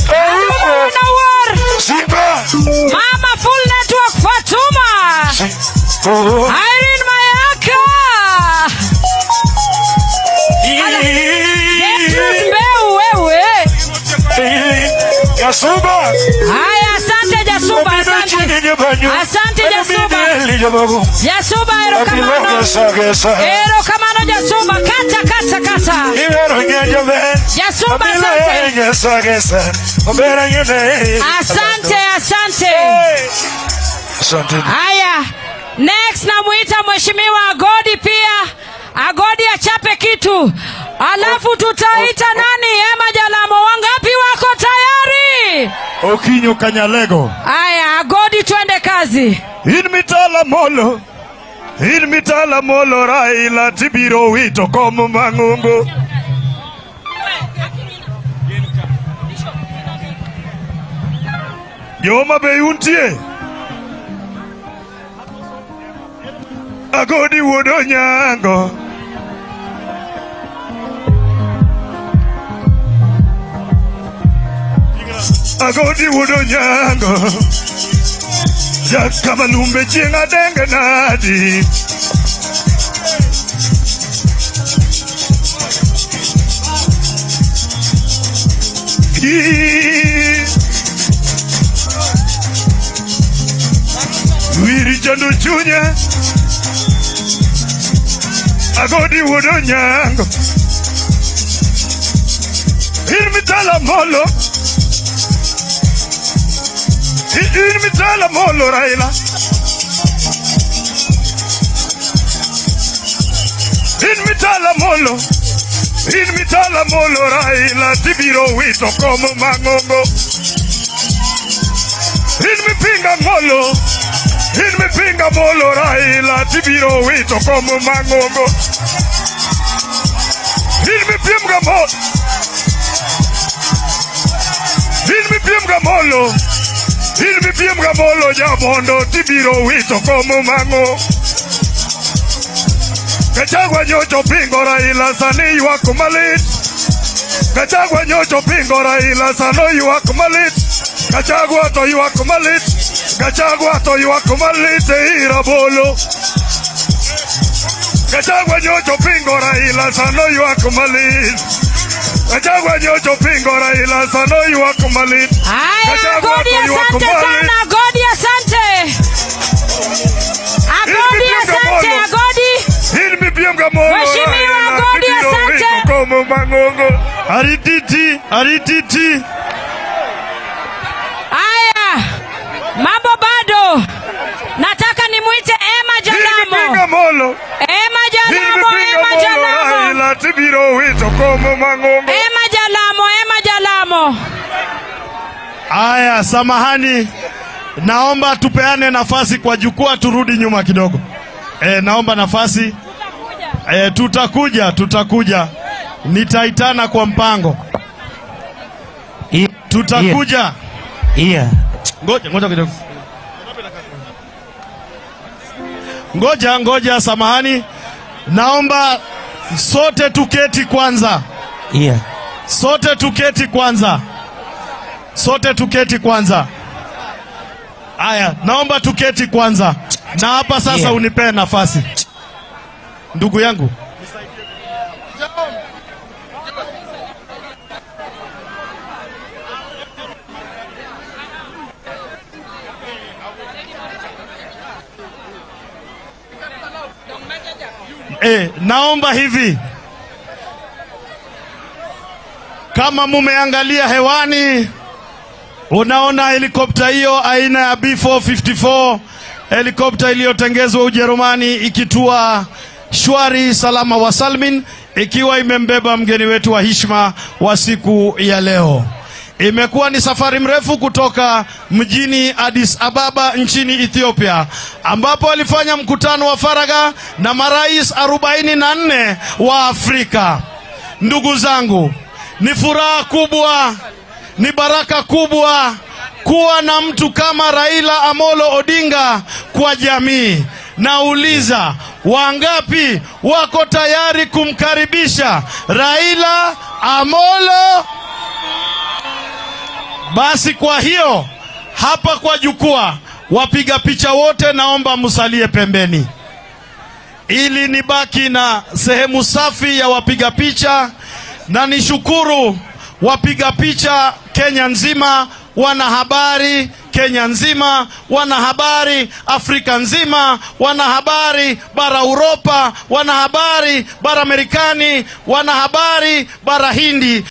Aduma wanawar. Simba. Mama Full Network Fatuma. Irene Mayaka. Gertrude Mbeu wewe. Jasuba. Haya, asante Jasuba, asante. Asante Jasuba. Jasuba, erokamano. Erokamano Jasuba, kata kata kata. Jasuba, asante. Asante, asante. Haya, next namuita Mheshimiwa Agodi pia. Agodi achape kitu. Alafu tutaita nani? Emma Jalamo. Wangapi wako tayari? Okinyo Kanyalego. Aya, Agodi twende kazi. In mitala molo. In mitala molo Raila tibiro wito komo mangungu. Joma be untie. Agodi wuod Onyango. Agodi wuod Onyango. Jakamalumbe chieng' adenge nadi. Wiri chando chunya. Agodi wuod Onyango. In mitala molo. In mitala molo Raila. In mitala molo. In mitala molo Raila tibiro wito kom mang'ongo. In mipinga molo, in mipinga molo Raila tibiro wito kom mang'ongo. In mipiem ga molo, in mipiem ga molo, in mipiem ga molo jabondo tibiro wito kom mang'ongo. Gachagua nyocho pingo Raila sani ywak malit. Gachagua nyocho pingo Raila sano ywak malit. Gachagua to ywak malit. Gachagua to ywak malit e irabolo. Gachagua nyocho pingo Raila sano ywak malit. Gachagua nyocho pingo Raila sano ywak malit. Aya, Godi asante sana, Godi asante. Agodi asante, Agodi. Mheshimiwa Godi asante. Arititi, arititi. Aya, mambo bado. Nataka nimuite Emma Jalamo. Emma Jalamo, Emma Jalamo. Emma Jalamo, Emma Jalamo. Aya, samahani. Naomba tupeane nafasi kwa jukwaa, turudi nyuma kidogo. Naomba nafasi. Tutakuja. Nitaitana kwa mpango. Tutakuja. Ngoja kidogo. Ngoja, samahani. Naomba sote tuketi kwanza. Sote tuketi kwanza. Sote tuketi kwanza. Aya, naomba tuketi kwanza. Na hapa sasa unipe nafasi. Ndugu yangu. Naomba hivi. Kama mumeangalia hewani, unaona helikopta hiyo aina ya B454, helikopta iliyotengezwa Ujerumani ikitua shwari salama wa salmin, ikiwa imembeba mgeni wetu wa heshima wa siku ya leo. Imekuwa ni safari mrefu kutoka mjini Addis Ababa nchini Ethiopia, ambapo alifanya mkutano wa faragha na marais 44 wa Afrika. Ndugu zangu, ni furaha kubwa, ni baraka kubwa kuwa na mtu kama Raila Amolo Odinga kwa jamii. Nauliza, wangapi wako tayari kumkaribisha Raila Amolo? Basi kwa hiyo, hapa kwa jukwaa, wapiga picha wote naomba musalie pembeni, ili nibaki na sehemu safi ya wapiga picha. Na nishukuru wapiga picha Kenya nzima, wanahabari Kenya nzima, wanahabari Afrika nzima, wanahabari bara Europa, wanahabari bara Amerikani, wanahabari bara Hindi.